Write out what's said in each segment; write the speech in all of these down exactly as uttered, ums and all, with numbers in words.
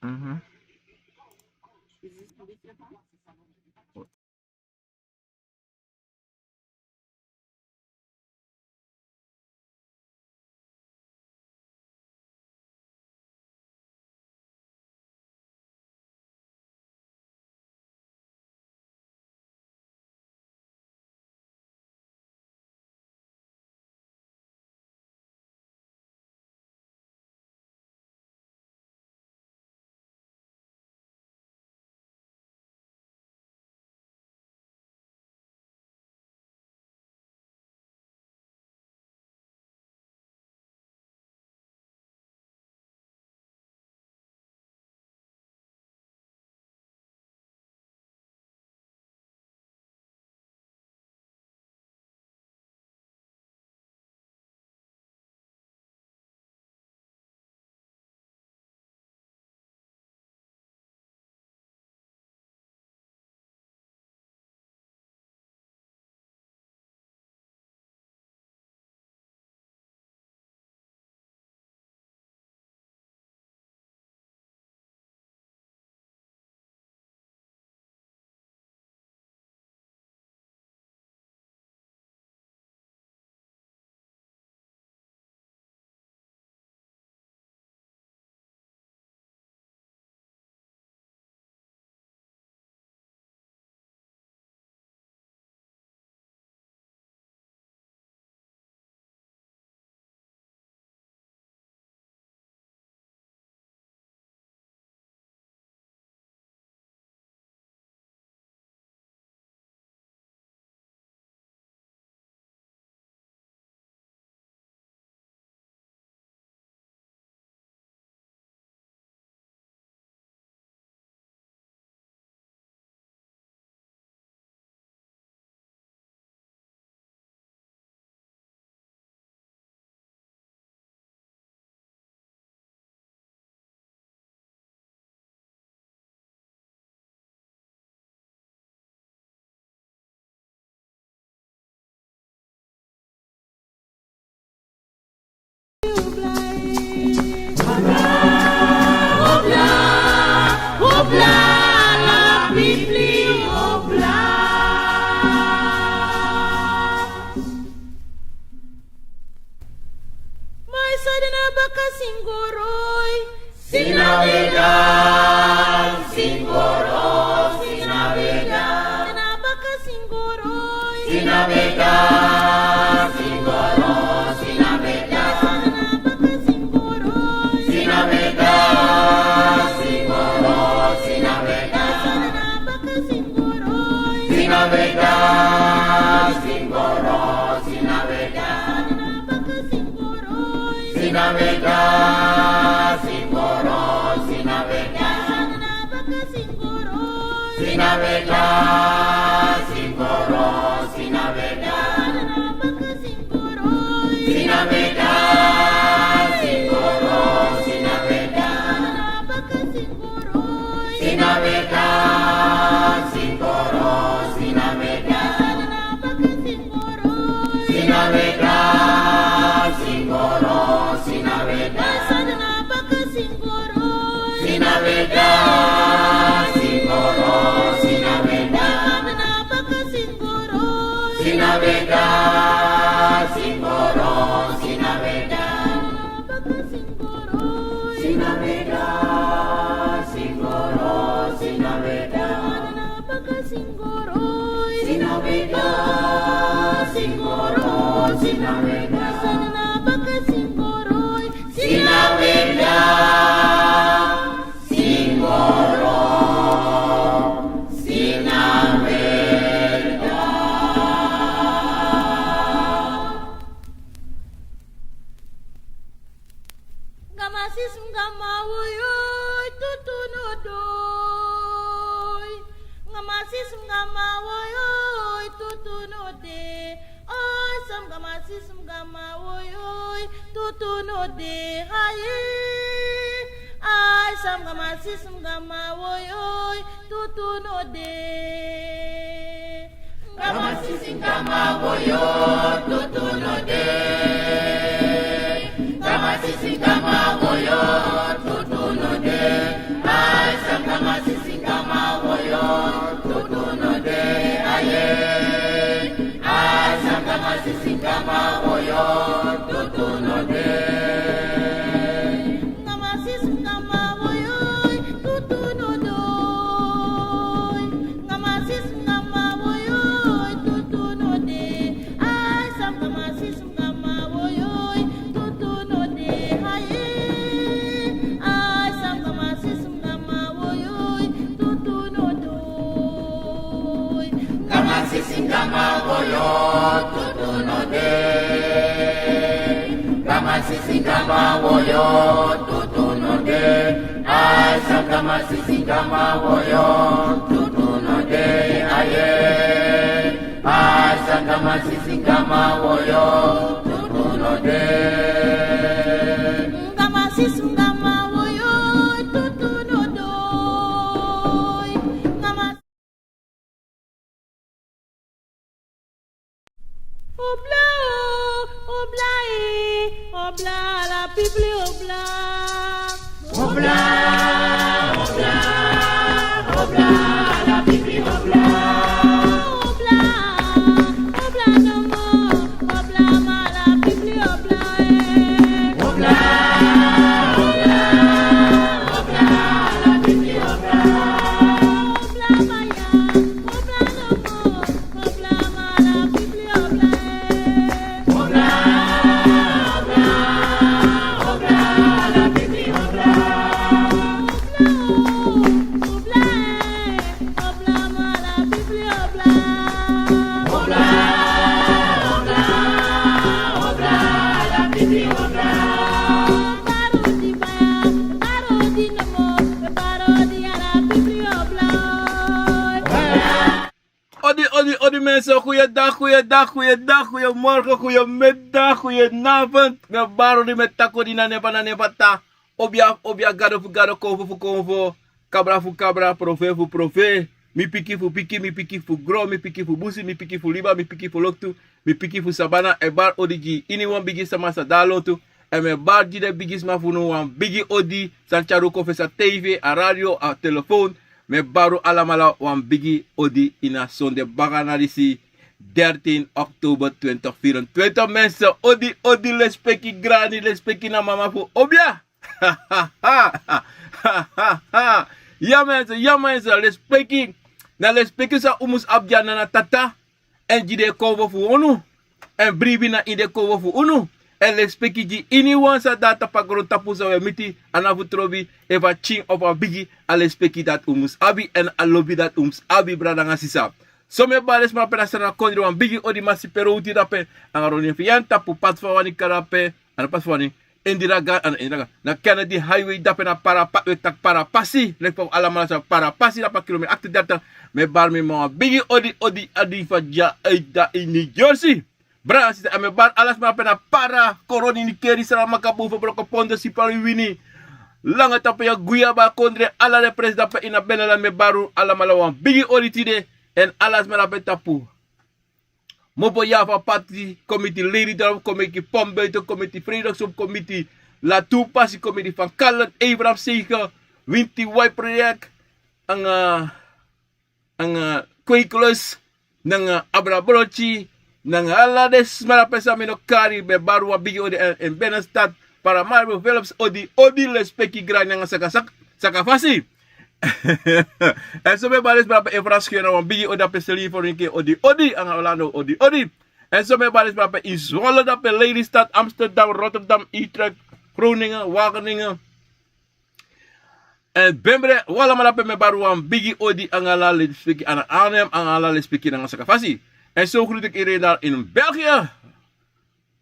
Mhm. Mai sadana baka singoroi. Sinabeda, singoro, sinabeda. Sinabaka singoro. Sinabeda, singoro, sinabeda. Sinabaka singoro. Sinabeda, singoro, sinabeda. Sinabaka singoro. Sinabeda, singoro, sinabeda. Sinabeda, singoro, sinabeda. Sinabeda, singoro, sinabeda. Sinabeda, singoro, sinabeda. Sinabeda, singoro, sinabeda. Sinabeda, singoro, sinabeda. Sinabeda, singoro, sinabeda. Sinabeda, singoro, sinabeda. Sinabeda, singoro, sinabeda. Sinabeda, singoro, sinabeda. Sinabeda, singoro, sinabeda. Nga masisi nga mawoyoi tutu no doi. Nga masisi nga mawoyoi tutu no de. Oi sam nga masisi nga mawoyoi tutu no de. Haye. Ai sam nga masisi nga mawoyoi tutu no de. Nga masisi nga mawoyo tutu no de. Nga masisi nga mawoyo Woyo, tutu no de. A sangama sisi gama woyo, tutu no de. Aye. A sangama sisi gama woyo, tutu no de. Gama sisi gama woyo, tutu no do. Gama Obla, obla, eh, obla, ala pipli obla. Obla, obla, obla, ala pipli obla. Obla, obla no more, obla ma ala pipli obla, eh. Obla, obla, obla, ala pipli obla. Obla ma ya, obla no more. Odi, odi, odi mensen, goeiedag, goeiedag, goeiedag, goeiemorgen, goeiemiddag, goedenavond. Mi e bari odi, mi e taki odi na nen fu, na nen fu Tata. Obia, obia, gado fu gado, konfo fu konfo, kabra fu kabra, profeet fu profeet. Mi pikin fu pikin, mi pikin fu gron, mi pikin fu busi, mi pikin fu liba, mi pikin fu loktu, mi pikin fu sabana. E bari odi gi iniwan bigi sama san de na lontu. Èn mi e bari gi den bigisma fu unu wan bigi odi, san tyari un kon fesi a tv, a radio, a telefoon. Mi e bari un alamala wan bigi odi ini a sonde bakana disi, dertien oktober twintig vierentwintig. Mensen, odi, odi, lespeki grani, lespeki na mama fu obia. Ya mensen, ya mensen, lespeki. Na lespeki san un mus abi gi a nana tata. Èn gi den konfo fu unu. Èn bribi na ini den konfo fu unu. Èn lespeki gi iniwan san de na tapu a grontapu san un e miti, a na fu trobi, efu a pikin ofu a bigi, a lespeki dati un mus abi, èn a lobi dati un mus abi, brada nanga sisa. So mi e bari den sma pe na Sranan kondre wan bigi odi, Masi Perowti dape, anga Roni Fiyan tapu Patu fu a Wani kaba dape, a na Patu fu a Wani, Indira Gandhi, a na Indira Gandhi, na Kennedy Highway dape na Parapa-, we taki Parapasi, leki fa un alamala sabi Parapasi dape a kilometer achtendertig. Mi e bari mi man wan bigi odi, odi, odi fu a dya, Aida ini New Jersey. Brada, sisa, èn mi e bari ala sma dape na Para, Koroni, Nickerie, Saramacca, Boven, Brokopondo, Sipaliwini, Langa Tapu, Guyaba kondre, ala den presi dape ini a benelan, mi e bari un alamala wan bigi odi tide, èn ala sma dape tapu Mopo, Java, Pati, kon miti Leiderdorp, kon miti Pombuiten, kon miti Vredesgroep, kon miti Latour, Passy, kon miti Van Kallen, Abraham Seger, Winti Wai Project, anga, anga Kweeklust, nanga Abra Brochi, nanga ala den sma dape san mi no kari, mi e bari un wan bigi odi, èn, èn binnenstad, Paramaribo, Philips, odi, odi, lespeki grani nanga saka, saka, saka fasi. Èn so mi e bari den sma dape ini Frankrijk, na wan bigi odi dape, Seli, Forinke, odi, odi, anga Orlando, odi, odi. Èn so mi e bari den sma dape ini Zwolle dape, Lelystad, Amsterdam, Rotterdam, Utrecht, Groningen, Wageningen. Èn Bembre, un alamala dape mi e bari wan bigi odi anga ala lespeki, na Arnhem, anga ala lespeki nanga saka fasi. Èn so groet ik iedereen daar in België.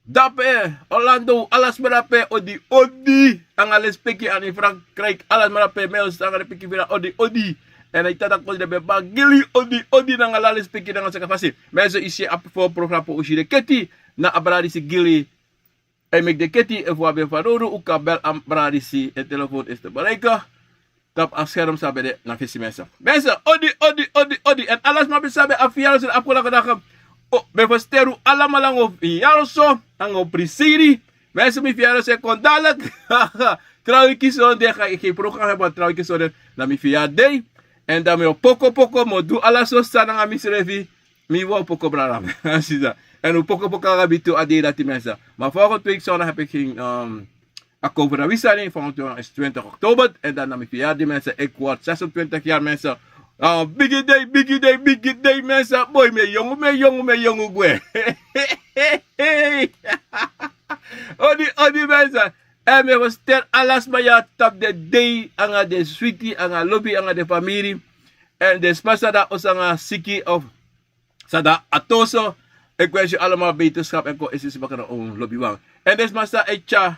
Dape, Orlando, ala sma dape, odi, odi, anga lespeki, na ini Frankrijk, ala sma dape, mi e si anga den pikin fu den, odi, odi. Èn a tata kondre, mi e bari gi yu odi, odi, nanga ala lespeki, nanga saka fasi. Mi e si a abi fu programa pe un si den keti, na a brada disi gi yu. A e meki den keti, efu un abi en fanowdu, un kan bel a brada disi, en telefoon is te bereiken. Tapu a scherm san ben de na fesi, mensen. Mensen, odi, odi, odi, odi. Èn ala sma ben sabi a verjaardag na afgelopen dagen. O, ben versterk un alamala nanga un verjaardag so, nanga un prisiri. Mensen, mi verjaardag e kon dadelijk. Trouwens, zondag ga ik geen programma hebben, want trouwens, zondag na mi verjaardag. Èn dan mi o poko poko, mi o du ala so san nanga misrefi. Mi wan poko, brada, sisa. Èn un poko poko anga mi tu a dei dati, mensen. Maar volgende week zondag heb ik geen, ehm, a kon fu na wi sani, volgende week is twintig oktober. Èn dan na mi verjaardag, mensen. Ik word zesentwintig jaar, mensen. Ah, bigi dei, bigi dei, bigi dei, mensen. Boy, mi e yongu, mi e yongu, mi e yongu gwe. Odi, odi, mensen. Èn mi e versterk ala sma ya tapu den dei, anga den switi, anga lobi, anga den famiri. Èn den sma san de na osu anga siki of san de na ati oso. Ik wens u allemaal beterschap en kon esi sma kan na un lobiwan. Èn den sma san e tyari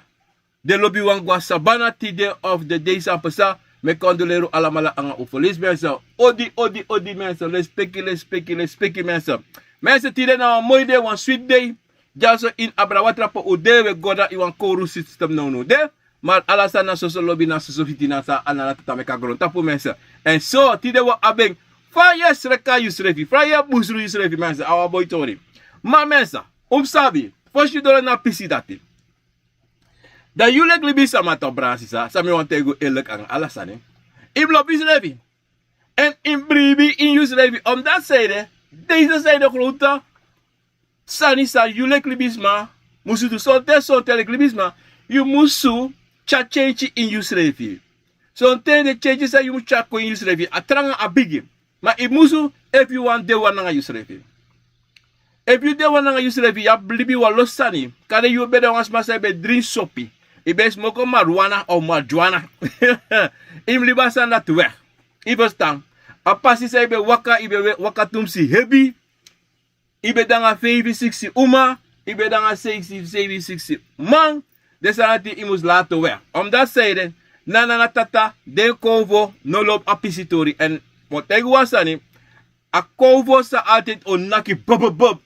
den lobi wan go na sabana tide of den dei san pasa. Mi e kondoleri un alamala nanga un felisi, mensen. Odi, odi, odi, mensen. Lespeki, lespeki, lespeki, mensen. Mensen, tide na wan moi dei, wan switi dei. Dyaso ini abra watra pe un de, un e go na ini wan kowru system nownow de. Ma ala sani na soso lobi, na soso fitina san a nana tata meki a grontapu, mensen. Èn so tide wi o abi en. Fa yu e sreka yusrefi, fa yu e busru yusrefi, mensen, a wan boi tori. Ma mensen, un mus sabi, fosi yu doro na a pisi dati, dan yu leki libisma, toch, brada sisa, san mi wani taigi un eerlijk nanga ala sani, yu mus lobi yusrefi. Èn yu mus bribi ini yusrefi. Omdat san ede, deze san ede, grote sani san yu leki libisma musu du, sonten, sonten leki libisma, yu musu tyari change ini yusrefi. Sonten den change san yu musu tyari kon ini yusrefi, a tranga, a bigi. Ma yu musu, efu yu wani de wan nanga yusrefi. Efu yu de wan nanga yusrefi, yu abi libi wan losi sani. Kande yu ben de wan sma san yu ben dringi sopi, yu ben smoko marijuana of marijuana. Yu mus libi a sani dati we. Yu ferstan? A pasi san yu ben waka, yu ben waka tumsi hebi. Yu ben de nanga feifi siksi uma, yu ben de nanga siksi, feifi siksi man. Den sani dati yu mus lato we. Omdat san ede, nana, na tata, den konfo no lobi a pisi tori. Èn mi o taigi wan sani, a konfo san altijd o naki bububub.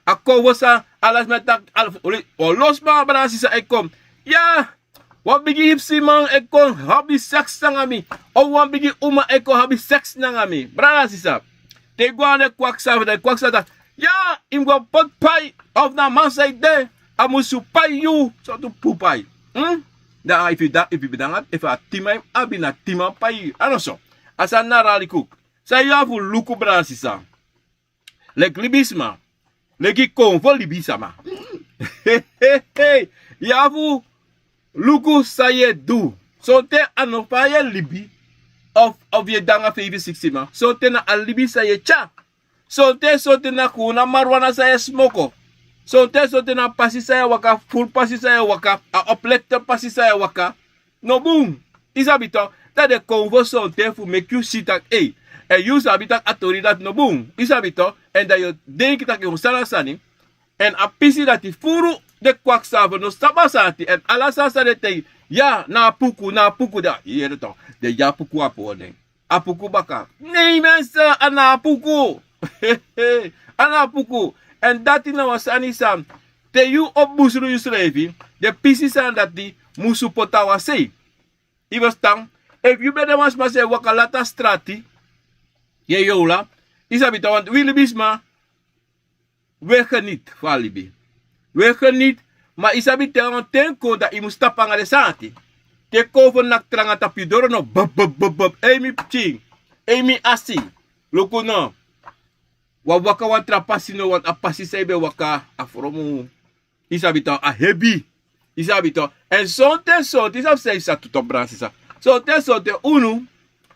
A konfo san ala sma e taki, ala, oli, o lo sma, brada sisa, e kon. Ya, wan bigi hipsiman e kon abi seks nanga mi. Of wan bigi uma e kon abi seks nanga mi. Brada sisa, te yu go na den kwaksafu, dan den kwaksafu taki, ya, yu mus go poti pai. Of na a man san yu de, a musu pai yu. Sortu puru pai. Hmm? Dan efu yu da, efu yu ben de nanga, efu a timan yu abi, na timan pai yu. A no so. A sani na rali kuk. San yu abi fu luku, brada sisa, leki libisma, leki konfo libisma, yu abi fu luku san yu e du. Sonten a no fa yu e libi, of, of yu e de nanga feifi siksi man. Sonten na a libi san yu e tyari. Sonten, sonten na kownu marijuana san yu e smoko. Sonten, sonten na pasi san yu e waka, furu pasi san yu e waka, a oplekte pasi san yu e waka. No bun. Yu sabi tok, dan den konfo sonten fu meki yu si taki, ei, èn yu sabi taki a tori dati no bun. Yu sabi tok, èn dan yu o denki taki yu o sani a sani. Èn a pisi dati furu den kwaksafu, no sabi a sani dati. Èn ala sani san den e taigi, ya, na a puku, na a puku, dan yu yere tok, den gi a puku a pori den. A puku baka. Nei, mensen, a na a puku. A na a puku. Èn dati na wan sani san, te yu o busru yusrefi, den pisi sani dati musu poti na wan sei. Yu ferstan? Efu yu ben de wan sma san e waka lati a strati, yu e yowla, yu sabi tok, want wi libisma, wi e geniti fu a libi. Wi e geniti, ma yu sabi te wan ten kon, dan yu mus tapu nanga den sani dati. Te konfo naki tranga tapu yu doro no, bub, bub, bub, bub. Ei, mi pikin. Ei, mi asi. Luku no. Wan waka wan tra pasi no, want a pasi san yu ben waka a fromu. Yu sabi tok, a hebi. Yu sabi tok. Èn sonten, sonten, yu sabi san yu sa du tok, brada sisa. Sonten, sonten unu,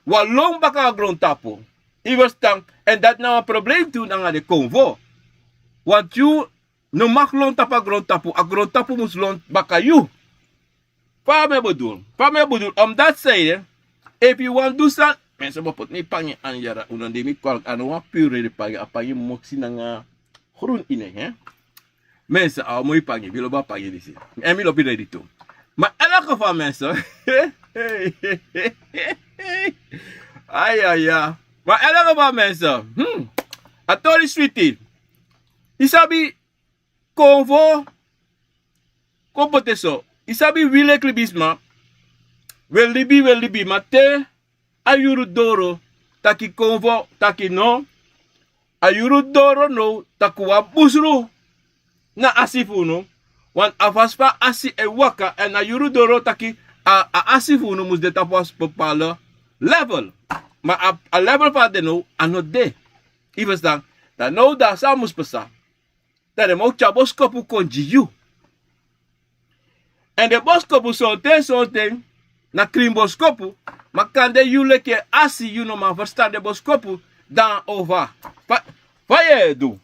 wi e lon baka a grontapu. Yu ferstan? Èn dati na wan problem tu nanga den konfo. Want yu no mag lon tapu a grontapu, a grontapu mus lon baka yu. Fa mi e bedoel? Fa mi e bedoel? Omdat san ede, efu yu wani du sani, mensen, mi o poti mi pangi a ini yara, un no de mi kwalik, a no wan pure pangi, a pangi moksi nanga grun ini en, hè? Mensen, a moi pangi, mi lobi a pangi disi. Èn mi lobi redi tu. Ma elke geval, mensen. Ai, ai, ai. Ma elke geval, mensen. Hmm. A tori switi. Yu sabi, konfo, kon poti en so. Yu sabi, wi leki libisma, wi e libi, wi e libi, ma te a yuru doro taki konfo taki no, a yuru doro now taki wan busru na asi fu unu. Want a fasi fa asi e waka, èn a yuru doro taki a, a asi fu unu mus de tapu wan bepaalde level. Ma a, a level fa a de now, a no de. Yu ferstan? Dan now dan san mus pasa? Dan den man o tyari boskopu kon gi yu. Èn den boskopu sonten, sonten na krin boskopu. Ma kande yu leki en asi, yu no man ferstan den boskopu. Dan o fa, fa, fa yu e du?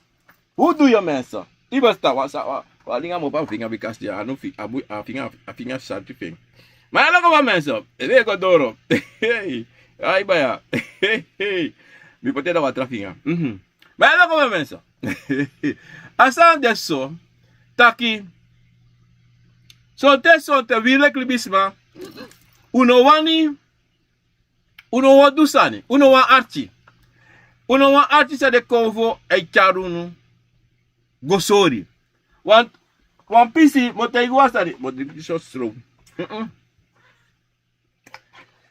Fu du yu, mensen? Yu ferstan? Wan sa, wan, wan linga mi opo a finga, bika a no fi, a boi, a finga, a finga sati fu en. Ma ya, loko wan, mensen. Efu yu e go doro. Ai, baya. Mi poti en na wan tra finga. Mhm. Ma ya, loko wan, mensen. A sani de so taki, Sonten sonten wi leki libisma, un no wani, un no wani du sani, un no wani arki. Un no wani arki san den konfo e tyari unu go sori. Wan pisi mi o taigi wan sani, mi o driki so strow.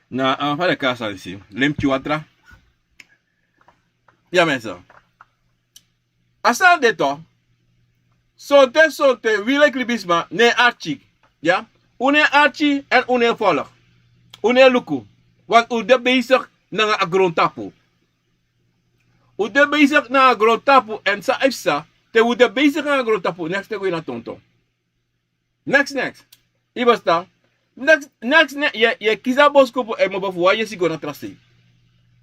Na a fa den kari a sani disi, lemki watra. Ya mense. A sani de tu. Sonten sonten wi leki libisma no e arki. Ya. Un no e arki èn un no e folg. Un no e luku. Want un de besigi nanga a grontapu. Un de besigi nanga a grontapu èn san e psa? Te un de besigi nanga a grontapu, neks te go ini a tonton. Neks neks. Yu e ferstan? Neks neks. Yu e kisi a boskopu èn yu e mobo fu wan yesi go na tra sei.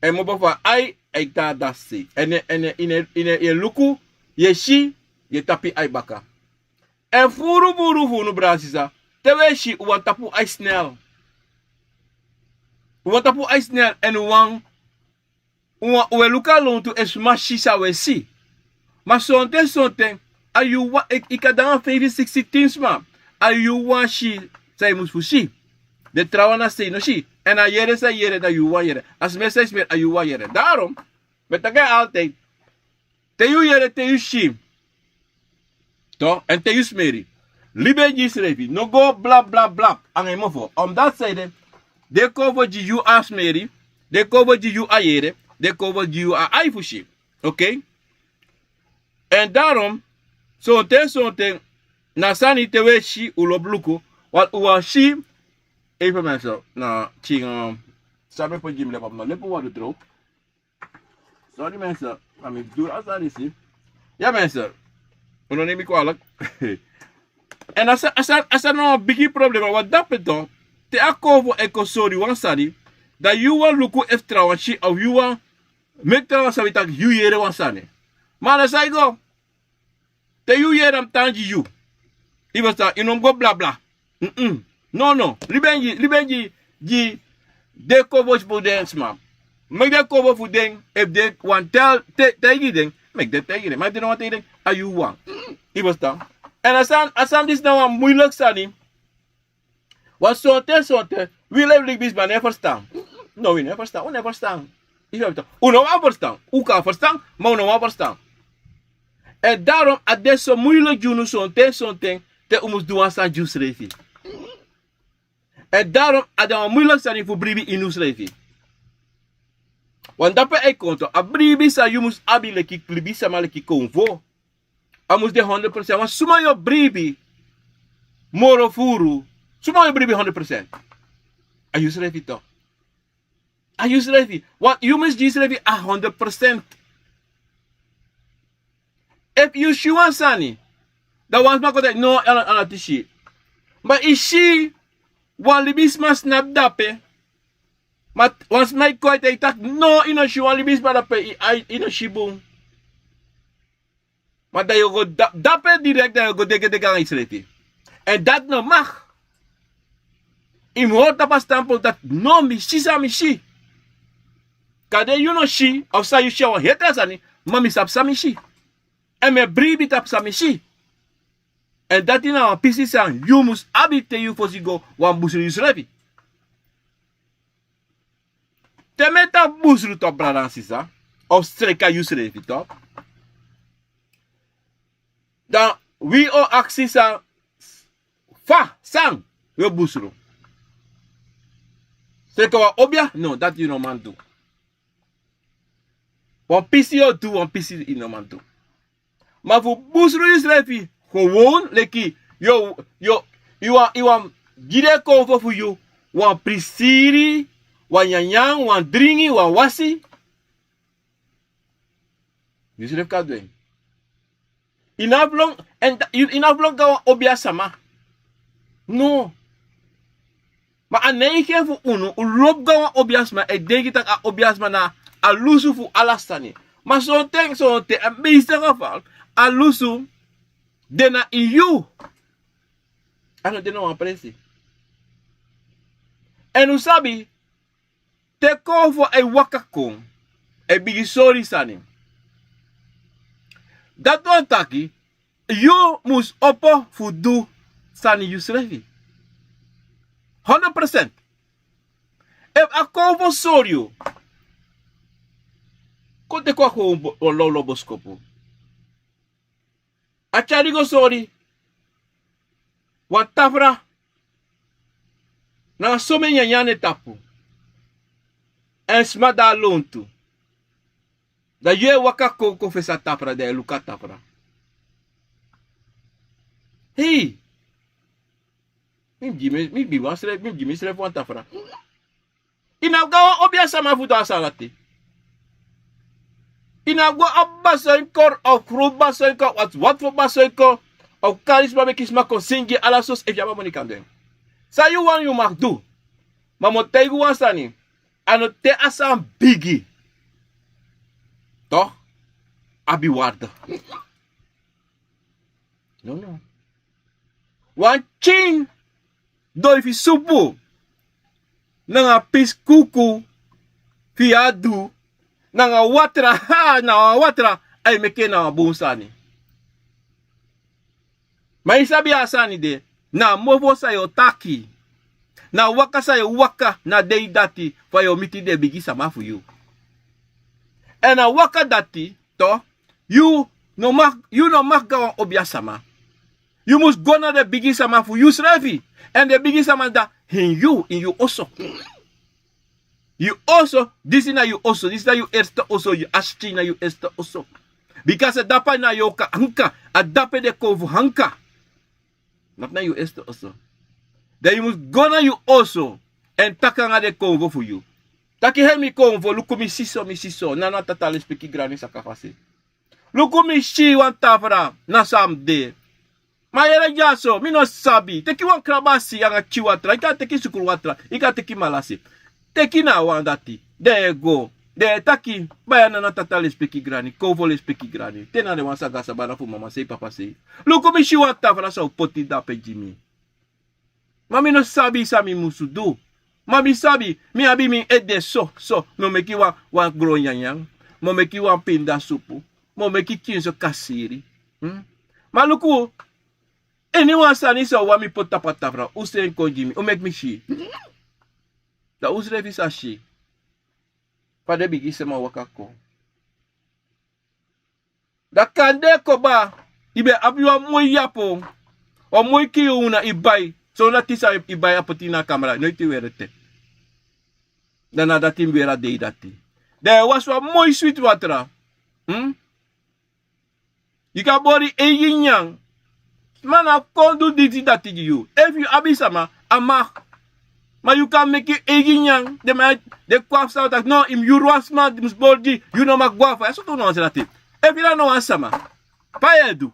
Èn yu e mobo fu wan ai e tan a dati sei. Èn yu e luku, yu e si, yu e tapu yu ai baka. Èn furu furu fu unu brada sisa, te un e si un wani tapu ai snel. Un wani tapu ai snel èn un wani un e luku a lontu efu sma si san un e si. Ma sonten sonten a yu wan, yu kan de nanga feifi sikisi tin sma, a yu wan si san yu mus fu si. Den trawan na sei no si. Èn a yere san yu yere na yu wan yere. A smeri san yu smeri a yu wan yere. Darom mi e taki en altide. Te yu yere, te yu si, to, èn te yu smeri, libi en gi yusrefi. No go blap blap blap anga yu mofo. Omdati san ede, den kon fu gi yu a smeri, den kon fu gi yu a yere, den kon fu gi yu a ai fu si. Okei. Èn darom sonten sonten na sani te un e si un lobi luku. Wan un wani si. Efu mense na kin san mi e poti gi mi lepi, a mi no lepi wan du tron. Sori mense, a mi du a sani disi. Ya mense, un no nemi kwalik. Èn a sani, a sani, a sani na wan bigi problema. Wan dape tu, te a kon fu e kon sori wan sani, dan yu wani luku efu trawan si, of yu wani meki trawan sabi tak' yu yere wan sani. Ma na san e go. Te yu yere a mus tan gi yu. Yu ferstan, yu no mus go blabla. Nono, libi en gi, libi en gi, gi den kon fu fu den sma. Meki den kon fu den, efu den wani taigi den, meki den taigi den. Ma efu den no wani taigi den, a yu wan. Yu ferstan? Èn a sani, a sani disi na wan muiliki sani. Wan sonten sonten wi leki libisma no e ferstan. No, wi no e ferstan, un no e ferstan. Yu ferstan? Un no wani ferstan. Un kan ferstan, ma un no wani ferstan. Èn darom a de so muiliki gi unu sonten sonten, te un mus du wan sani gi unsrefi. Èn darom a de wan muiliki sani fu bribi ini unsrefi. Wan dape e kon tu, a bribi san yu mus abi leki libisma, leki konfo. A mus de hondro prosent. Wan suma yu o bribi moro furu, suma yu o bribi hondro prosent? A yusrefi tu. A yusrefi. Wan yu mus gi yusrefi a hondro prosent. Efu yu si wan sani, dan wan sma kon taki no, a no, a no tisi. Ma yu si wan libisma snapu dape. Ma wan sma e kon e taki no, yu no si wan libisma dape, yu ai, yu no si bun. Ma dan yu o go da-, dape direkti, dan yu o go degedege nanga yusrefi. Èn dati no mag. Yu mus hori tapu a standpunt dati no, mi si san mi si. Kande yu no si, of san yu si a wan heri tra sani, ma mi sabi san mi si. Èn mi e bribi tapu san mi si. Èn dati na wan pisi san yu mus abi te yu fosi go wani busru yusrefi. Te mi e tan busru tu, brada nanga sisa, of streki a yusrefi tu, dan wi o aksi san, fa, san wi o busru. Streki wan obia? No, dati yu no man du. Wan pisi yu o du, wan pisi yu no man du. Ma fu busru yusrefi, gewoon leki yu o, yu o, yu wani, yu wani gi den konfo fu yu wan prisiri, wan nyanyan, wan dringi, wan wasi. Yusrefi kan du en. Yu no abi lon, èn yu no abi lon go na wan obia sama. No. Ma a neiging fu unu, un lobi go na wan obia sma, e denki tak' a obia sma na a lusu fu ala sani. Ma sonten, sonten, a meeste geval, a lusu de na ini yu. A no de na wan presi. Èn un sabi, te konfo e waka kon, e bigin sori sani. Dati wani taki, yu mus opo fu du sani yusrefi. Hondro prosent. Efu a kon fu sori yu, kon teki wan kon wan lawlaw boskopu. A tyari go sori wan tafra nanga someni nyanyan na en tapu. Èn sma de na lontu. Da yu e waka kon kon fesi a tafra, da yu e luku a tafra. Hei. Mi gi mi mi gi wan srefi mi gi mi srefi wan tafra. I na go a wan obi a sama fu du a sani dati. I na go a basoinkor of growtu basoinkor of wati fu basoinkor of kari sma meki sma kon singi ala sosi efu yu abi a moni kan du en. San yu wani yu mag du. Ma mi o taigi wan sani. A no te a sani bigi. Tok abi warde. Wan tyin doi fu supu nanga pisi kuku fu yu a du nanga watra. Na wan watra a e meki en na wan bun sani. Ma yu sabi a sani de na a mofo san yu o taki. Na a waka san yu o waka na a dei dati fa yu o miti den bigi sama fu yu. Èn a waka dati yu no mag yu no mag go na wan obi a sama. Yu mus go na den bigi sama fu yu srefi. Èn den bigi sama dati ini yu ini yu oso. Yu oso disi na yu oso disi na yu erste oso yu askin na yu erste oso. Bika a dape na yu oka anka a dape den kon fu anka. Dape na yu erste oso. Dan yu mus go na yu oso èn taki nanga den konfo fu yu. Taki hei mi konfo luku mi si so mi si so na na tata lespeki grani saka fasi. Luku mi si wan tafra na san mi de. Ma yere dyaso mi no sabi teki wan krabasi nanga tyi watra yu kan teki sukru watra yu kan teki malasi. Teki na a wan dati den e go den e taki baya na na tata lespeki grani konfo lespeki grani te na den wan saga sabana fu mama sei papa sei. Luku mi si wan tafra san o poti dape gi mi. Ma mi no sabi san mi musu du. Ma mi sabi mi abi mi ede so so mi o meki wan wan gron nyanyan. Mi o meki wan pinda supu. Mi o meki kinso kasiri. Ma luku eni wan sani san o wani mi poti tapu a tafra un seni kon gi mi un meki mi si. Dan un srefi sa si fa den bigin sema waka kon. Dan kande koba i ben abi wan moi yapo wan moi kiyowuna i bai. Sondati san i bai a poti ini a kamra noiti weri ete. Dan na dati mi weri a dei dati. Dan yu e wasi wan moi switi watra. Yu kan bori eigi nyan. Sma na kon du diti dati gi yu efu yu abi sama a mak. Ma yu kan meki yu eigi nyan den man den kon a fu sama taki no yu mus yuru wan sma mus bori gi yu no mak go a faya soto unu wan srati. Efu yu na no wan sama fa yu e du?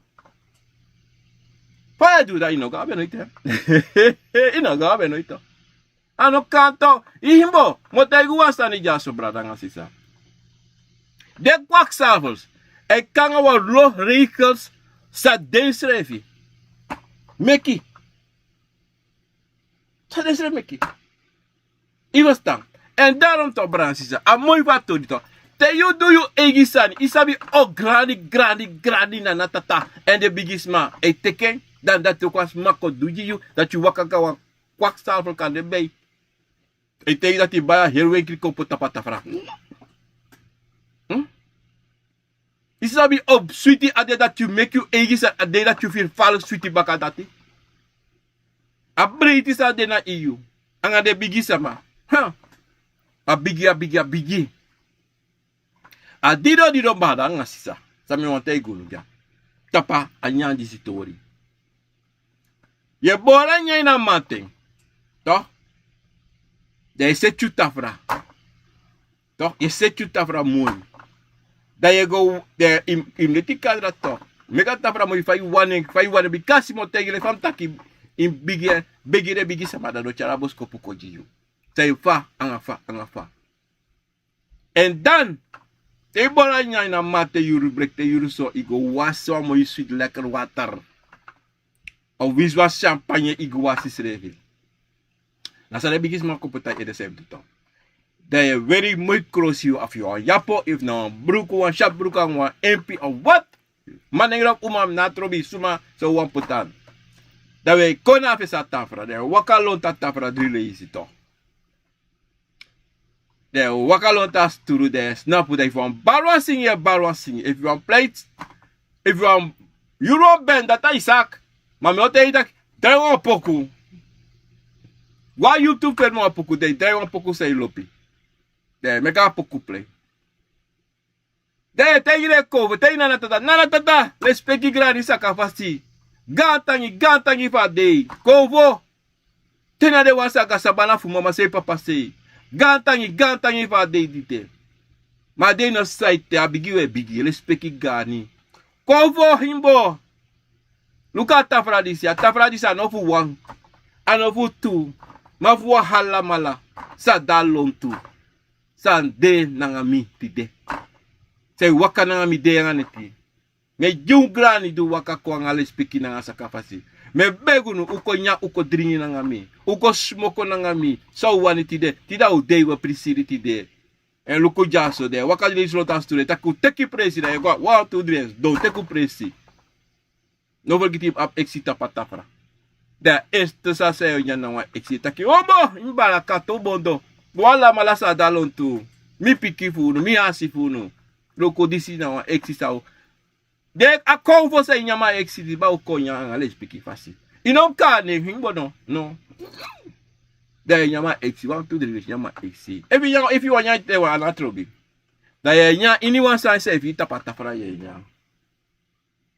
Fa yu e du dan yu no go abi en noiti. Yu no go abi en noiti. A no kanto yu himbo mi o taigi wan sani dyaso brada nanga sisa. Den kwaksalvers e kon nanga wan lo reikels san den srefi meki. San den srefi meki. Yu ferstan? Èn darom tok brada nanga sisa a moi fu a tori tok. Te yu du yu eigi sani yu sabi o grandi grandi grandi na na tata èn den bigisma e teki en. Dan dati o kon a sma kon du gi yu dati yu waka go a wan kwaksalver kan de bei. E taigi dati yu bai a heri wenkri kon poti tapu a tafra. Yu sabi o switi a de dati yu meki yu eigi sani a de dati yu firi fali switi baka dati. A breiti san a de na yu anga den bigi sama. A bigi a bigi a bigi. A didon didon bada anga sisa san mi wani taigi unu dya. Tapu a nyan disi tori. Yu e bori a nyan ini a manten. Dan yu e seti yu tafra. Yu e seti yu tafra moi. Dan yu e go yu mus leti kadra tok. Meki a tafra moi fa yu wani en fa yu wani en bika si mi o taigi yu leki fa mi taki. Yu mus begi den bigi sama dan den o tyari a boskopu kon gi yu. San yu fa anga fa anga fa. Èn dan te yu bori a nyan ini a man te yuru breki te yuru so yu go wasi wan moi switi lekker water. A winsi wan champagne yu go wasi srefi. Na san den bigisma kon poti a ede san yu mus du. Dan yu e weri moi krosi yu a fu yu wan yapo efu na wan bruku wan syapu bruku anga wan empi a wat. Manengre fu uman na a trobi suma san un wani poti an. Dan wi e kon na a fesi a tafra, dan yu e waka lontu a tafra dri leisi tu. Dan yu e waka lontu a sturu, dan yu e snapu, dan efu wan bari wan singi, yu e bari wan singi. Efu wan pleit, efu wan yuru wan ben, dati a yu saki. Ma mi o taigi yu taki, drai wan poku. Go a YouTube, feni wan poku, dan yu drai wan poku san yu lobi. Dan yu e meki a poku plei. Dan yu e taigi den kowfu, taigi Nana Tata, Nana Tata, lespeki grani saka fasi. Gaantangi, gaantangi fu a dei. Kowfu. Te na den wan san a ga sabana fu mama sei, papa sei. Gaantangi, gaantangi fu a dei dide. Ma a dei no sai te, a bigi wi e bigi, lespeki grani. Kowfu, himbo. Luku a tafra disi, a tafra disi a no fu wan, a no fu tu, ma fu wi alamala san de a lontu. San de nanga mi tide. San e waka nanga mi dei anga neti. Mi e gi un grani di un waka kon anga lespeki nanga saka fasi. Mi e begi unu, un kon nyan, un kon dringi nanga mi. Un kon smoko nanga mi. San un wani tide, tide a un dei, wi e prisiri tide. Èn luku dyaso, den e waka leisi lontu a sturu, den e taki un teki presi, dan yu e go a wan, tu, dri, sidon, teki un presi. No fergiti yu abi eksi tapu a tafra. Dan a eerste sani san yu o nyan na wan eksi, taki: "Ombo, mi bala, katu bondo. Wi alamala san de a lontu. Mi pikin fu unu, mi hasi fu unu." Luku, disi na wan eksi san o. Den a kowfu san e nyan a eksi, di ba un kon nyan anga lespeki fasi. Yu no kan nen, himbo, no, no. Dan yu e nyan a eksi, wan, tu, dri, yu e nyan a eksi. Efu yu nyan, efu yu wani nyan te wan, a no trobi. Dan yu e nyan iniwan sani san e fiti tapu a tafra, yu e nyan.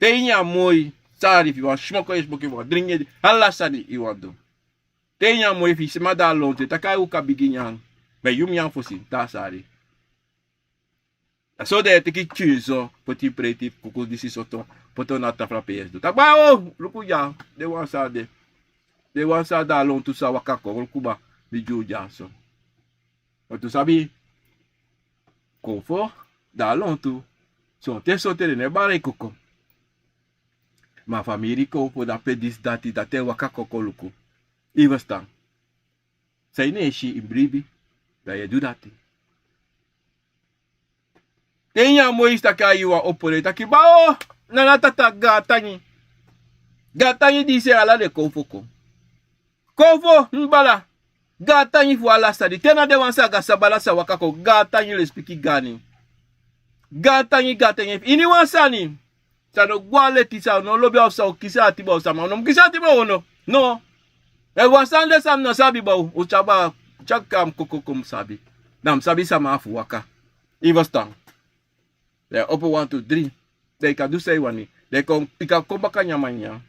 Te yu nyan moi, sari, efu yu wani smoko, yu e smoko, yu wani dringi, ala sani yu wani du. Te yu nyan moi, efu yu si sama de a lontu, yu e taki: "Ai, un kan bigin nyan." Ma yu mu nyan fosi, dan a sari. Na so den e teki tyunso, poti preiti, kuku disi soto, poti na tafra pe yu e sidon. Taki: "Ba o, luku dya, den wan san de. Den wan san de a lontu san waka kon, luku ba, mi gi un dyaso." Wantu sabi, kowfu de a lontu, sonten sonten den no e bari koko. Ma famiri kowfu de ape, disi, dati, dati e waka koko luku. Yu e ferstan. San yu no e si ini bribi, dan yu e du dati. Te yu nyan moi, yu si taki a yu wan opo, yu e taki: "Ba o, Nana Tata, gaantangi. Gaantangi di yu seni ala den kowfu kon. Kowfu, mi bala, gaantangi fu ala sani. Te na den wan san a ga sabana san waka kon, gaantangi, lespeki grani. Gaantangi, gaantangi. Iniwan sani san no gwe a leti, san no lobi a, san o kisi ati bow, san man no mu kisi ati bow, no. No. Efu wan sani de san mi no sabi bow, un tyari a, tyari a koko kon, mi sabi. Dan mi sabi sama fu waka." Yu e ferstan. Dan yu e opo wantu dri. Dan yu kan du san yu wani. Dan yu kan, yu kan kon baka nyan manyan.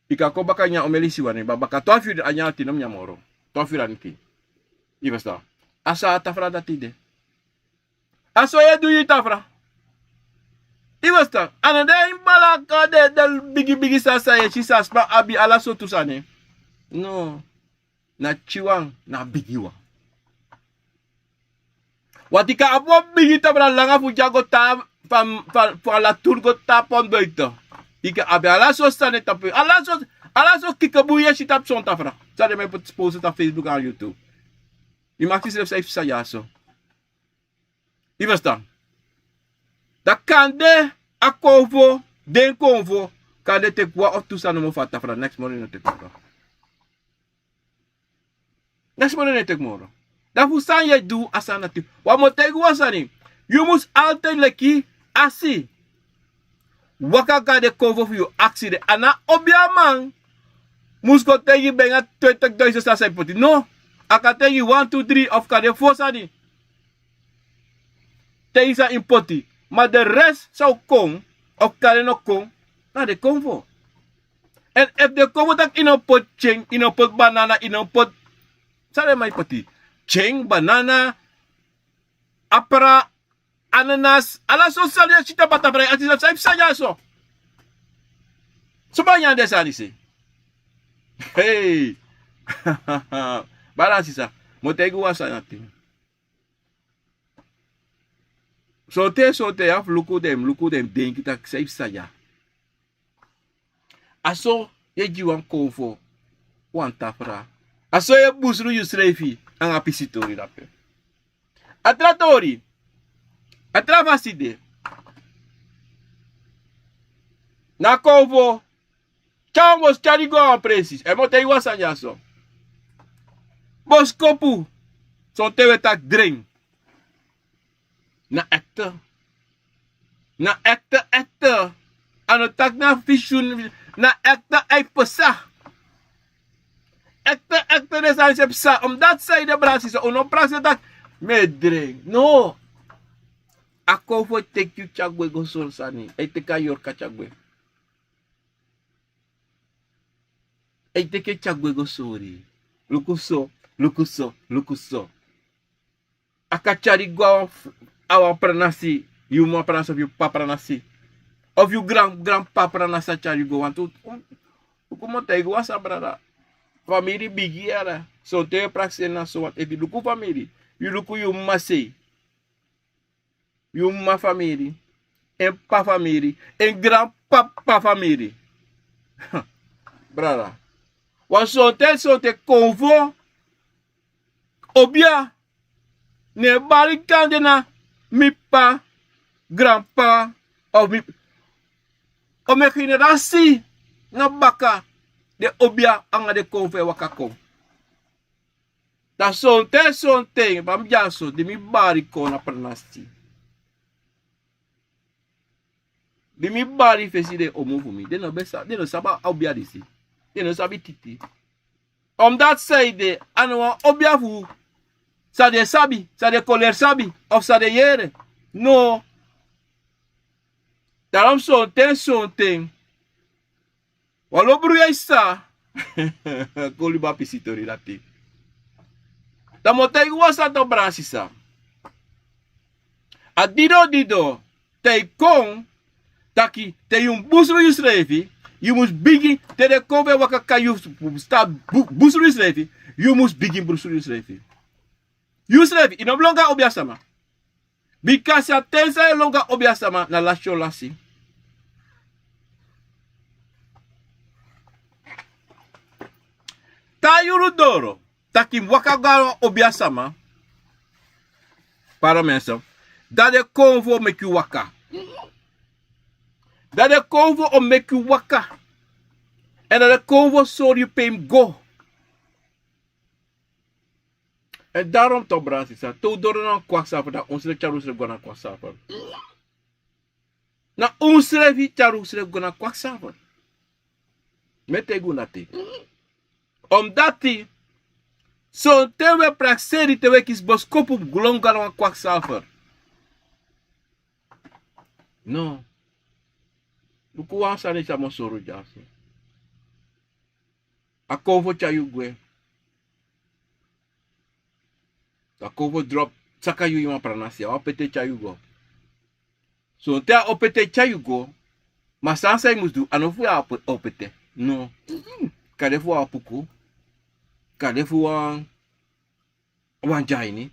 Yu kan kon baka nyan omeni san yu wani, ma baka twafu yuru a nyan ati no mu nyan moro. Twafu yuru a nyan ati. Yu e ferstan. A so a tafra dati de. A so yu e du yu tafra. Yu e ferstan. A no de yu bala, kan de, den bigi bigi sani san yu e si, san sma abi, ala sortu sani. No. Na tyiwan, na bigiwan. Wantu yu kan abi wan bigi tafra langa fu dya go tan, fa, fa, fa a Latur go tan Pont Buiten. Yu kan abi ala sortu sani tapu en. Ala sortu, ala sortu kikebun yu e si tapu son tafra. San den man e poti, post tapu Facebook anga YouTube. Yu mu aksi yusrefi san yu psa dyaso. Yu e ferstan. Dan kande a kowfu, den kowfu, kande teki wan of tu sani nomo fu a tafra, next morning no teki moro. Next morning no teki moro. Dan fu san yu e du a sani dati? Wan, mi o taigi wan sani. Yu mus altijd leki asi. Waka go a den kowfu fu yu aksi den. A no obiaman mus kon taigi yu benga twenti duizend sani san yu poti. No. A kan taigi yu wan, tu, dri, of kande fo sani. Te yu san yu poti. Ma den rest san o kon, of kande no kon, na den kowfu. Èn efu den kowfu taki yu no poti tyen, yu no poti banana, yu no poti, san den man e poti? Tyen, banana, apra, ananas, ala sortu sani yu e si tapu a tafra, yu e aksi san yu psa dyaso. Suma nyan den sani se? Hei. Brada, sisa, mi o taigi wan sani dati. Sonten, sonten yu abi fu luku den, luku den, denki taki san yu psa dya. A so yu e gi wan kowfu wan tafra. A so yu e busru yusrefi anga pisi tori dape. A tra tori, a tra fasi de. Na kowfu Tyari wan boskopu, tyari go na wan presi. Èn mi o taigi wan sani dyaso. Boskopu, sonten wi e taki dren. Na ekte. Na ekte, ekte. A no taki na fisi, na ekte a e pasa. Ekte, ekte den sani e pasa. Omdati san ede, brada, sisa, un no prakseri taki mi e dren. No. A kon fu teki yu tyari gwe go sori sani. A e teki a yorka tyari gwe. A e teki yu tyari gwe go sori. Luku so, luku so, luku so. A kan tyari go a wan f-, a wan pranasi, yu mama pranasi of yu papa pranasi. Of yu gran, granpapa pranasi a tyari go wantu. Luku mi o taigi wan sani, brada. Famiri bigi yara. Sonten yu e prakseri na so wantu. Efu yu luku famiri, yu luku yu mama sei. Yu mama famiri, en papa famiri, en granpapa famiri. Brada. Wan sonten, sonten konfo, obia, no e bari kande na mi p'pa, granp'pa, of mi, omen generasi na baka, den obia anga den konfo e waka kon. Da sonten, sonten, fa mi dyaso, di mi bari kon na pranasi. Di mi bari fesi den omu fu mi. Den no ben sa-, den no sabi a obia disi. Den no sabi titi. Omdati san ede, a no wan obia fu san den sabi, san den kon leri sabi, of san den yere. No. Daarom sonten, sonten. Wan lo bruya e sa. Kon libi a pisi tori dati. Da mi o taigi wan sani tu, brada, sisa. A dido dido, te yu kon, taki, te yu mus busru yusrefi, yu mus bigin, te den konfo e waka kon yu mus tan bu-, busru yusrefi, yu mus bigin busru yusrefi. Yusrefi, yu no mus lon go na obia sama. Bika a ten san yu e lon go na obia sama na lasi o lasi. Te a yuru doro, taki mi waka go na obia sama, para mensen, da den konfo o meki yu waka. Da den konfo o meki yu waka. Èn da den konfo o sori yu pe yu mus go. Èn daarom tu, brada, sisa, te un doro na wan kwaksalfer, da unsrefi tyari unsrefi go na kwaksalfer. Na unsrefi tyari unsrefi go na kwaksalfer. Mi e taigi un dati. Omdati, sonten wi e prakseri te wi e kisi boskopu, wi e lon go na wan kwaksalfer. No. Luku wan sani san mi o sori unu dyaso. A konfo tyari yu gwe. A konfo drop, saka yu ini wan pranasi, a wan pete tyari yu go. Sonten a o pete tyari yu go, ma san san yu mus du, a no fu yu a o pe-, o pete. No. Kande fu wan puku. Kande fu wan, wan dyaini.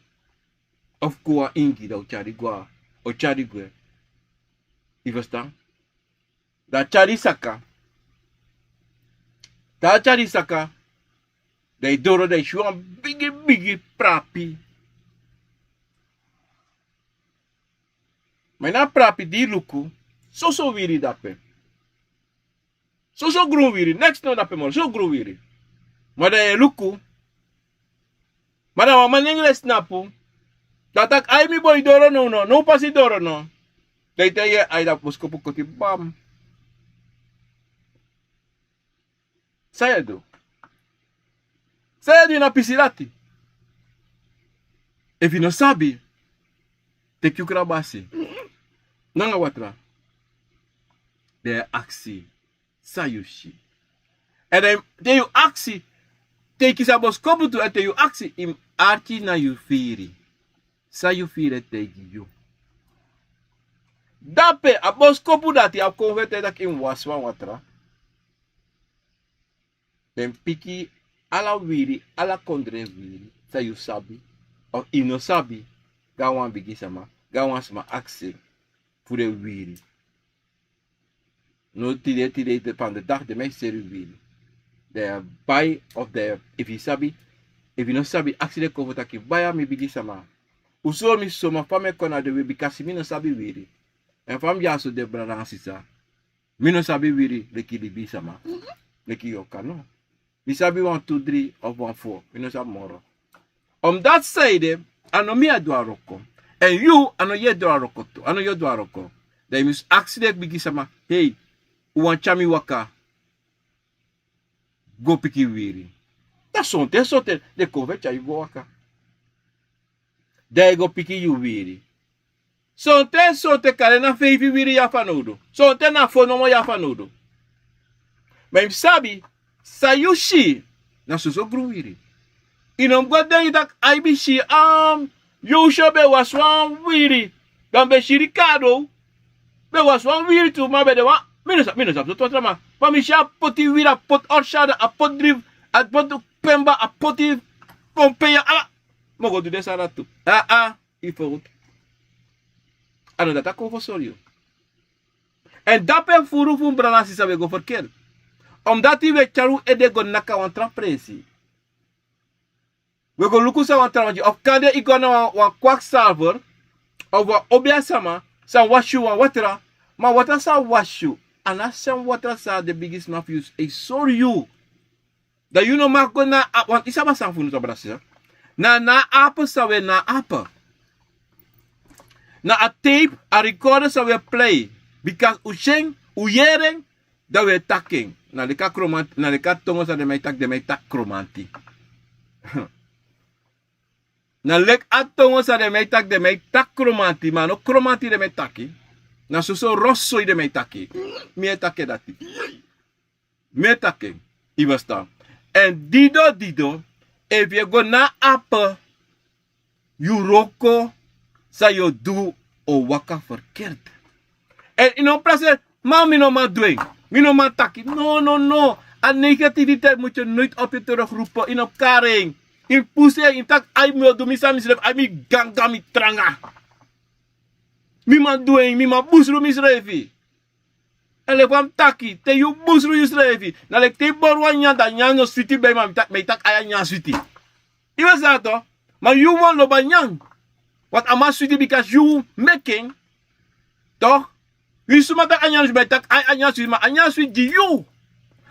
Of kon wan ingi, da o tyari go, o tyari gwe. Yu ferstan? Da a tyari saka. Da a tyari saka. Da yu doro, da yu si wan bigi, bigi prapi. Ma ini a prapi di yu luku, soso wiri de dape. Soso grun wiri, neks no de dape moro, soso grun wiri. Ma da yu e luku, ma da wan manengre e snapu. Da a taki: "Ai, mi boi, doro no, no, no pasi doro no." Da yu taigi en, ai, da boskopu koti, bam. San yu e du? San yu e du ini a pisi dati? Efu yu no sabi, teki yu krabasi nanga watra. Da yu e aksi san yu si. Èn dan te yu aksi, te yu kisi a boskopu tu, èn te yu aksi, yu mus arki na yu firi. San yu firi e taigi yu. Dape a boskopu dati, a kon fu e taigi taki yu mus wasi wan watra. Den piki ala wiri, ala kondre wiri san yu sabi, of yu no sabi, go na wan bigi sama, go na wan sama, aksi en fu den wiri. No, tide, tide, de, van de dag den man e seri wiri. Den e bai of den, efu yu sabi, efu yu no sabi, aksi den konfo taki: "Baya, mi bigi sama, un sori mi so, ma fa mi e kon na den wiri, bikasi mi no sabi wiri. Èn fa mi de ya so, den brada nanga sisa, mi no sabi wiri leki libisama." Meki yu o kan no. Mi sabi wan tu dri of wan fo, mi no sabi moro. Omdati san ede, a no mi e du a wroko. Èn yu a no yu e du a wroko tu, a no yu e du a wroko. Dan yu mus aksi den bigi sama, hei, un wani tyari mi waka go piki wiwiri? Dan sonten sonten den kon fu e tyari yu go waka. Dan yu e go piki yu wiwiri. Sonten sonten kande na feifi wiwiri yu abi fanowdu. Sonten na fo nomo yu abi fanowdu. Ma yu mus sabi, san yu si na soso gru wiwiri. Yu no mus go denki tak' a yu mus si, a yu si o ben wasi wan wiwiri, dan ben si rikado ben wasi wan wiwiri tu, ma ben de wan, mi no sabi, mi no sabi soti watra ma, ma mi si a poti wiwiri, a poti orsada, a poti drifu, a poti pemba, a poti pompeya ala. Mi o go du den sani dati tu. Aa, yu fowtu. A no dati a kon fu sori yu. Èn dape furu fu un brada sisa we go ferkeri. Omdati we tyari un ede go naka wan tra presi. We go luku san wan tra wan gi of kande yu go na wan kwaksalver of wan obi a sama san wasi yu wan watra. Ma watra san wasi yu a na san watra san den bigisma fu yu e sori yu. Dan yu no man go na a wan isaba san fu nu tabra sisa. Na na ape san we na ape. Na a tape a recorder san we play. Bika un si en, un yere en, dan we taki en na leki a kromanti, na leki a tongo san den man e taki, den man e taki kromanti. Na leki a tongo san den man e taki, den man e taki kromanti, ma a no kromanti den man e taki. Na soso rosoi den man e taki. Mi e taki en dati. Mi e taki en. Yu e ferstan? Èn dido dido, efu yu e go na ape, yu wroko san yu o du o waka ferkert. Èn yu no prase, ma mi no man du en, mi no man taki. No no no. A negativiteit mus yu noiti opo yu terugrupu, yu no kari en. Yu mus pusu en, yu mus taki ai mi o du mi sani misrefi, ai mi ganga mi tranga. Mi man du en, mi man busru misrefi. Èn leki fa mi taki, te yu busru yusrefi, na leki te yu bori wan nyanyan dan a nyanyan no switi ben, ma mi taki, mi e taki ai a nyanyan switi. Yu e sato, ma yu wan lobi a nyanyan. Want a man switi bika yu meki en. Tok, yu suma taki a nyanyan no switi, ma yu taki ai a nyanyan switi, ma a nyanyan switi gi yu.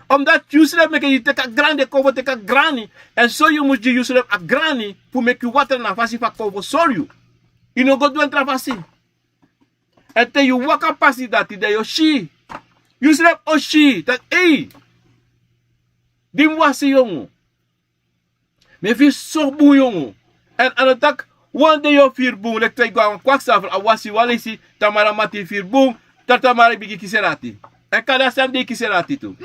Omdati yusrefi meki yu teki a grani, den kowvo teki a grani. Èn so yu mus gi yusrefi a grani fu meki yu watra na a fasi fu a kowvo sori yu. Yu no go du en tra fasi. Èn te yu waka pasi dati dan yu o si. Yusrefi o si taki ei, di mi wasi yongu, mi e firi so bun yongu. Èn a no taki wan dei yu o firi bun, leki te yu go na wan kwaksalver a wasi yu wan leisi, tamara mati yu firi bun, ta tamara yu bigin kisi en dati. Èn kande a sani de yu kisi en dati tu.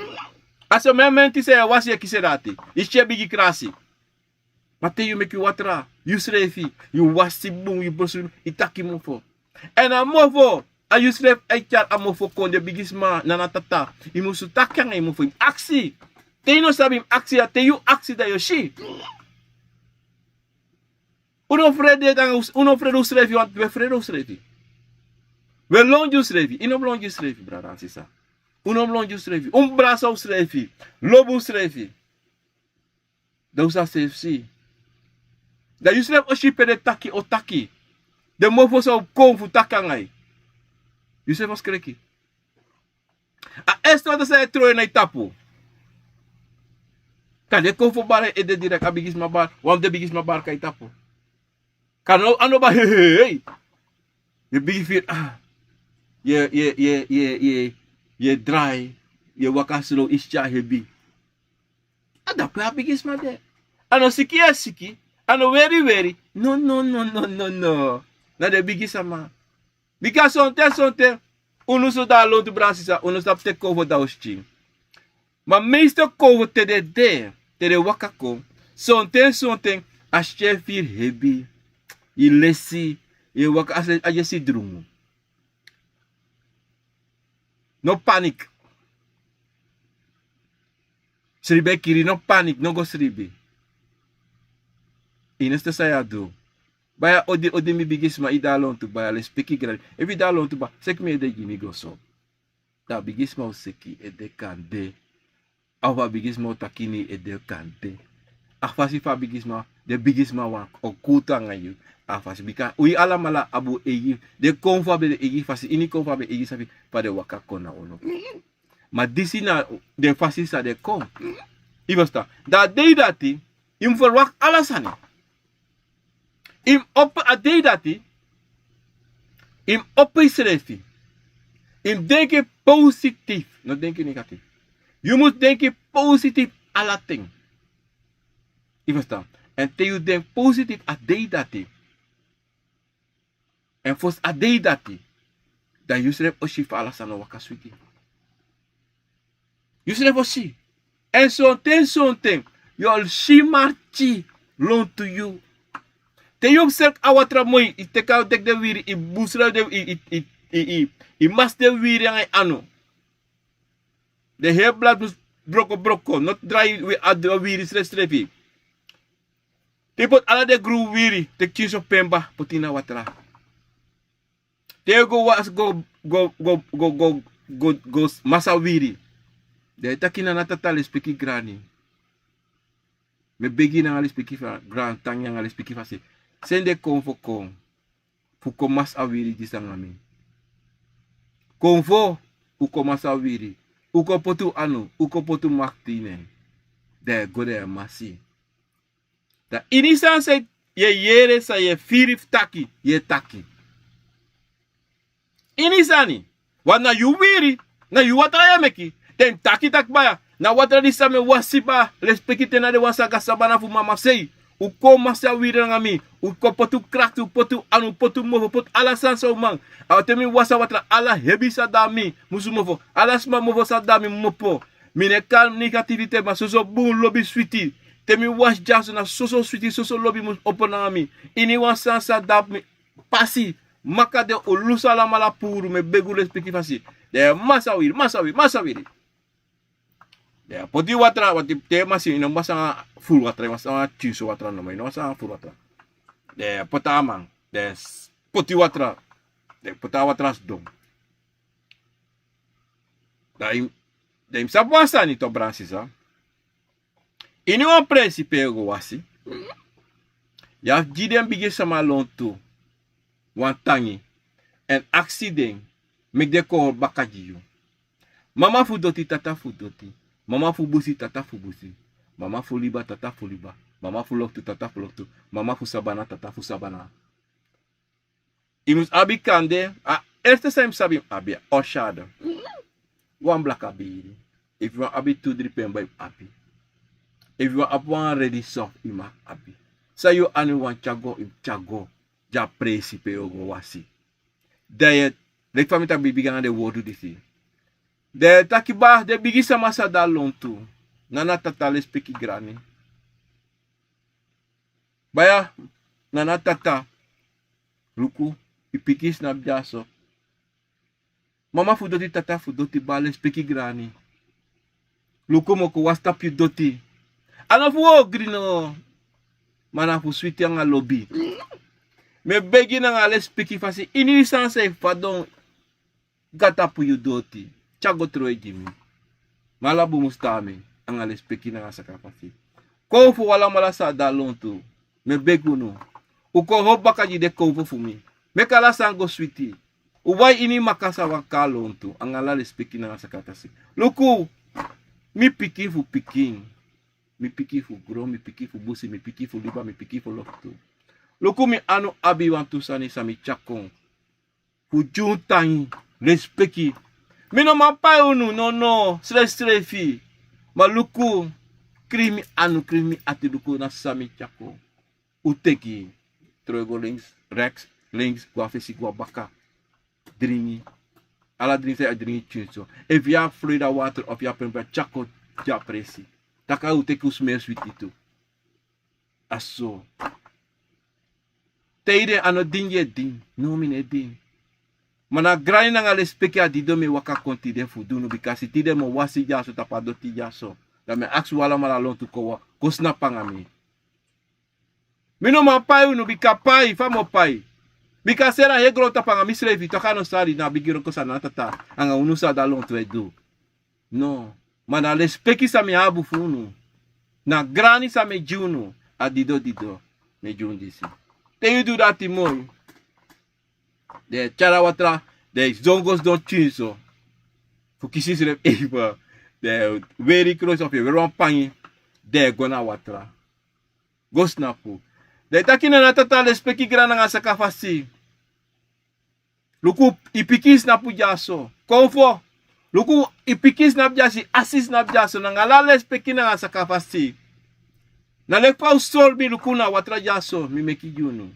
A so mementi san yu e wasi yu e kisi en dati, yu si en bigin krasi. Ma te yu meki watra, yusrefi, yu wasi bun, yu bosu, yu taki mofo. Èn a mofo, a yusrefi e tyari a mofo kon, den bigisma, nana, tata. Yu musu taki anga yu mofo, yu mus aksi. Te yu no sabi yu mus aksi, ya te yu aksi dan yu o si. Un no frede anga, un no frede unsrefi, want un e frede unsrefi. Un e longi unsrefi, yu no mus longi unsrefi brada nanga sisa. Un no mus longi unsrefi, un mus brasa unsrefi, lobi unsrefi. Dan un sa seefi si. Dan yusrefi o si pe den taki o taki. Den mofo san o kon fu taki anga yu. Yusrefi o skreki. A este watra san e tron en na yu tapu. Kande kon fu bari ede direk a bigisma bari, wan fu den bigisma bari kon na yu tapu. Kande a no bari hei hei hei. Yu e bigin firi, a, yu e, yu e, yu e, yu e, yu e drai, yu e waka slow, yu e tyari hebi. A dape a bigisma de. A no siki yu e siki, a no weri yu weri. No no no no no no. Na den bigisma. Bika sonten sonten unu so de na lontu, brada sisa, unu sabi te kowvo de na un skin. Ma meeste kowvo te den de, te den waka kon, sonten sonten a skin e firi hebi. Yu lesi, yu e waka a yesi drungu. No panik. Sribi e kiri, no panik, no go sribi. Yu no sabi san yu e du. Baya, odi, odi mi bigisma, yu de na lontu baya, lespeki grani. Efu yu de na lontu baya, seki mi ede gi mi go so. Dan a bigisma o seki ede kande. A fu a bigisma o taki ini yu ede kande. A fasi fa a bigisma, den bigisma wan o kuutu anga yu. A fasi bika wi alamala abi un eigi, den kon fu abi den eigi fasi, ini kon fu abi den eigi sabi fa den waka kon na unu. Ma disi na den fasi san den kon. Yu ferstan? Dan a dei dati yu mus ferwakti ala sani. Yu mus opo a dei dati. Yu mus opo yusrefi. Yu mus denki positif, no denki negatif. Yu mus denki positif ala ten. Yu ferstan? Èn te yu denki positif a dei dati, èn fosi a dei dati, dan yusrefi o si fa ala sani o waka switi. Yusrefi o si. Èn sonten sonten yu o si marki lontu yu. Te yu o serki a watra moi, yu teki a teki den wiri, yu busra den, yu masi den wiri nanga yu anu. Den heri blad mus broko broko, no drai a wiri srefsrefi. Te yu poti ala den gru wiri, teki kinso pemba poti ini a watra. Te yu go wasi go go go go go go go masi a wiri. Dan yu taki: Nana, tata, lespeki, grani, mi e begi yu nanga lespeki fa grantangi nanga lespeki fasi, seni den konfo kon fu kon masi a wiri disi nanga mi. Konfo, un kon masi a wiri. Un kon poti un anu, un kon poti un makti ini en. Dan yu e go, dan yu e masi. Dan ini sani san yu e yere, san yu e firi fu taki, yu e taki. Ini sani. Want na yu wiri, na yu watra yu e meki. Dan yu taki taki: Baya, na watra disi san mi e wasi, baya, lespeki, te na den wan san go a sabana fu mamasei. Un kon masi a wiri nanga mi. Un kon poti un krakti, un poti un anu, un poti un mofo, poti ala sani san un man. A te mi wasi a watra, ala hebi san de na mi musu mofo. Ala sma mofo san de na mi mu opo. Mi no e kari negativiteit, ma soso bun lobi switi. Te mi wasi dyaso, na soso switi, soso lobi mus opo nanga mi. Ini wan sani san de na mi pasi, maka den o lusu alamala puru, mi e begi un lespeki fasi. Dan yu e masi a wiri, masi a wiri, masi a wiri. Dan yu e poti watra, want te yu masi, yu no masi nanga furu watra, yu masi nanga kinso watra nomo, yu no masi nanga furu watra. Dan yu e poti a man, dan yu e poti watra, dan yu e poti a watra sidon. Dan yu, dan yu mus sabi wan sani tu, brada sisa. Ini wan presi pe yu o go wasi, yu abi gi den bigi sama lontu wan tangi, èn aksi den meki den kon baka gi yu. Mama fu doti, tata fu doti. Mama fu busi, tata fu busi. Mama fu liba, tata fu liba. Mama fu loktu, tata fu loktu. Mama fu sabana, tata fu sabana. Yu mus abi kande, a erste san yu mus abi, yu mus abi a orsado. Wan blaka biri. Efu yu wani abi tu dri pemba, yu mus abi. Efu yu wani abi wan redi sofu, yu mus abi. San yu anu wani tyari go, yu mus tyari go. Gi a presi pe yu o go wasi. Dan yu e, leki fa mi taki, bigi nanga den wortu disi. Dan yu e taki: Baya, den bigi sama san de na lontu. Nana, tata, lespeki, grani. Baya, nana, tata, luku, yu pikin e snapu dyaso. Mama fu doti, tata fu doti, baya, lespeki, grani. Luku, mi o kon wasi tapu yu doti. A no fu ogri no, ma na fu switi anga lobi. Mi e begi nanga lespeki fasi, ini yu sani san e fadon go na tapu yu doti, tyari go trowe gi mi. Mi ala bun mus tan na mi, anga lespeki nanga saka fasi. Konfo, un alamala san de na lontu, mi e begi unu, un kon hori baka gi den konfo fu mi. Meki ala sani go switi. Un wai ini makasa waka na lontu, anga ala lespeki nanga saka fasi. Luku, mi pikin fu pikin, mi pikin fu gron, mi pikin fu busi, mi pikin fu liba, mi pikin fu loktu. Luku, mi anu abi wantu sani san mi tyari kon fu gi unu tangi, lespeki. Mi no man pai unu, no, no, srefsrefi. Ma luku, krin mi anu, krin mi ati, luku na san mi tyari kon. Un teki, trowe go links, rechts, links, go na fesi, go na baka. Dringi. Ala dringi san yu e dringi, tyunso. Efu yu abi Florida water of yu abi pempa, tyari kon gi a presi. Taki un teki, un smeri switi tu. A so. Te yu de, a no dingi yu e dingi. No, mi no e dingi. Ma na grani nanga lespeki a didon mi e waka kon tide fu du unu, bika si tide mi o wasi dyaso tapu a doti dyaso, dan mi e aksi un alamala lontu kon wa-, kon snapu anga mi. Mi no man pai unu, bika pai, fa mi o pai? Bika seri a heri grontapu anga misrefi, taki a no sari, na bigi wroko san Nana Tata anga unu san de na lontu e du. No, ma na lespeki san mi abi fu unu. Na grani san mi e gi unu, a didon didon mi e gi unu disi. Te yu du dati moi, den e tyari a watra, den e sidon go sidon tyunso. fu kisi srefi efu den weri krosi of yu e weri wan pangi, den e go na watra. Go snapu. Den e taki na na tata lespeki gran nanga saka fasi. Luku, i pikin snapu dyaso. Konfo. Luku, i pikin snapu dyaso, i asi snapu dyaso nanga ala lespeki nanga saka fasi. Na leki fa un sori mi luku na watra dyaso mi meki gi unu.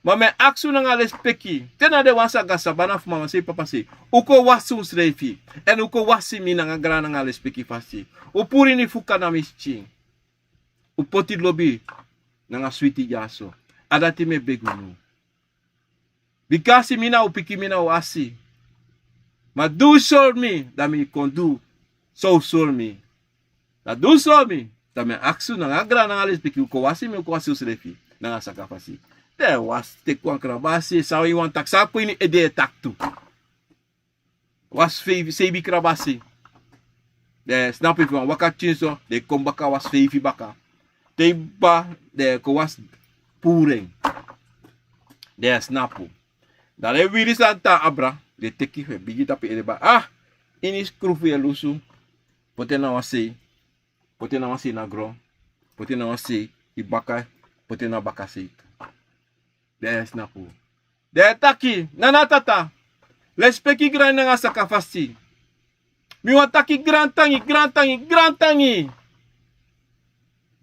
Ma mi e aksi un nanga lespeki, te na den wan sa go a sabana fu mama sei papa sei, un kon wasi unsrefi. Èn un kon wasi mi nanga gran nanga lespeki fasi. Un puru ini fuka na mi skin. Un poti lobi nanga switi dyaso. A dati mi e begi unu. Bika a si mi na un pikin, mi na un asi. Ma di un sori mi, dan mi kon du san un sori mi. Dan di un sori mi, dan mi e aksi un nanga gran nanga lespeki, un kon wasi mi, un kon wasi unsrefi nanga saka fasi. Den wasi teki wan krabasi, san yu wani taki, san kon ini ede e taki tu. Wasi feifi, seibi krabasi. Den e snapu efu wan waka pikinso, den e kon baka wasi feifi baka. Te i ba, den e kon wasi puru en. Den e snapu. Dan den wiri san tan abra, den e teki fu e bigi tapu ede baka. Ah! Ini skrufu yu e lusu. Poti en na wan sei. Poti en na wan sei na gron. Poti en na wan sei, i baka, poti en na baka sei. Den e snapu. Den e taki, na na tata, lespeki grani nanga saka fasi. Mi wani taki grantangi, grantangi, grantangi.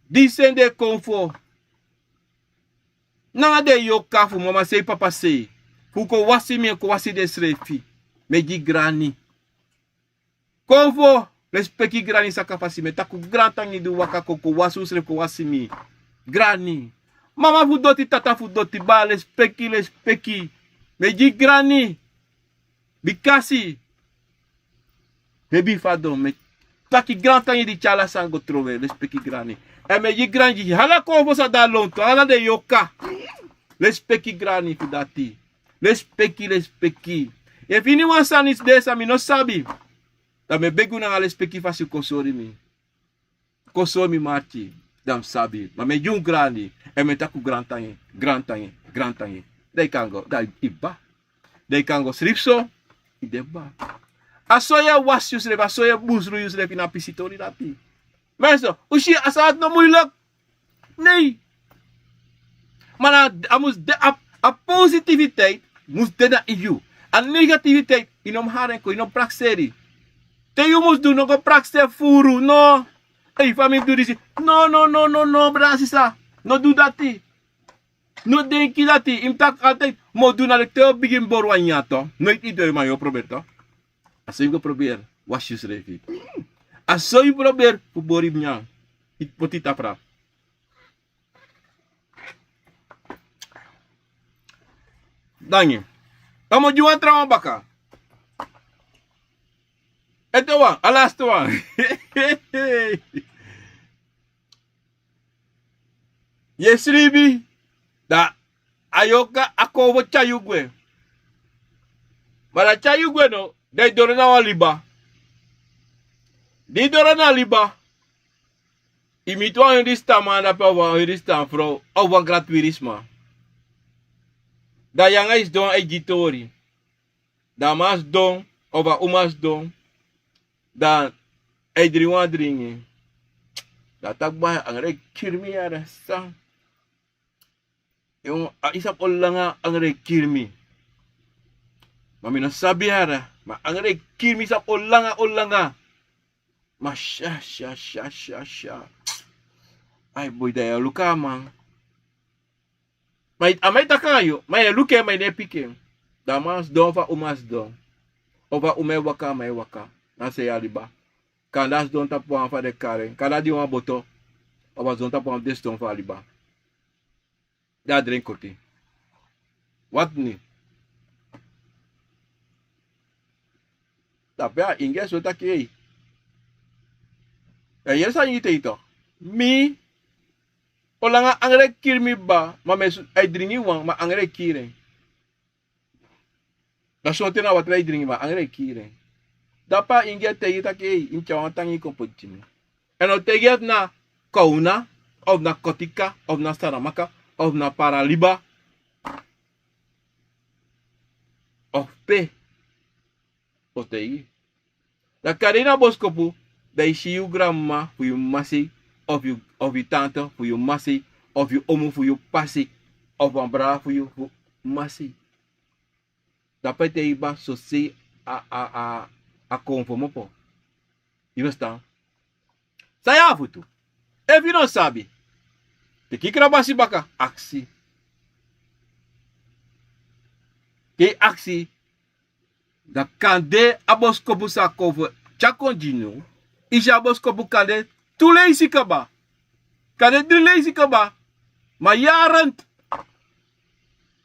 Di seni den konfo nanga den yoka fu mama sei papa sei, fu kon wasi mi, kon wasi densrefi. Mi e gi grani. Konfo, lespeki grani saka fasi, mi e taki un grantangi di un waka kon, kon wasi unsrefi, kon wasi mi. Grani. Mama fu doti, tata fu doti, baa, lespeki, lespeki. Mi e gi grani. Bika a si, hebi fadon, mi e taki grantangi di tyari ala sani go trowe, lespeki grani. Èn mi e gi grani gi ala konfo san de a lontu, ala den yoka. Lespeki grani fu dati. Lespeki, lespeki. Efu iniwan sani de san mi no sabi, dan mi e begi un nanga lespeki fasi kon sori mi. Kon sori mi marki, dan mi sabi. Ma mi e gi un grani, èn mi e taki un grantangi, grantangi, grantangi. Dan i kan go, dan i ba. Dan i kan go sripi so, i de ba. A so yu e wasi yusrefi, a so yu e busru yusrefi na pisitori dati. Mensen, un si a sani no muilek. Nee. Ma na, a mus de, a, a positiviteit mus de na yu. A negativiteit, i no mus hari en kon, i no mus prakseri. Te yu mus du, no go prakseri furu, no. Ei, fa mi mus du disi. No, no, no, no, no, brada, sisa. No du dati. No denki dati, i mus taki altijd, mi o du na leki te yu o bigin bori wan nyanyan tu. Noiti i du en, ma yu o proberi tu. A so yu go proberi, wasi yusrefi. A so yu proberi fu bori nyanyan. I poti tapra. Dangi. Dan mi o gi wan trawan baka. Ete wan, a lasti wan. Yu e sribi, dan a yoka, a konfo tyari yu gwe. Ma dan a tyari yu gwe no, dan i doro na wan liba. Di i doro na liba, i miti wan hindustan man dape, of wan hindustan frow, of wan grati wiri sma. Dan yu nanga en sidon e gi tori. Dan a man sidon, of a uma sidon, dan a e dringi wan dringi. Dan a taki: "Boi, a angre e kiri mi yara, san? Yu, a, yu sabi on langa a angre e kiri mi? Ma mi no sabi yara, ma a angre e kiri mi, yu sabi on langa, on langa." Ma sha, sha, sha, sha, sha. Ai boi, dan yu e luku a man. Ma a man e taki nanga yu, ma yu e luku en, ma yu no e piki en. Dan a man sidon, of a uma sidon. Of a uma e waka, a man e waka na sei a liba. Kande a sidon tapu wan fa den kari en, kande a dringi wan boto. Of a sidon tapu wan fu den sidon fu a liba. Dan a dringi koti. Wat ni? Dape a ingi e so taki: "Ei, a yere san ingi taigi yu tok. Mi, on langa angre e kiri mi, baa, ma mi e su-, a e dringi wan, ma angre e kiri en. Dan sonten na watra a e dringi, ma angre e kiri en." Dape a ingi e taigi taki: "Ei, i mus tyari wan tangi kon poti gi mi." Èn a o taigi yu efu na Kawna, of na Kotika, of na Saramaka, of na Paraliba, of pe. A o taigi yu. Dan kande ini a boskopu, dan yu si yu granmama fu yu mama sei, of yu, of yu tante fu yu mama sei, of yu omu fu yu p'pa sei, of wan brada fu yu fu mama sei. Dape te yu bari sosei a, a, a, a kon fu mopo. Yu no stan? San yu abi fu du? Efu yu no sabi, teki yu krabasi baka, aksi. Te yu aksi, dan kande a boskopu sa kon fu tyari kon gi yu. Yu si a boskopu kande tu leisi kaba, kande dri leisi kaba. Ma yaren,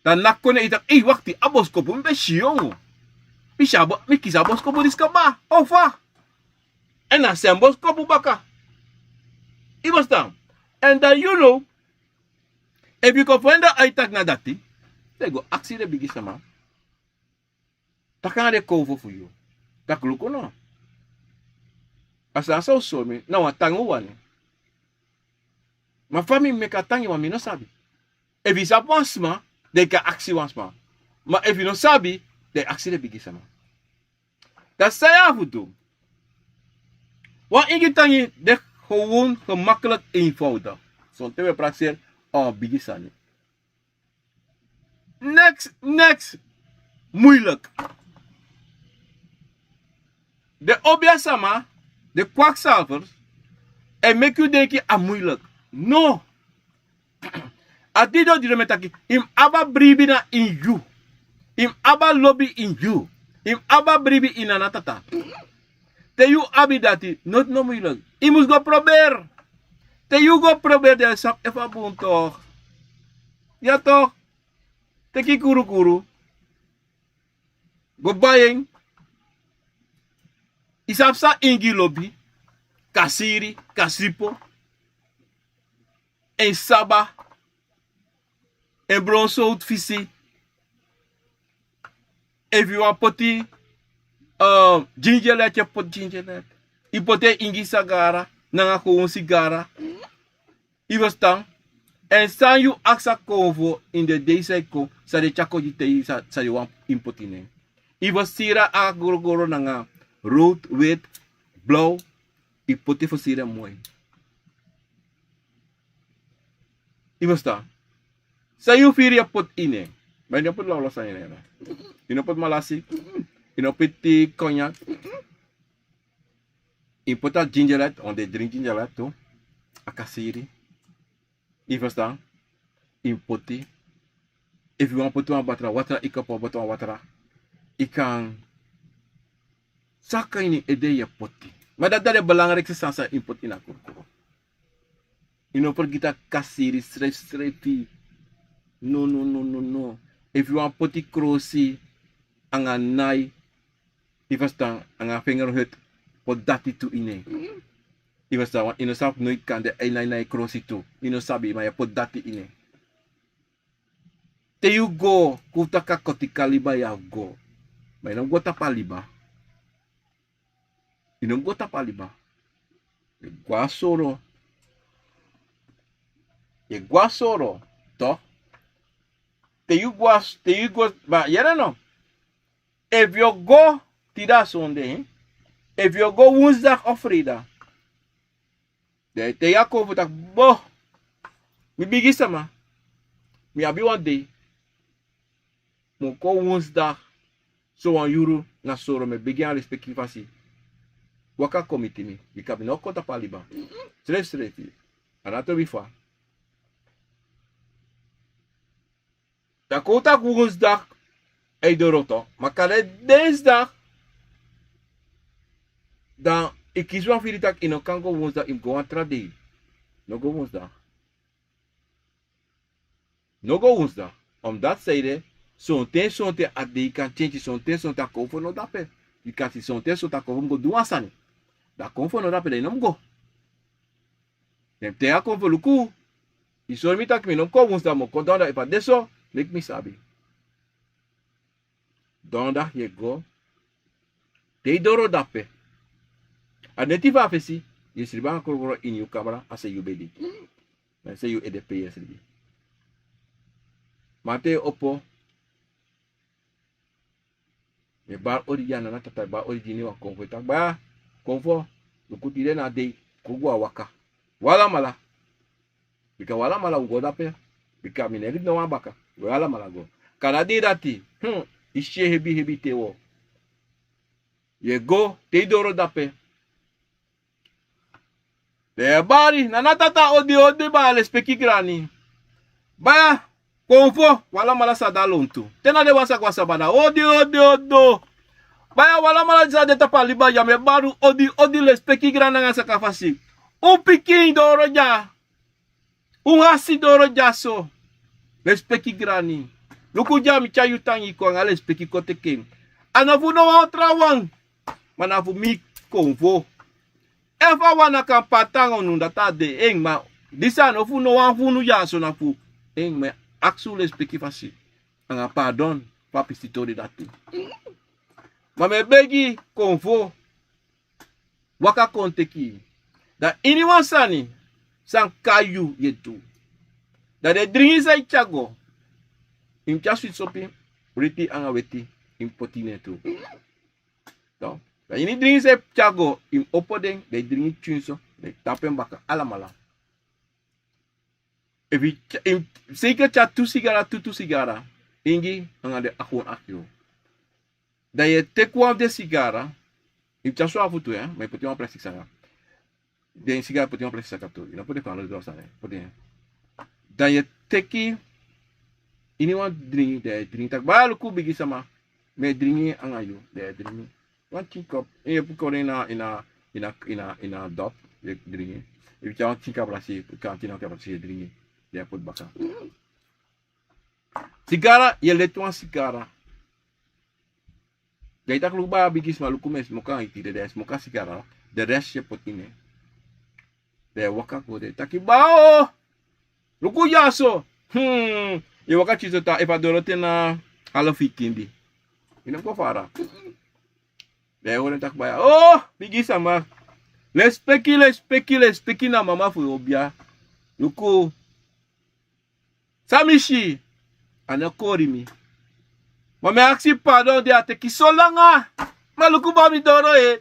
dan na kon e taki: "Ei, wakti, a boskopu mi ben si yongu. Mi si a bo-, mi kisi a boskopu disi kaba, ofa?" Èn na sen boskopu baka. Yu mus stan? Èn dan yu no, efu yu kon fende a yu taki na dati, dan yu go aksi den bigi sama. Taki nanga den kowfu fu yu. Taki: "Luku no. A sani san un sori mi, na wan tangi un wani. Ma fa mi meki a tangi, ma mi no sabi." Efu yu sabi wan sma, dan yu kan aksi wan sma. Ma efu yu no sabi, dan yu aksi den bigi sama. Dan san yu abi fu du? Wan ingi tangi de gewoon, gemakkelijk, eenvoudig. Sonten wi e prakseri a wan bigi sani. Niks, niks moeilijk. Den obiasma, den kwakzalvers, e meki yu denki a moeilijk. No. A didon di den e taki, yu mus abi a bribi na ini yu. Yu mus abi a lobi ini yu. Yu mus abi a bribi ini a natata. Te yu abi dati, noti no moeilijk. Yu mus go proberi. Te yu go proberi, dan yu o sabi efu a bun toch. Ya toch. Teki kurukuru. Go bai en. Yu sabi san ingi lobi? Kasiri, kasipo, en saba, en bron sowtu fisi. Efu yu wani poti, eh, gingerlet, yu e poti gingerlet. Yu poti en ingi sigara, nanga gewoon sigara. Yu ferstan? Èn san yu aksi a kowfu ini den dei san e kon, san den tyari kon gi yu, san, san yu wani poti ini en. Yu ferstan, sira a gorogoro nanga rood, wit, blaw. Yu poti, ferstan, moi. Yu ferstan? San yu firi yu e poti ini en. Ma yu no poti lawlaw sani ini en. Yu no poti malasi. Yu no poti konyak. Yu poti a gingerlet, want den e dringi gingerlet tu. A kasiri. Yu ferstan? Yu poti. Efu yu wani poti wan batra, watra, yu kan poti batra, watra. Yu kan saka ini ede, yu e poti. Ma dati na den belangrikste sani san yu poti ini a kurukuru. Yu no fergiti a kasiri srefsrefi. No, no, no, no, no. Efu yu wani poti krosi anga nai, yu ferstan, anga fingerhut, poti dati tu ini en. Yu ferstan? Want yu no sabi, noiti kande a e nai nanga krosi tu. Yu no sabi, ma yu e poti dati ini en. Te yu go, kon un taki a koti kaliba, yu abi go. Ma yu no mus go tapu a liba. Yu no mus go tapu a liba. Yu e go a soro. Yu e go a soro, toch? Te yu go a s-, te yu go, ma yere no. Efu yu o go tide a sonde, efu yu o go woensdag of vrijdag, dan yu e taigi a kowfu taki: Bo, mi bigi sama, mi abi wan dei. Mi o kon woensdag, so wan yuru na soro, mi e begi yu na a respeki fasi. Waka kon miti mi, bika mi no o kon tapu a liba. Srefsrefi. A no o tobi fa. Dan kon un taki woensdag, a e doro toch. Ma kande dinsdag, dan yu kisi wan firi taki yu no kan go woensdag, yu mus go wan tra dei. No go woensdag. No go woensdag. Omdat, sonten, sonten a dei kan tyentyi, sonten, sonten a kowfu no de ape. Yu kan si sonten, sonten a kowfu mus go du wan sani. Dan a kowfu no de ape, dan yu no mus go. Den mus taigi a kowfu: Luku, yu sori mi taki mi no mus kon woensdag, mi o kon donderdag. Efu a de so, meki mi sabi. Donderdag yu e go. Te yu doro dape, a neti fu a fesi, yu e sribi nanga krokro ini yu kamra, a sei yu bedi. A sei yu ede pe yu e sribi. Ma te yu opo, yu e bari odi gi a nana tata, yu e bari odi gi ini wan kowfu, yu e taki: Baya, Konfo, luku tide na dei, kon go a waka. Un alamala. Bika un alamala un go dape. Bika mi no e libi no wan baka. Un alamala go. Kande a dei dati, hmm, i si en hebi hebi te wo. Yu e go, te i doro dape. Den e bari, na na tata odi odi baya, lespeki grani. Baya, konfo, un alamala sa de a lontu. Te na den wan sa go a sabana, odi odi odi. Baya, un alamala di sa de tapu a liba ya, mi e bari un odi odi, lespeki grani nanga sakafasi. Un pikin doro dya. Un hasi doro dyaso. Lespeki grani. Luku dya, mi tyari yu tangi kon nanga lespeki kon teki en. A no fu no wan trawan. Ma na fu mi, konfo. Efu a wan na kan pati nanga unu, dati a de en, ma disi a no fu no wan fu unu dyaso, na fu en. Mi e aksi un lespeki fasi nanga pardon fu a pisitori dati. Ma mi e begi, konfo, waka kon teki. Da iniwan sani san kai yu, yu e du. Da den dringi san i tyari go, i mus tyari switi sopi, writi anga weti, i mus poti ini en tu. Da ini dringi san i tyari go, i mus opo den, den dringi tyunso, den tapu en baka alamala. Efu i tya-, i mus seiki tyari tu sigara, tu tu sigara, ingi anga den akun aki yu. Da yu e teki wan fu den sigara, i mus tyari swafu tu, ma i poti wan plastik saka. Den sigara poti wan plastik saka tu, i no poti kon a lo doro sani, poti en. Da yu e teki iniwan dringi, da yu e dringi, taki baya, luku bigi sama, mi e dringi anga yu, da yu e dringi. Wan tin kop, yu e poti kon ini a, ini a, ini a, ini a, ini a dop, yu e dringi. Efu i tyari wan tin kop lasi, kan tin kop lasi, yu e dringi. Da yu e poti baka. Sigara, yu e leti wan sigara. Da yu taki luku baya, bigi sama, luku mi e smoki anga yu tide, da yu e smoki a sigara, den resi yu e poti ini en. Da yu e waka go, da yu taki baya o, luku dyaso. Hmm, yu e waka tyunso tan, efu a doro te na alofi kindi. I no kon fara. Da yu e hori en taki baya o, bigi sama. Lespeki, lespeki, lespeki na mama fu yu obia. Luku. San mi si, a no kori mi. Ma mi e aksi pardon, di a teki so langa. Ma luku baya, mi doro e.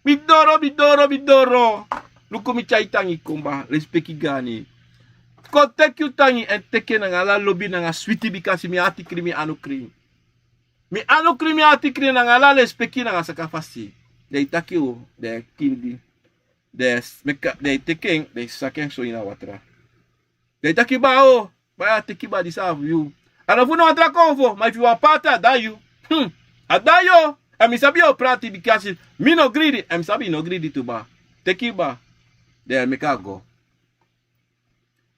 Mi doro, mi doro, mi doro. Luku, mi tyari yu tangi kon baya, lespeki grani. Kon teki yu tangi èn teki en nanga ala lobi nanga switi, bikasi mi ati krin, mi anu krin. Mi anu krin, mi ati krin, nanga ala lespeki nanga sakafasi. Da yu taki o, da yu e kindi. Da yu e s-, meki, da yu e teki en, da yu e saka en so ini a watra. Da yu taki baya o, baya, teki baya, disi a fu yu. A no fu no wan tra konfo, ma efu yu wani pati, a de a yu. Hmm. A de a yu. Èn mi sabi yu o prati, bikasi mi no gridi, èn mi sabi yu no gridi tu baya. Teki baya. Da yu e meki a go.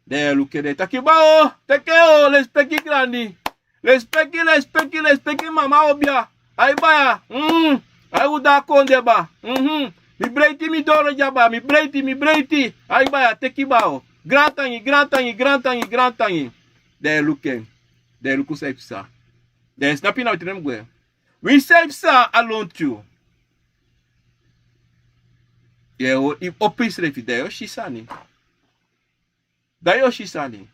Da yu e luku en, da yu taki baya o, teki o, lespeki grani. Lespeki, lespeki, lespeki mama obia. Ai baya. Mhm. Ai, un de a kondre baya. Mhm. Mi breiti, mi doro dya baya, mi breiti, mi breiti. Ai baya, teki baya o. Grantangi, grantangi, grantangi, grantangi. Da yu e luku en. Da yu e luku san e psa. Da yu e snapu na weti den mus gwe. Winsi san e psa a lontu. Yu e o-, yu opo yusrefi, da yu o si sani. Da yu o si sani.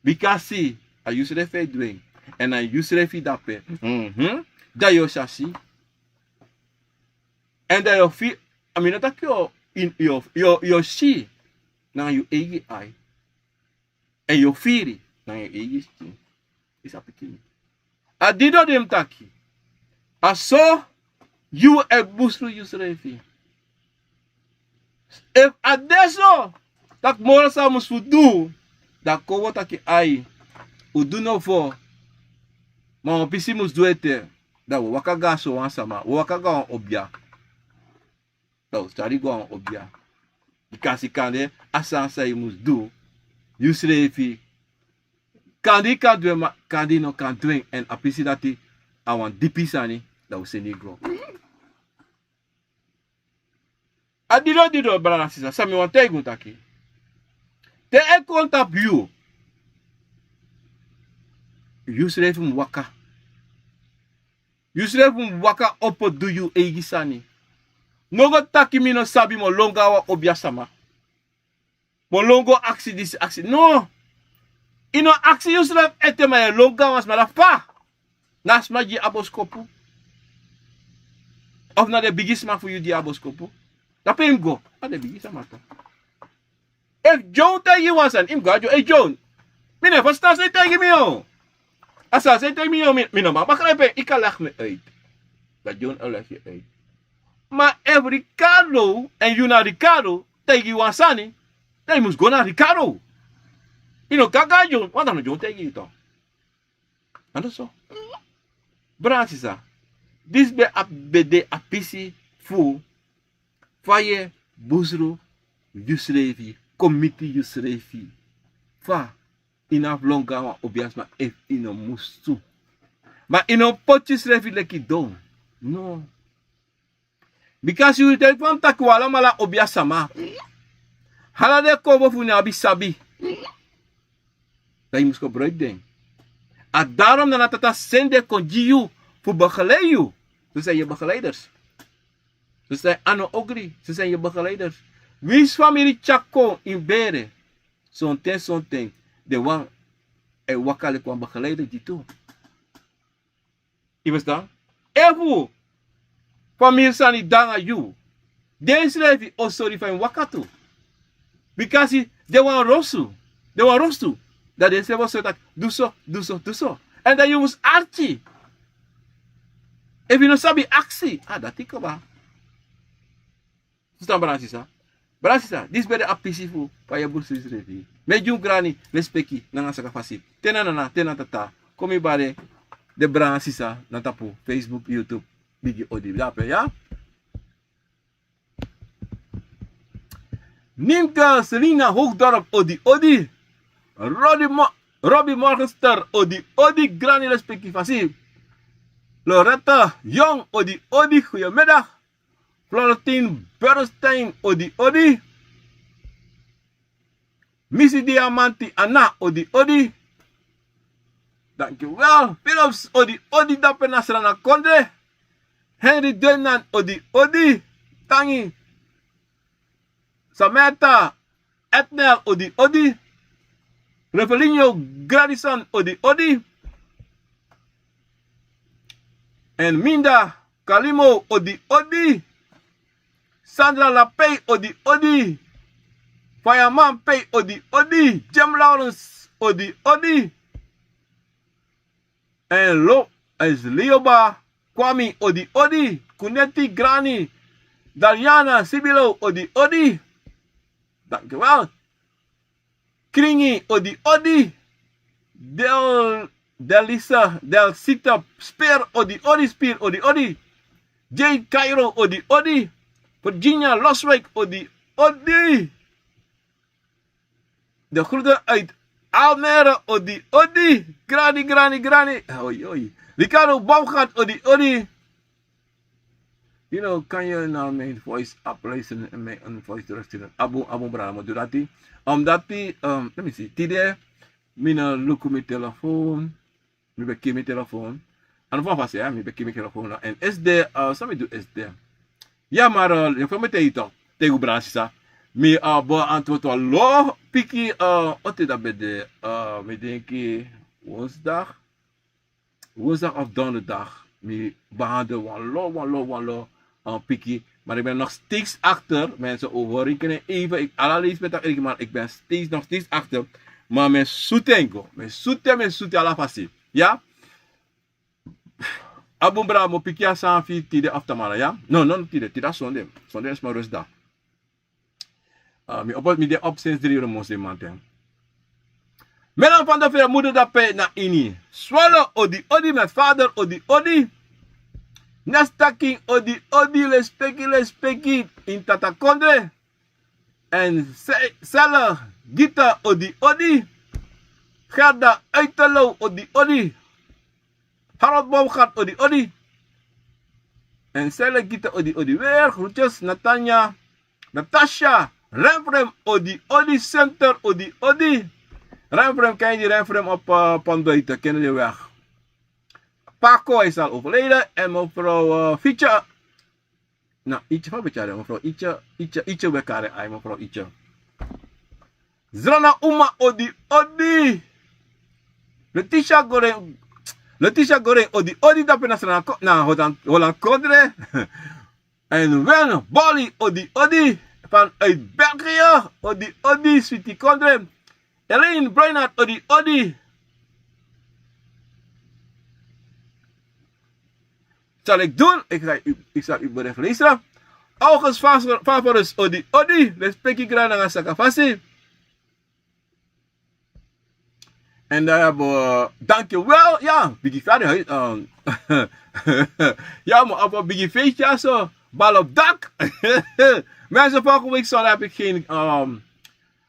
Bikasi a yusrefi e du en. Èn a yusrefi de ape. Mhm. Da yu o si a si. Èn da yu o fi-, a mi no taki yu o, yu o, yu o, yu o si nanga yu eigi ai. Èn yu o firi nanga yu eigi skin. Yu sa piki mi. A didon di mi taki. A so yu e busru yusrefi. Efu a de so, taki moro san a musu fu du, da kon wi o taki ai, un du novo. Ma wan pisi musu du ete, da wi o waka go a so wan sama, wi o waka go a wan obia. Da wi o tyari go a wan obia. Bikasi kande a sani san yu musu du, yusrefi. Kande yu kan du en, ma kande yu no kan du en, èn a pisi dati a wan dipi sani, da wi o seni yu go. A didon didon, brada, sisa, san mi wani taigi un taki. Te a e kon tapu yu, yusrefi mu waka. Yusrefi mu waka opo du yu eigi sani. No go taki mi no sabi, mi o lon go a wan obia sama. Mi o lon go aksi disi, aksi. No. Yu no aksi yusrefi ete, ma yu e lon go a wan sama, da fa? Na a sma gi a boskopu. Of na den bigisma fu yu di a boskopu. Dape yu mus go na den bigisma tu. Efu John taigi yu wan sani, yu mus go na John. Ei John, mi no e fastan san yu taigi mi o. A sani san yu taigi mi o, mi no man bakra en pe yu kan legi mi uit. Dan John o legi yu uit. Ma efu Ricardo èn yu na Ricardo taigi yu wan sani, dan yu mus go na Ricardo. Yu no kan go na John want a no John taigi yu tu. Anda so. Brada sisa, disi ben abi ben de a pisi fu fa yu e busru yusrefi, kon miti yusrefi. Fa yu no abi lon go na wan obiasma efu yu no musu. Ma yu no poti yusrefi leki don. No. Bikasi yu denki fa mi taki wan alamala obiasama. Ala den konfo fu unu abi sabi. Dan yu mus gebruiki den. A darom na na tata seni den kon gi yu fu begelei yu. Sosi en yu begeleiders. Sosi en yu ano ogri. Sosi en yu begeleiders. Winsi famiri tyari kon ini bere, sonten sonten den wan e waka leki wan begeleider gi tu. Yu ferstan? Efu famiri sani de nanga yu, densrefi o sori fa yu mus waka tu. Bikasi den wani rostu. Den wani rostu. Dan densrefi o sori taki du so, du so, du so. Èn dan yu mus arki. Efu yu no sabi aksi, a dati kaba. Fusutan brada sisa? Brada sisa, disi ben de a pisi fu fa yu e brusu yusrefi. Mi e gi un grani lespeki nanga saka fasi. Te na nana, te na tata. Kon mi bari den brada sisa na tapu Facebook, YouTube. Bigi odi dape ya. Nimka Selina Hoogdorp odi odi. Robi Morgenster odi odi, grani lespeki fasi. Loretta Jong odi odi, goedemiddag. Florentin Bernstein odi odi. Misi Diamanti Ana odi odi. Dankjewel. Philips odi odi, dape na Srana kondre. Henry Deunan odi odi. Tangi. Samantha Etnel odi odi. Revelinho Gradison odi odi. Èn Minda Kalimo odi odi. Sandra Lapei odi odi. Fireman Pei odi odi. Jem Lawrence odi odi. Èn Lo, èn Lioba Kwami odi odi. Kuneti Grani. Daliana Sibilo odi odi. Dankjewel. Kringi odi odi. Del, Delisa, Delsita Speer odi odi, Speer odi odi. Jade Cairo odi odi. Virginia Loswijk odi odi. De groeten uit Almere odi odi. Grani, grani, grani. Oi, oi. Ricardo Baumgart odi odi. You know, kan je naar mijn voice app luisteren en mij een voice terugsturen? Abu, Abu Brahma, doe dat die. Omdat die, um, let me see, tide, mina luku mi telefoon, mi beki mi telefoon. Ano van vast, ja, mi beki mi telefoon. En S D, uh, so mi doe S D. Ja, maar, uh, je vond meteen toch, tegen Brasisa. Mi, uh, bo antwoord wel lo, piki, uh, ote dat bij de, uh, mi denk, woensdag. Woensdag of donderdag, mi behandel wan lo, wan lo, wan lo, uh, piki. Maar ik ben nog steeds achter. Mensen, overrekenen even. Ik, ala lees met dat, maar ik ben steeds, nog steeds achter. Maar mijn soetengo, mijn soete, mijn soete, ala fasi. Ja? Abun Brahma, piki a san fu tide of tamara, ja? No, no, tide, tide a sonde. Sonde is mijn rustdag. Uh, mi opo, mi de op sinds drie uur morse mamanten. Melan van de Veer, moeder dape na ini. Swallow odi odi, met vader odi odi. Nestaking odi odi, lespeki lespeki in Tata Kondre. En Se-, Selle Gita odi odi. Gerda Uiterlo odi odi. Harold Baumgart odi odi. En Selle Gita odi odi weer. Groetjes, Natanja, Natasha, Renfrem odi odi, Center odi odi. Renfrem, ken je die Renfrem op, eh, Pand Buiten, ken je die weg? Paco is al overleden. En mevrouw, eh, Fietje. Nou, Ietje, wat weet jij dan, mevrouw Ietje? Ietje, Ietje, we karen, ai, mevrouw Ietje. Zrana Uma odi odi. Letitia Goreng, Letitia Goreng odi odi, dape na Srana ko-, na Holland, Holland Kondre. En Wen Boli, odi odi. Vanuit België, odi odi, Sweetie Kondre. Elaine Bruinart, odi odi. Zal ik doen. Ik ga u, ik zal u bericht lezen. August Favorus, odi odi. Respecti grani nanga sakafasi. En dan hebben we, dankjewel. Ja, Biggie Friday. Hij, ehm, ja, maar op een Biggie feestje zo. Bal op dak. Mensen, volgende week zondag heb ik geen, ehm,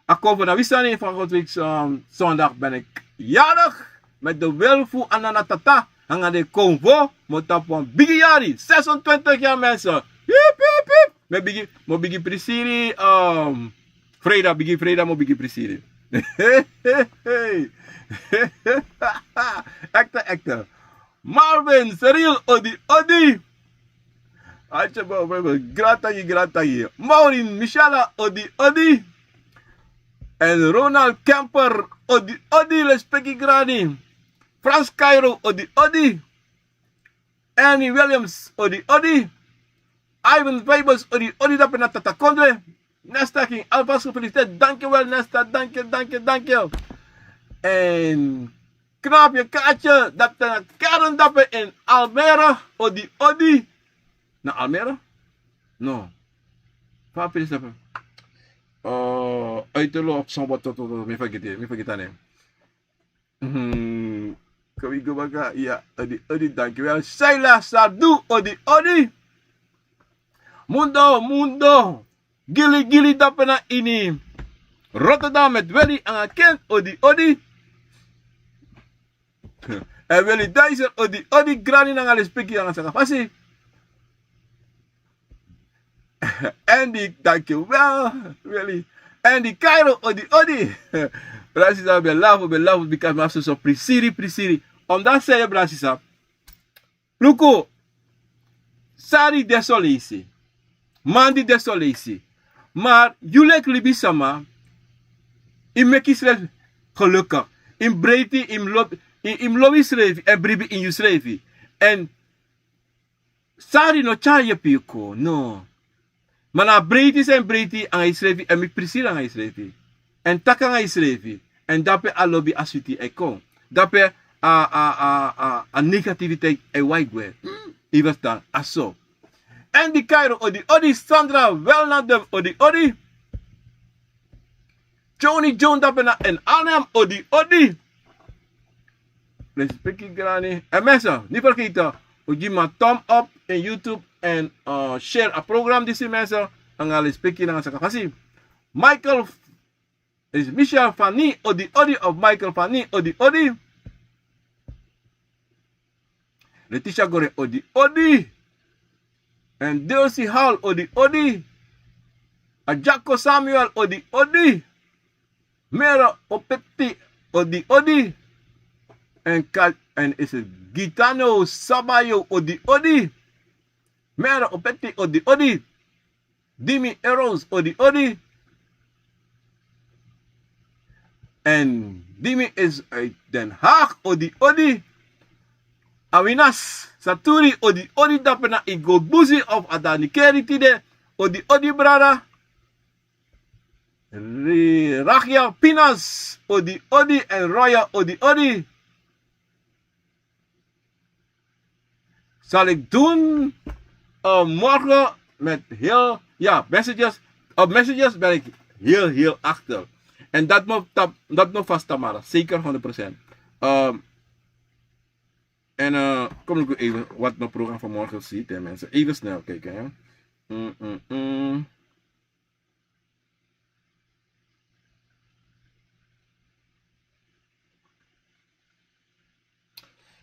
Akovo na Wisani. Volgende week, ehm, zondag ben ik jarig. Met de wil fu Anana Tata. Hanga de konvo. Mo tapu wan Biggie yari. Zesentwintig jaar, mensen. Hip, hip, hip. Mi e bigin, mi o bigin prisiri, ehm, Freda, bigin Freda, mi o bigin prisiri. Ekte, ekte. Marvin, Cyril, odi, odi. Atje, bo, bo, bo, gratagi, gratagi. Maureen, Michelle, odi, odi. En Ronald Kemper, odi, odi, respecti grani. Frans Cairo, odi, odi. Annie Williams, odi, odi. Ivan Fables, odi, odi, dape na Tata Kondre. Nesta King, alvast gefeliciteerd. Dankjewel, Nesta. Dank je, dank je, dank je. En Knaapje Kaatje, dape na Karen, dape in Almere. Odi, odi. Na Almere? No. Fa a prins dape? Uh, Uiterlo of somebody, to, to, to, mi vergeet, mi vergeet a name. Mhm. Kan we go back? Ja, odi, odi, dankjewel. Sheila Sadu, odi, odi. Mundo, Mundo. Gili, Gili, dape na ini Rotterdam met Willy anga Kent, odi, odi. En Willy Dyson, odi, odi, grani nanga lespeki nanga sakafasi. Andy, dankjewel, Willy. Andy Cairo, odi, odi. Brasisa, ben lafu, ben lafu, because mi abi soso prisiri, prisiri. Omdat zij, brasisa. Luku, sari de so leisi. Mandi de so leisi. Maar yu leki libisama, yu meki yusrefi gelukkig. Yu mus breiti, yu mus lobi, yu, yu mus lobi yusrefi, èn bribi ini yusrefi. Èn sari no tyari yepi yu kon, no. Ma na a breiti san yu breiti anga yusrefi, èn meki prisiri anga yusrefi. Èn taki anga yusrefi. Èn dape a lobi, a switi e kon. Dape a, a, a, a, a negativiteit e wai gwe. Yu e ferstan, a so. Andy Cairo, odi, odi. Sandra Welnadem, odi, odi. Johnny John, dape na in Arnhem, odi, odi. Respeki grani. En mensen, niet vergeten, un gi mi a thumb up in YouTube en, uh, share a program disi, mensen. Nanga lespeki nanga sakafasi. Michael, is Michel Fanny, odi, odi, of Michael Fanny, odi, odi. Letitia Gore, odi, odi. En Delcy Hall, odi, odi. Ajako Samuel, odi, odi. Mera Opeti, odi, odi. En Ka-, en is het Gitano Sabayo, odi, odi. Mera Opeti, odi, odi. Dimi Eros, odi, odi. En Dimi is uit Den Haag, odi, odi. Awinas Saturi, odi, odi, dape na Igbo Busi of Adani Keri tide, odi, odi, brada. Ri-, Ragia Pinas, odi, odi, en Roya, odi, odi. Zal ik doen, eh, morgen met heel, ja, messages. Op messages ben ik heel, heel achter. En dat moet, dat, dat moet vast, Tamara. Zeker honderd procent. Ehm, en, eh, kom ik even wat mijn programma van morgen ziet, hè, mensen. Even snel kijken, hè. Mm, mm, mm.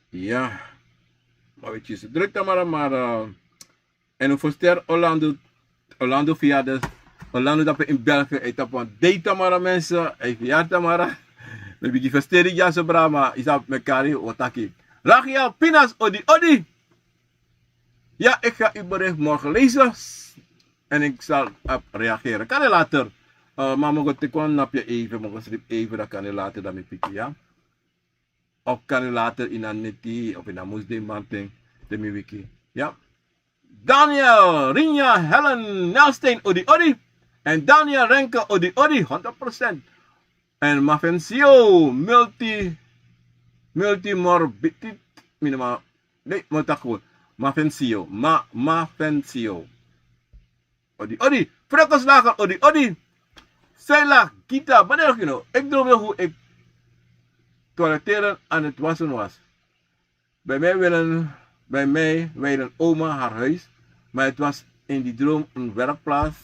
Ya. Ma wi kisi druk, Tamara, maar, eh, en un verster Orlando, Orlando verjaardag, Orlando dape in België, hij tapu wan dei, Tamara, mensen, hij verjaardag, Tamara. Mi bigin festeri dyaso, brada, ma yu sabi, mi e kari, wi o taki. Ragia Pinas, odi, odi. Ja, ik ga uw bericht morgen lezen. En ik zal op reageren. Kan u later. Eh, ma mi o go teki wan napi even, mi o go slipi even, dan kan u later dan mi piki, ya. Of kan u later ini a neti, of ini a musdei mamanten, dan mi wiki. Ya. Daniel, Rinja, Helen, Nelstein, odi odi. En Daniel Renke, odi odi, honderd procent. En Mafensio, multi, multimorbidit, minimal. Nee, multakul. Mafensio, ma, Mafensio. Odi odi. Frekoslager, odi odi. Seila, Gita, wanneer nog, you know, ik droomde hoe ik toiletteren aan het wassen was. Bij mij willen, bij mij wijlen oma haar huis, maar het was in die droom een werkplaats.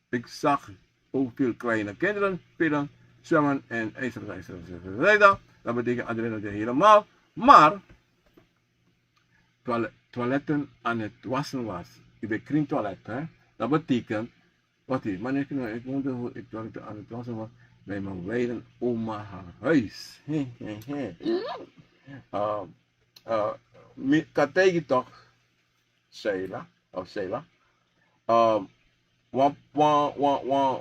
Ik zag ook veel kleine kinderen spelen, zwemmen en ijsreden. Dat betekent adrenaline helemaal. Maar toile- toiletten aan het wassen was. Ik ben kring toilet, hè? Dat betekent, wat is, maar ik, ik wonder hoe ik toiletten aan het wassen was bij mijn wijlen oma haar huis. He, he, he. Uh, uh, mi kan taigi toch, Sheila, of Sheila. Um, wan, wan, wan, wan,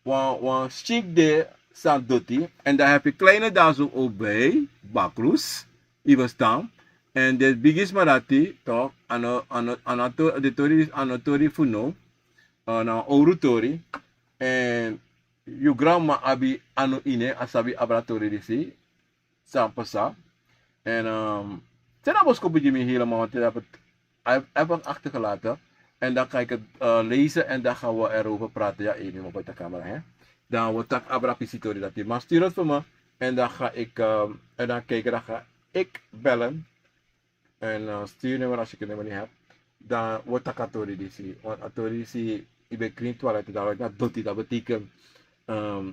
wan, wan skin de san doti. En dan heb je kleine daar zo ook bij, bakrus, die bestaan. En de bigisma dati, toch, ano, ano, ano, to- de tori, ano tori fu no, ano, oru tori. En yu grandma abi anu ine, a sabi abra tori disi, san pasa. En, um, te na boskopu gi mi helemaal, want hij heeft het, hij heeft het achtergelaten. En dan ga ik het, eh, lezen en dan gaan we erover praten. Ja, even op de camera, hè. Dan we tak abra pisi tori dati. Maar stuur het voor me. En dan ga ik, ehm, en dan kijken, dan ga ik bellen. En, eh, stuur nummer als ik het nummer niet heb. Dan we tak a tori disi. Want a tori disi, ik ben kring toilet, dan we dat doti, dat betekent, ehm,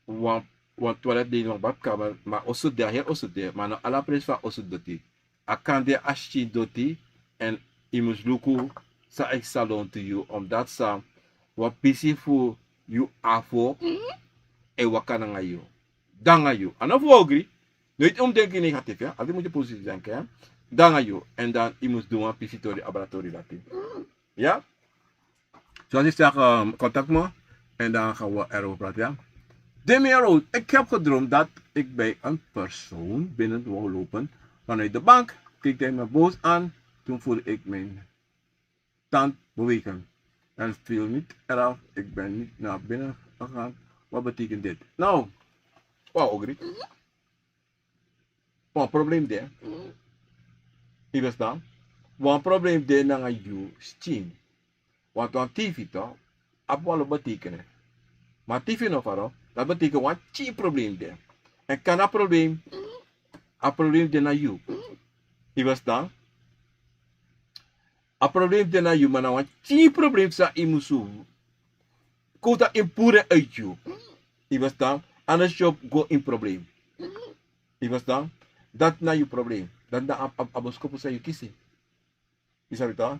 wan, wan toilet de ini wan badkamer, maar oso de, heel oso de, maar na ala prijs van oso doti. A kan de a skin doti, en yu mus luku san e salon tu yu, omdat san wan pisi fu yu afo e waka nanga yu. Danga yu. A no fu ogri, noiti un mus denki negatief, ya. Altijd moet je positief denken, hè. Danga yu. En dan yu mus du wan pisi tori, abra tori dati. Ya. Zoals ik zeg, ehm, contact me en dan gaan we erover praten, ja. Demi Rood, ik heb gedroomd dat ik bij een persoon binnen wou lopen vanuit de bank. Keek hij me boos aan. Toen voelde ik mijn tand bewegen. En viel niet eraf. Ik ben niet naar binnen gegaan. Wat betekent dit? Nou, wow, ogri. Wan problem de. Yu bestan? Wan problem de nanga yu skin. Want wan T V toch, abi wan lo betekenen. Maar T V no faro, dat betekent wan pikin problem de. En kan a problem, a problem de na yu. Yu bestan? A problem de na yu, maar na wan pikin problem san yu musu kota en pure uit yu. Yu bestan? Anders yu go in problem. Yu bestan? Dat na yu problem. Dat na a, a, a boskopu san yu kisi. Yu sabi toch?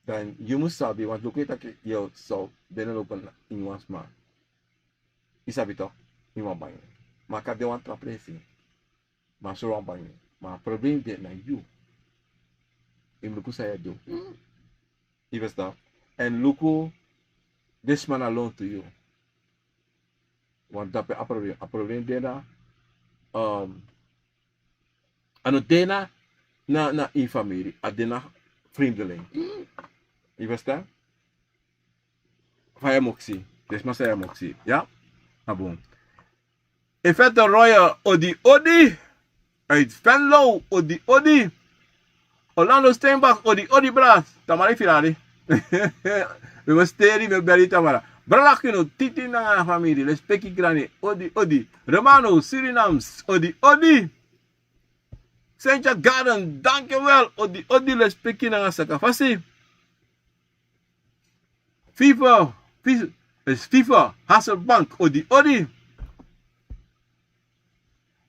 Dan yu mus sabi, want luku yu taki yu so binnenlopen in wan sma. Yu sabi toch? In wan bangi. Maar kan de wan tra presi. Maar so wan bangi. Maar a problem de na yu. Yu mus luku san yu e du. Yu bestan? En luku, this man alone to you. Want dape a problem, a problem de na, um, a no de na, na, na yu famiri, a de na vreemdeling. Yu bestan? Fa yu e moksi, this man san yu e moksi, ya? A bun. Effetto Royal, odi odi. Uit Venlo, odi odi. Orlando Steinbach, odi odi bras. Tamara yu firi. Mi mesteri, mi beri tamara. Brada Kino, Titi nanga famiri, lespeki grani, odi odi. Romano, Surinams, odi odi. Saint Garden, dankjewel, odi odi, lespeki nanga sakafasi. Fifa, Fi-, is Fifa, Hasselbank, odi odi.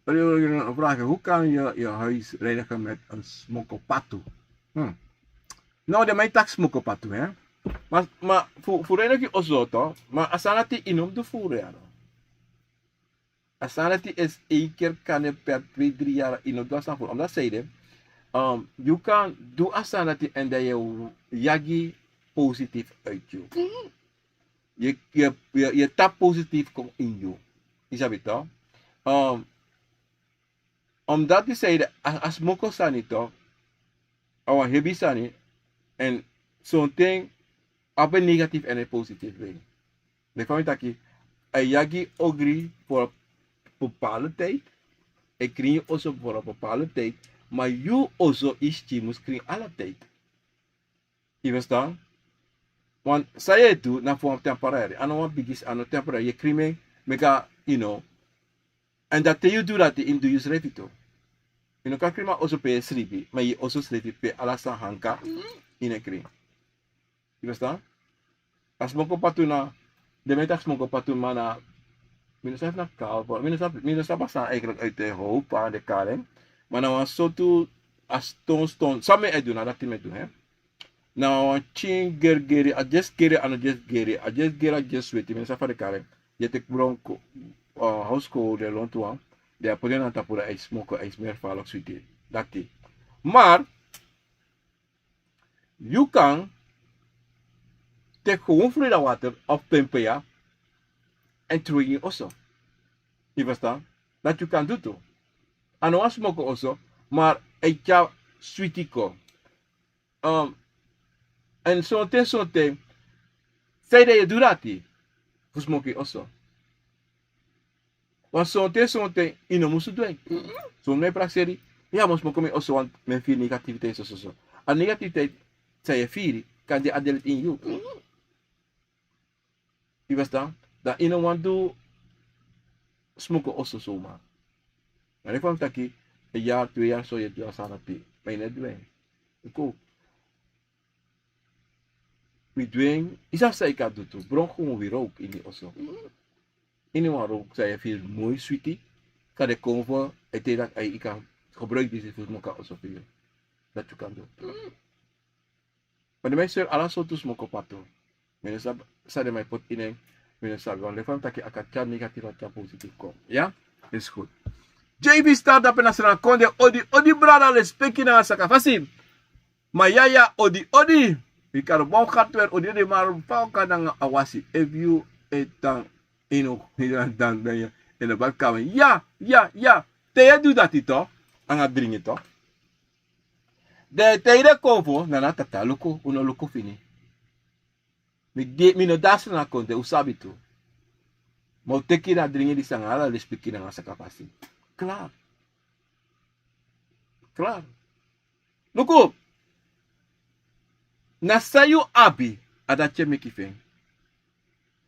Odi odi, een vraag. Hoe kan je je huis reinigen met een smokkelpatu? Hmm. Nou, de mij tak smokkelpatu, hè. Maar, maar voor, voor reinigen is zo toch? Maar als aan het in om de voeren, ja. A sani dati esi, één keer kan de per twee, drie jaar yu no du a sani fu, omdat zeide, um, yu kan du a sani dati en dan yu yagi positief uit yu. Yu, yu, yu, yu tapu positief kon in yu. Yu sabi toch? Um, omdat yu zeide, a, a smoko sani toch, a wan hebi sani. En sonten abi en negatief en en positief wei. Leki fa mi taki, a yagi ogri voor bepaalde tijd. A krin yu oso voor bepaalde tijd. Maar yu oso isti mus krin ala tijd. Yu verstaan? Want san yu e du na fu wan temporary, a no wan bigi, a no temporary, yu e krin en, meki a, you know. En dati te yu du dati, yu mus du yu srefi tu. Yu no kan krin a oso pe yu e sribi, ma yu oso srefi pe ala san hanka, yu no e krin. Yu verstaan? A smoko patu na, den mi e taki smoko patu, ma na, mi no sabi na kalver, mi no sabi, mi no sabi san eigenlijk uit de hoop aan de karing. Ma na wan sortu, a ston ston, san mi e du na dati mi e du, hè. Na wan pikin gerigeri, a just geri, a no just geri, a just geri, a just switi, mi no sabi fa den e kari en. Yu e teki bron, uh, household, den lontu wan, den e poti en na tapu, dan a e smoko, a e smeri falek switi. Dati. Maar, yu kan teki gewoon vloeibaar water of pempeya en tron en oso. Yu verstaan? Dati yu kan du tu. A no wan smoko oso, maar a e tyari switi kon. Um, en sonten, sonten, sanede yu e du dati, fu smoko en oso. Want sonten, sonten, yu no musu du en. Son no e prakseri, ya, mi o smoko mi oso, want mi e firi negativiteit, so, so, so. A negativiteit san yu e firi, kan de a delet ini yu. Yu verstaan? Dan yu no wani du smoko oso so, ma. Ma leki fa mi taki, een jaar, twee jaar so yu e du a sani dati, ma yu no e du en. Yu kon. Wi du en, yu sabi san yu kan du tu. Bron gewoon wi rook ini oso. Ini wan rook san yu e firi moi switi. Kan de kon fu, ete dati a yu kan gebruik disi fu smoko a oso fu yu. Dati yu kan du. Ma den man e seri ala sortu smoko patu. Mi no sabi san den man e poti ini en. Mi no sabi, want leki fa mi taki, a kan tyari negatief, a kan tyari positief kon. Ya? Is goed. J B Star dape na Sranan Kondre, odi, odi brada, lespeki nanga sakafasi. Ma yaya, odi, odi. Ricardo Baumgartner, odi, odi, ma fa un kan nanga a wasi. Efu yu e tan ini, dan, dan, dan, ya, ini badkamer. Ya, ya, ya. Te yu e du dati tu, nanga dringi tu. Den e taigi den konfo, na na tata luku, un no luku fini. Mi de, mi no de a Sranan Kondre, un sabi tu. Ma un teki na dringi disi nanga ala lespeki nanga sakafasi. Klaar. Klaar. Luku. Na san yu abi, a dati e meki fu en.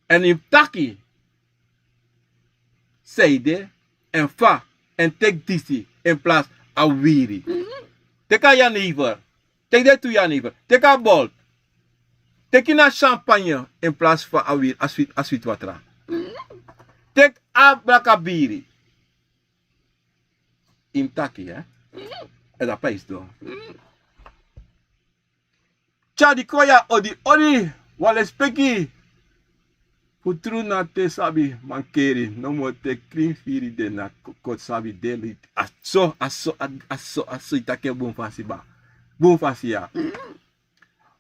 En yu mus taki san ede, en fa, en teki disi, en plas a wiri. Teki a jenever, teki den tu jenever, teki a bolt, teki na champagne, en plas fu a wiri, a switi, a switi watra. Teki a blaka biri. Yu mus taki, hè? En dati a prijs tu. Tyari kon ya, odi, odi, wan lespeki. Fu tru na te sabi mankeri, nomo te krin firi de na ko-, kon sabi de liti. A so, a so, a, a so, a so yu taki en bun fasi, ba. Bun fasi, ya.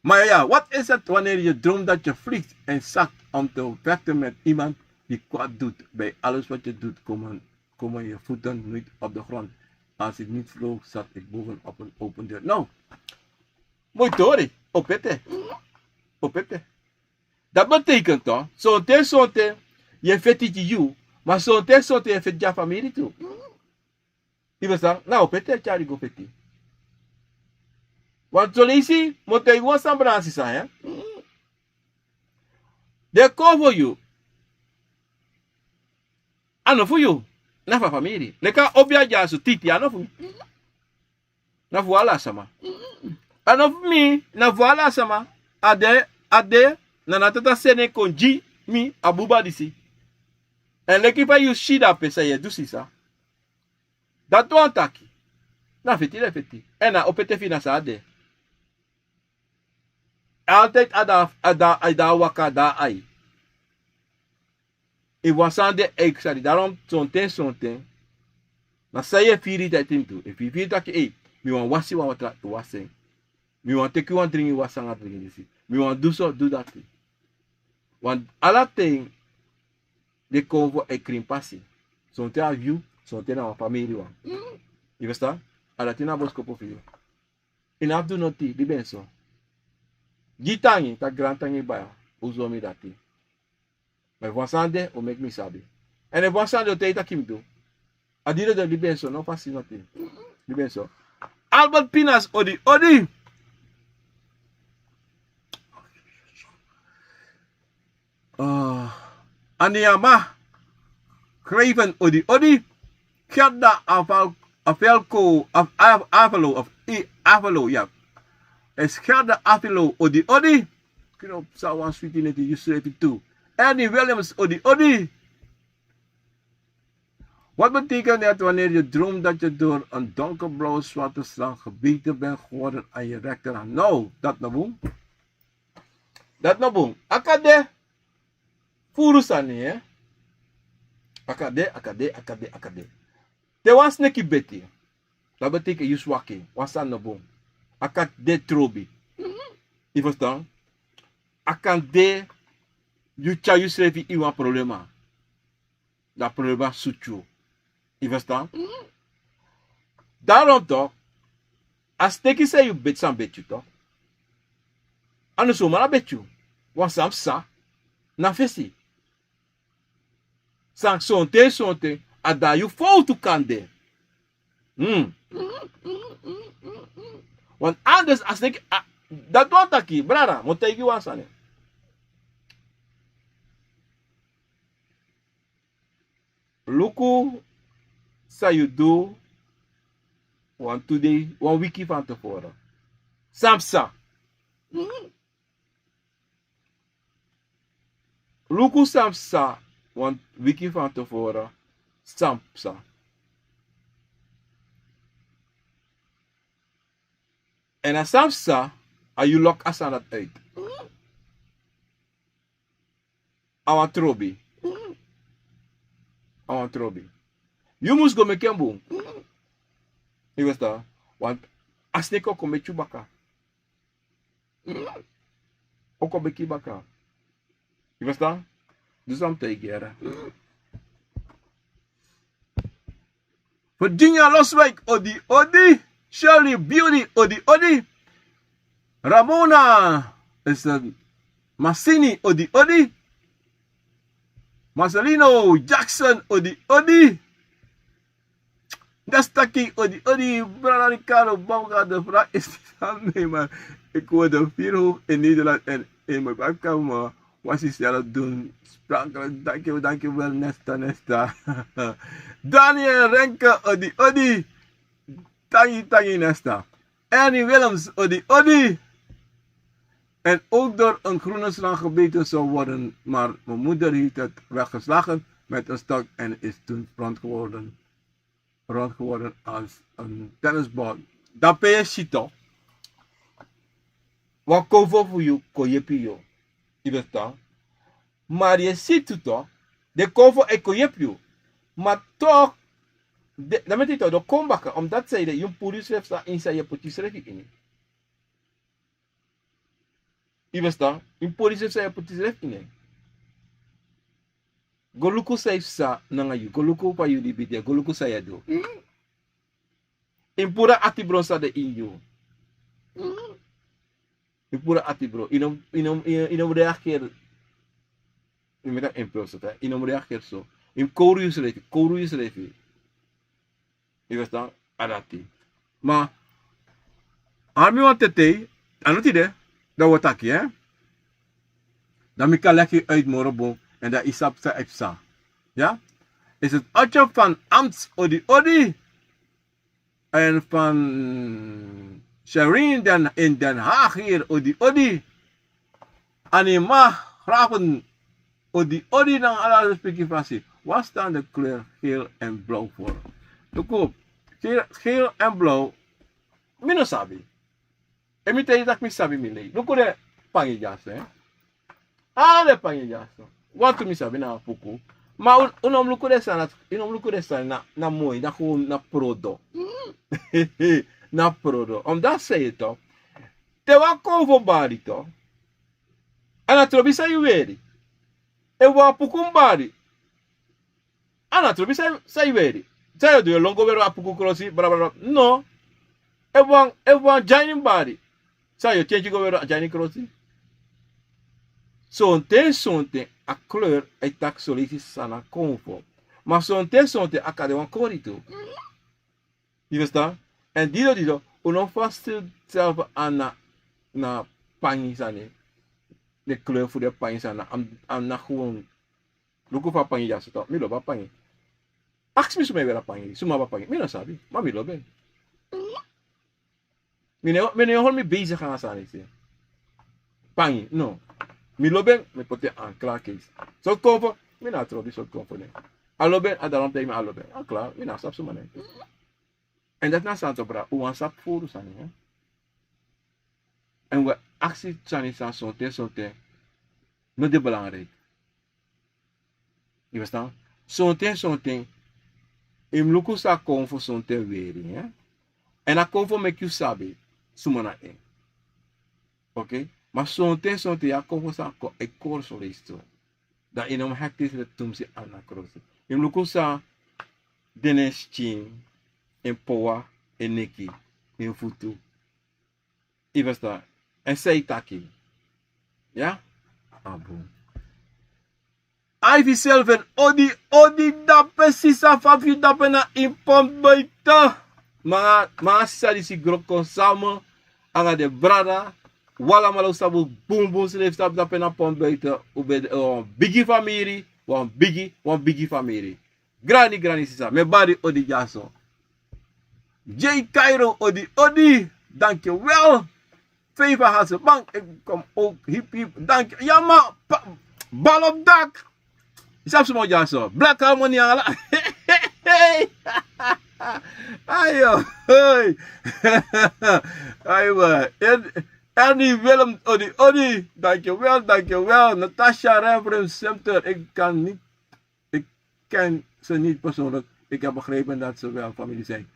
Maar ja, wat is het wanneer je droomt dat je vliegt en zakt om te vechten met iemand die kwaad doet? Bij alles wat je doet, komen, komen je voeten niet op de grond. Als ik niet vloog, zat ik boven op een open deur. Nou, moi tori, opete. Opete. Dat betekent toch, sonten, sonten, yu e feti gi yu, ma sonten, sonten, yu e feti gi a famiri tu. Yu verstaan? Na opete tyari go feti. Want son leisi, mi o taigi wan sani, brada, sisa, hè. Den kon fu yu. A no fu yu. Na fu a famiri. Leki a obi a dyaso titi, a no fu mi. Na fu ala sama. A no fu mi, na fu ala sama. A de, a de, na na tata seni en kon gi mi a buba disi. En leki fa yu si dape, san yu e du, sisa. Dati wani taki, na feti den e feti. En na opete fu yu na san a de. Altijd a de, a de, a de waka, a de ai. Efu wan sani de, efu sani de, daarom sonten, sonten, na san yu e firi dati yu mus du. Efu yu firi taki, ei, mi wani wasi wan watra, wasi en. Mi wani teki wan dringi, wasi nanga dringi disi. Mi wani du so, du dati. Want ala ten den kon fu e krin pasi. Sonten a yu, sonten na wan famiri wan. Yu verstaan? A dati na boskopu fu yu. I no abi du noti, di ben so. Gi tangi, taki grantangi baya, un so mi dati. Ma efu wan sani de, un meki mi sabi. Èn efu wan sani de, un taigi taki mi du. A di den de, di ben so, no fasi noti. Di ben so. Albert Pinas, odi, odi. Ah, Aniama Craven, odi, odi. Gerda Aval-, Avelko, Av-, Av-, Avelo, of I-, Avelo, ya. Is Gerda Avelo, odi, odi. Kino sa wan switi neti, yu srefi tu. Ernie Williams, odi, odi. Wat betekent het wanneer je droomt dat je door een donkerblauwe zwarte slang gebeten bent geworden aan je rechterhand? No, dat no bun. Dat no bun. A kan de furu sani, hè? A kan de, a kan de, a kan de, a kan de. Te wan sneki beti, dat betekent yu swaki, wan sani no bun. A kan de trobi. Yu verstaan? A kan de yu tyari yusrefi ini wan problema. Dan problema sutu yu. Yu verstaan? Daarom toch, a sneki san yu beti, san beti yu toch. A no zomaar a beti yu. Wan sani psa na fesi. San sonten, sonten, a dan yu fowtu kan de. Hmm. Want anders a sneki, a, dati wani taki, brada, mi o taigi yu wan sani. Luku san yu du wan tu dei, wan wiki fan tevoren. San psa. Luku san psa wan wiki fan tevoren. San psa. Èn a san psa, a yu lok a sani dati uit. A wan trobi. A wan trobi. Yu mus go meki en bun. Yu verstaan? Want a sneki o kon meki yu baka. O kon meki yu baka. Yu verstaan? Dus dan taigi yu. Virginia Loswijk, odi, odi. Shirley Beauty, odi, odi. Ramona is een Massini, odi, odi. Marcelino Jackson, odi, odi. Dati taki, odi, odi, brada Ricardo Bauga, de vraag is niet aan mij, maar ik woon de vier hoog in Nederland en in mijn badkamer was ik zelf doen. Sprankelijk, dank je, dank je wel, Nesta, Nesta. Daniel Renke, odi, odi. Tangi, tangi, Nesta. Ernie Willems, odi, odi. En ook door een groene slang gebeten zou worden, maar mijn moeder heeft het weggeslagen met een stok en is toen blond geworden, rond geworden als een tennisbal. Dan ben je sito. Wan kofo fu yu kon yepi yu. Yu verstaan? Ma yu e si tu toch, den kofo e kon yepi yu. Ma toch, den, dan meki yu toch, den kon baka, omdat zij de, yu puru yusrefi san ini san yu e poti yusrefi ini. Yu verstaan? Yu puru yusrefi san yu e poti yusrefi ini. Go luku san yu psa nanga yu, go luku fa yu libi de, go luku san yu e du. Yu puru a ati bron san de ini yu. Yu puru a ati bron. Yu no, yu no, yu no, yu no reageer. Yu meki a impuls, hè. Yu no reageer so. Yu kowru yusrefi, kowru yusrefi. Yu verstaan? A dati. Ma, a mi wani tete, a no tide, dan wi o taki, hè. Dan mi kan leg uit moro bun, en dan yu sabi san yu e psa. Ja? Is het Otje van Amts, odi, odi. En van Shireen den, in Den Haag hier, odi, odi. Anima Graven, odi, odi, nanga ala respeki fasi. Wat staan de kleur geel en blauw voor? Luku, geel, geel en blauw, mi no sabi. Efu mi taigi yu taki mi sabi, mi lei. Luku den pangi dyaso, hè. Ala den pangi dyaso. Wantu mi sabi na Apuku. Ma un, un no mus luku den sani, un no mus luku den sani na, na moi, na gewoon na prodo. Na prodo. Omdat san yu e taki. Te wan kownu bari tu. A na trobi san yu weri. Efu wan Apuku bari. A na trobi san, san yu weri. San yu du, yu e lon go weri wan Apuku krosi, bla, bla, bla. No. Efu wan, efu wan dyani bari, san yu o tyentyi go weri a dyani krosi? Sonten sonten a kleur e taki son leisi san na konfo. Ma sonten sonten a kan de wan kori tu. Yu ferstan? Èn dido dido, un no fastil self an na, na pangi sani. Den kleur fu den pangi sani, a, a na gewoon. Luku fu a pangi dyaso, mi lobi a pangi. Aksi mi suma e weri a pangi, suma abi a pangi, mi no sabi, ma mi lobi en. Mi no, mi no e hori mi bezig nanga sani disi. Pangi, no. Mi lobi en, mi poti en aan, klaar, keisi. Sortu konfo, mi no e trobi sortu konfo nen. A lobi en, a daron taigi mi a lobi en. A klaar, mi no e sabi suma nen. Èn dati na sani so, bra, un wani sabi furu sani, hè. Èn un e aksi sani san sonten sonten no de belangrijk. Yu ferstan? Sonten sonten yu mus luku san a konfo sonten weri, hè. Èn a konfo meki yu sabi suma na en. Oké? Ma sonten sonten yu a konfo san kon e kori son leisi tu. Dan yu no mus hekti yusrefi tumsi an na krosi. Yu mus luku san de na en skin, en powa, en neki, en futu. Yu ferstan? Èn san yu taki. Ya? A bun. Ai, fu self en odi, odi dape, sisa, fa fu dape na ini pon buiten. Ma, ma sisa disi gro kon samen anga den brada. Un alamala un sabi un bunbun srefi, sabi dape na pon buiten. Un ben, eh, wan bigi famiri, wan bigi, wan bigi famiri. Grani, grani sisa, mi e bari odi dyaso. Jay Cairo, odi, odi. Dankjewel. Feifa Hasselbank, ik kom ook, hip, hip. Dank je. Ya, ma, pa-, bal op dak. Yu sabi suma dyaso. Black Harmony ala. Ayo, hey. Ayo, en, Ernie Willem, odi, odi. Dankjewel, dankjewel. Natasha Renfrim Center, ik kan niet, ik ken ze niet persoonlijk. Ik heb begrepen dat ze wel familie zijn.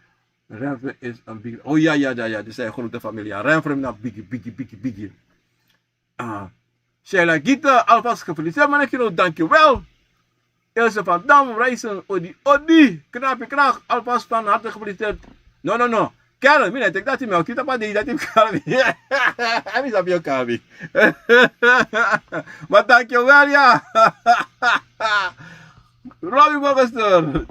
Renfrim is een big, oh ja, ja, ja, ja, die zijn grote familie. Ja, Renfrim na biggie, biggie, biggie, biggie. Ah. Sheila Gita, alvast gefeliciteerd, man, ik, dankjewel. Ilse van Dam, Reisen, odi, odi. Knapi, knak, alvast van harte gefeliciteerd. No, no, no. Kerel, mi no e teki dati, mi o kita pa dei dati, Kerel. Mi sabi yu, Kerel. Ma dankjewel, ya. Robbie Morgenstern.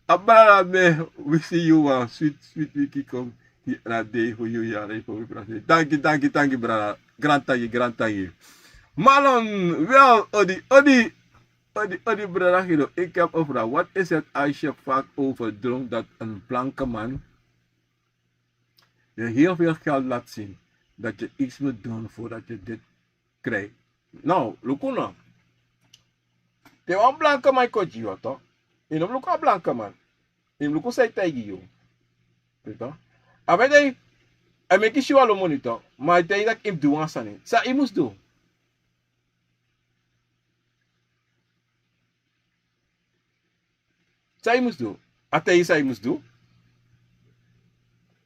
A brada, mi wisi yu wan sweet, sweet wiki kon. Yu na dei fu yu yari fu wi prasi. Danki, danki, danki, brada. Grantangi, grantangi. Marlon, wel, odi, odi. Odi, odi, brada Guido. Ik heb een vraag. Wat is het als je vaak overdroomt dat een blanke man je heel veel geld laat zien, dat je iets moet doen voordat je dit krijgt? Nou, luku no. Te wan blanke man e kon gi yu, toch? Yu no mus luku a blanke man. Yu mus luku san a e taigi yu. Toch? A ben de, a meki yu si wan lo moni, toch? Ma a e taigi yu taki yu mus du wan sani. San yu mus du? San yu mus du? A taigi yu san yu mus du.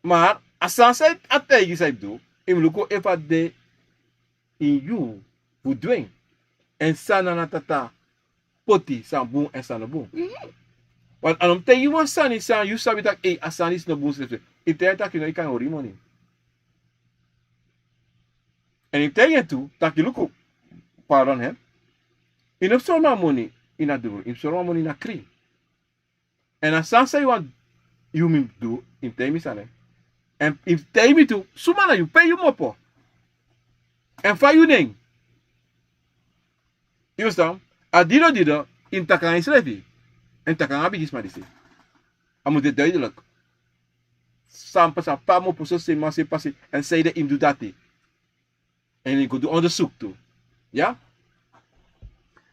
Ma a sani san a taigi yu san yu mus du, yu mus luku efu a de ini yu fu du en. Èn san na a Tata poti, san bun èn san no bun. Mhm. Want a no mus taigi yu wan sani san yu sabi taki, ei, a sani disi no bun srefi. Yu taigi en taki no, yu kan hori yu moni. Èn yu taigi en tu taki luku, pardon, hè. Yu no mus sori mi a moni ini a duru, yu mus sori mi a moni ini a krin. Èn a sani san yu wani yu mus du, yu mus taigi mi san na en. Èn yu mus taigi mi tu suma na yu, pe yu komopo. Èn fa yu nen. Yu sabi, a dido dido, yu mus taki nanga yusrefi. Èn taki nanga a bigisma disi. A mus de duidelijk. San pasa, pe a komopo, so, san a pasa, èn sanede yu mus du dati. Èn yu go du onderzoek tu. Ya?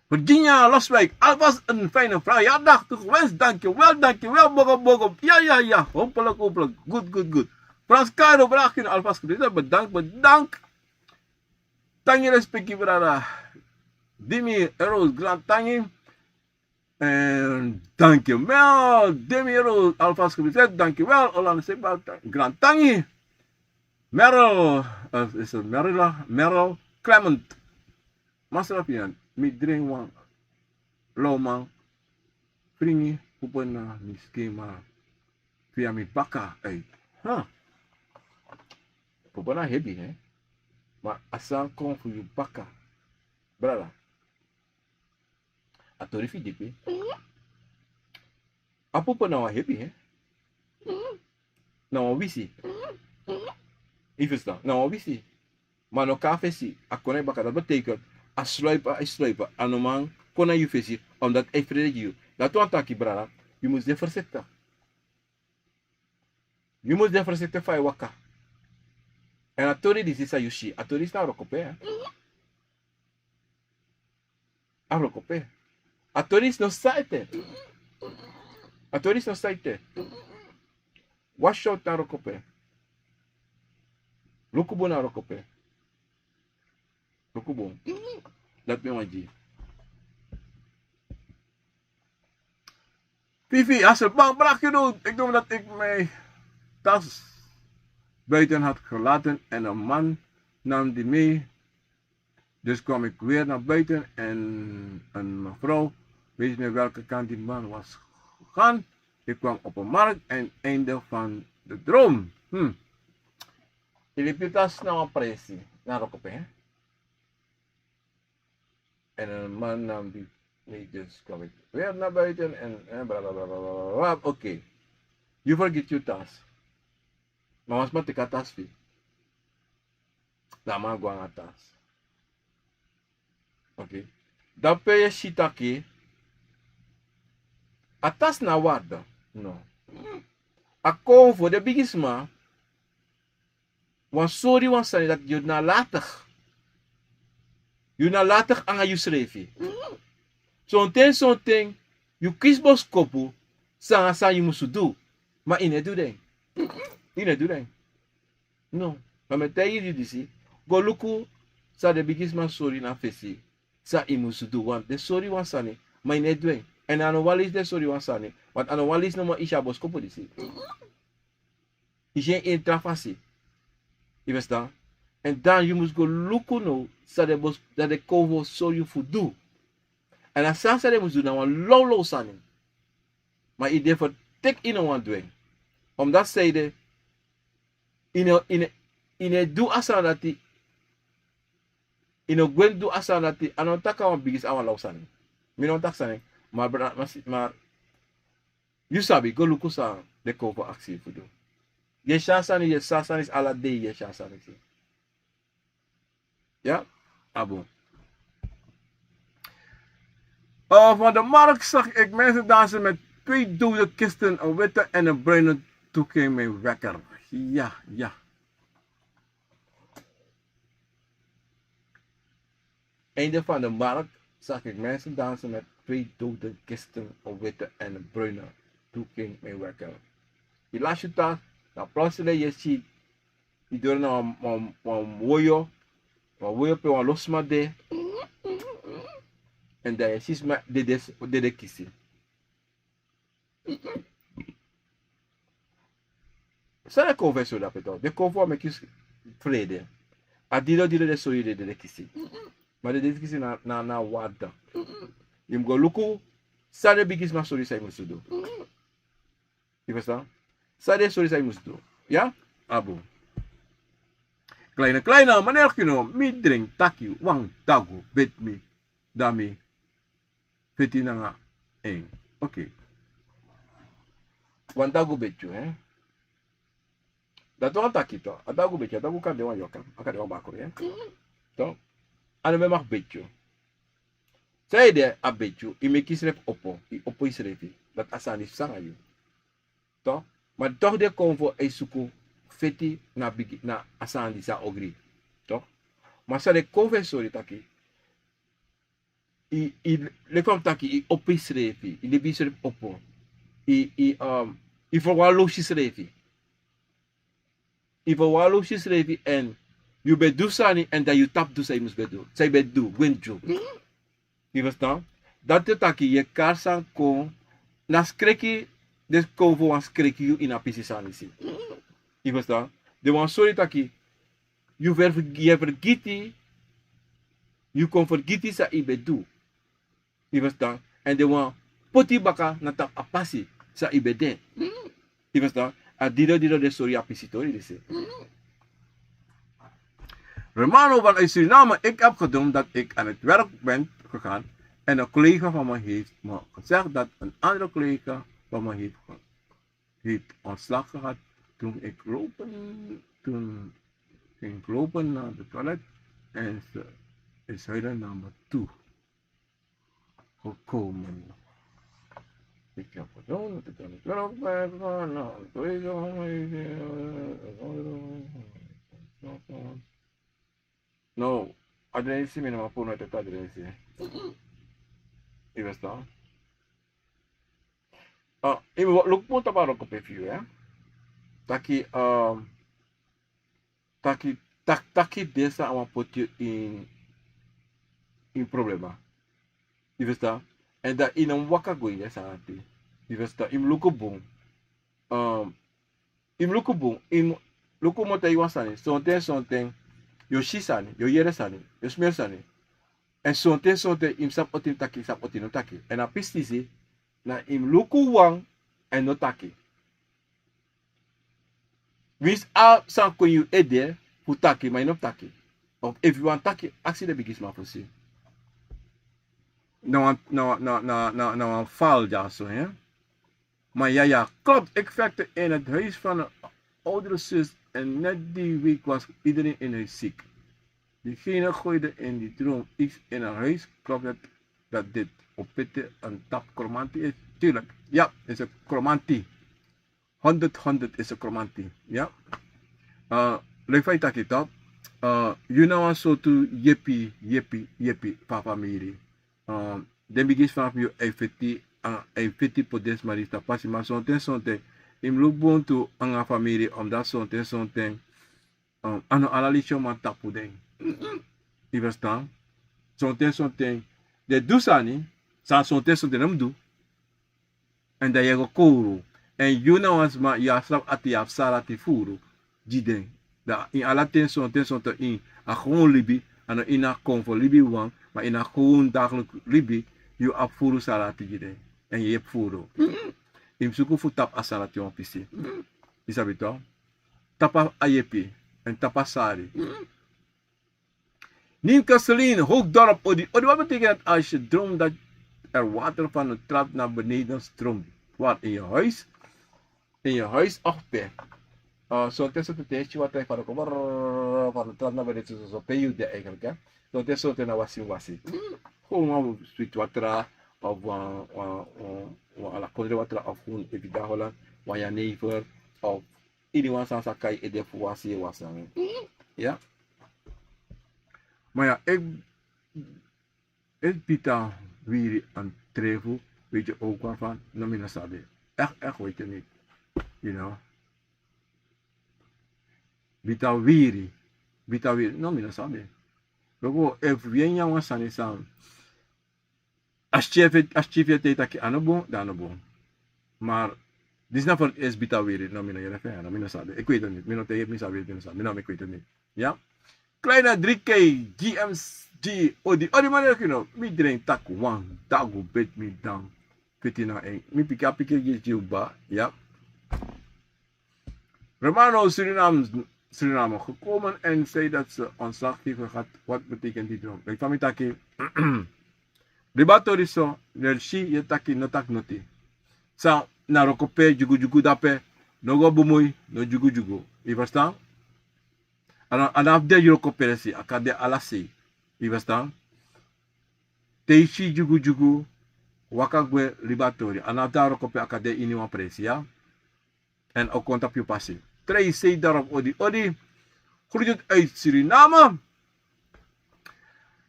Virginia Loswijk, alvast een fijne verjaardag toegewenst. Dankjewel, dankjewel, bogo, bogo. Ja, ja, ja. Hopelijk, hopelijk. Good, good, good. Frans Caro, Bragin, alvast gefeliciteerd. Bedankt, bedankt. Tangi, respecti, brada. Dimi Rose, grantangi. En dankjewel, Demiro, alvast gefeliciteerd. Dankjewel, Orlando Seba, grantangi. Merel, eh, is het Merila? Merel Clement. Masrafian, mi dringi wan. Lawman, fringi, open na mi schema. Via mi baka uit. Huh. Popo na hebi, hè? Ma a san kon fu yu baka. Brada. A tori fu yu dipi. A popo na wan hebi, hè? Na wan wisi. Yu ferstan? Na wan wisi. Ma a no kon na fesi, a kon na yu baka. Dati betekent, a sluipen, a e sluipen. A no man kon na yu fesi, omdat a e frede gi yu. Dati wani taki, brada, yu mus de voorzichtig. Yu mus de voorzichtig fa yu e waka. Èn a tori disi san yu si, a tori disi na wroko pe, hè? A wroko pe. A tori disi no sa ete. A tori disi no sa ete. Wasi out na wroko pe. Luku bun na wroko pe. Luku bun. Dati mi wani gi. Fifi, als er bang brak je doet. Ik noem dat ik mijn tas buiten had gelaten en een man nam die mee. Dus kwam ik weer naar buiten en een mevrouw wees me welke kant die man was gegaan. Ik kwam op een markt en einde van de droom. Hm. Yu libi yu tas na wan presi, na wroko pe, hè? En een man nam die mee, dus kwam ik weer naar buiten en, en bla, bla, bla. Oké. Yu fergiti yu tas. Ma wan sma teki a tas fu yu. Dan a man go nanga a tas. Oké. Dan pe yu e si taki a tas na warde. No. A kon fu den bigisma wan sori wan sani dati yu nalatig. Yu nalatig nanga yusrefi. Sonten, sonten, yu kisi boskopu san a san yu musu du. Ma yu no e du den. Yu no e du den. No. Ma mi e taigi yu disi, go luku san den bigisma sori na fesi. San yu musu du, want den sori wan sani, ma yu no e du en. Èn a no wan leisi den sori wan sani, want a no wan leisi nomo yu si a boskopu disi. Yu si en ini tra fasi. Yu ferstan? Èn dan yu mus go luku now san den bos-, san den kon fu sori yu fu du. Èn a sani san den mus du na wan lawlaw sani. Ma yu de fu teki, yu no wani du en. Omdati san yu de, yu no, yu no, yu no e du a sani dati, yu no gwe du a sani dati, a no taki a wan bigi sani, a wan law sani. Mi no taki sani, ma bra-, ma si-, ma yu sabi, go luku san den kon fu aksi yu fu du. Yu e si a sani, yu e si a sani, ala dei yu e si a sani. Ya? A bun. Eh, van de markt zag ik mensen dansen met twee dode kisten, een witte en een bruine. Toen ging mijn wekker. Ja, ja. Einde van de markt zag ik mensen dansen met twee dode kisten, een witte en een bruine. Toen ging mijn wekker. Yu lasi yu tas, dan plotseling yu e si, yu doro na wan, wan, wan woyo, wan woyo pe wan lo sma de. Èn dan yu e si sma dede, dede kisi. San den kon fu e sori dape tu? Den kon fu a meki frede. A didon didon den sori den dede kisi. Ma den dede kisi na, na, na warde. Yu mus go luku san den bigisma sori san yu musu du. Yu ferstan? San den sori san yu musu du. Ya? A bun. Kleine, kleine, meneer Kino, mi dringi taki wan dagu beti mi. Dan mi feti nanga en. Oké. Wan dagu beti yu, hè? Dati wani taki tu, a dagu beti yu, a dagu kan de wan yorka, a kan de wan bakru, hè? Tu. A no ben mag beti yu. San ede a beti yu, yu meki yusrefi opo, yu opo yusrefi. Dati a sani fu sanga yu. Tu. Ma toch den kon fu e suku feti na bigi, na a sani disi a ogri. Tu. Ma san den kon fu e sori taki, yu, yu, leki fa mi taki, yu opo yusrefi, yu libi yusrefi opo. Yu, yu, um, yu ferwalusi yusrefi. Yu ferwalusi yusrefi èn yu ben du sani èn dan yu tapu du san yu mus ben du. San yu ben du, gwe dyu. Yu ferstan? Dati e taki yu e kari sani kon, na skreki, den kon fu wani skreki yu ini a pisi sani disi. Yu ferstan? Den wani sori taki, yu fergi-, yu e fergiti, yu kon fergiti san yu ben du. Yu ferstan? Èn den wani poti yu baka na tapu a pasi san yu ben de. Yu ferstan? A didon didon den sori yu a pisi tori disi. Romano, want uit Suriname, ik heb gedroomd dat ik aan het werk ben gegaan en een collega van me heeft me gezegd dat een andere collega van me heeft, ge- heeft ontslag gehad. Toen ik lopen, toen ging ik lopen naar de toilet en ze is huilend naar me toe gekomen. Ik heb gedaan dat ik aan het werk ben gegaan. Nou, een collega van mij, eh, no, adrensi, mi no man puru no e taki adrensi. Yu e ferstan? Ah, yu mus luku puru tapu a wroko pe fu yu, eh? Taki, um, taki, tak- taki den san a wani poti yu in, in problema. Yu e ferstan? Èn dan yu no mus waka go ini den sani dati. Yu e ferstan? Yu mus luku bun. Um, yu mus luku bun, yu mus luku, mi o taigi yu wan sani. Sonten, sonten, yu o si sani, yu o yere sani, yu o smeri sani. Èn sonten, sonten, yu mus sabi oti yu mus taki, sabi oti yu no taki. Èn a pisi disi, na yu mus luku wan èn no taki. Winsi a sani kon ini yu ede fu taki, ma yu no mus taki. Of efu yu wani taki, aksi den bigisma fu si. Na wan, na, na, na, na, na wan fal dyaso, hè? Maar ja, ja, klopt. Ik werkte in het huis van een oudere zus en net die week was iedereen in huis ziek. Diegene gooide in die droom iets in haar huis. Klopt het dat dit opete een tap kromanti is? Tuurlijk. Ja, is een kromanti. Honderd, honderd is een kromanti. Ja. Uh, leuk van je taki, toch? Uh, yu na wan sortu yepi, yepi, yepi, papa miri. Um, den bigin sma fu yu e feti, a e feti poti den sma disi tapu pasi, ma sonten sonten yu mus luku bun tu nanga famiri, omdat sonten sonten, um, a no ala leisi yu man tapu den. Yu e ferstan? Sonten sonten den du sani san sonten sonten no mus du. Èn dan yu e go kowru. Èn yu na wan sma, yu abi srafu ati, yu abi sari ati furu gi den. Dan ini ala ten sonten sonten ini a gewon libi, a no ini a konfo libi wawan, ma ini a gewon dagelijks libi, yu abi furu sari ati gi den. Èn yu yepi furu. Yu mus suku fu tapu a sari ati wan pisi. Yu sabi toch? Tapu a yepi èn tapu a sari. Nienke Celine, Hoogdorp, odi, odi, wat betekent het als je droomt dat er water van de trap naar beneden stroomt? Waar, in je huis? In je huis of pe? Uh, so tenslotte te esi water van de komer, van de trap naar beneden, so, so pe yu de eigenlijk, hè? So tenslotte na wasi wasi. Gewoon wan sweet water, of wan, wan, wan, wan ala kondre water, of gewoon efu yu de na Holland, wan jenever, of ini wan sani san kai ede fu wasi, wasi. Ya. Maar ja, ik, ik bita wiri en trefu, weet je ook waarvan? No, mi no sabi. Echt, echt weet je niet. You know. Bita wiri. Bita wiri. No, mi no sabi. Loko, efu yu e nyan wan sani san a sityefi, a sityefi e taki a no bun, dan a no bun. Maar disi na voor het eerst bita wiri. No, mi no yere fu en, no, mi no sabi. Ik weet het niet. Mi no te, mi sabi, mi no sabi. Mi no, ik weet het niet. Ya. Kleine drie K, G M G, odi, odi, man, you know, mi dringi taki wan dagu beti mi dan. Kwiti na en. Mi piki a piki gi yu, ba. Ya. Romano, Suriname, Suriname gekomen en zei dat ze ontslag heeft gehad. Wat betekent die droom? Leki fa mi taki, libi a tori so, yu e si, yu e taki, no taki noti. San na wroko pe dyugudyugu de ape, no go bemui, no dyugudyugu. Yu e ferstan? A no, a no abi de wroko presi, a kan de ala sei. Yu e ferstan? Te yu si dyugudyugu, waka gwe, libi a tori. A no abi de a wroko pe a kan de ini wan presi, ya? En ook kon tapu yu pasi. Trei Seedorf, odi, odi. Groetjes uit Suriname.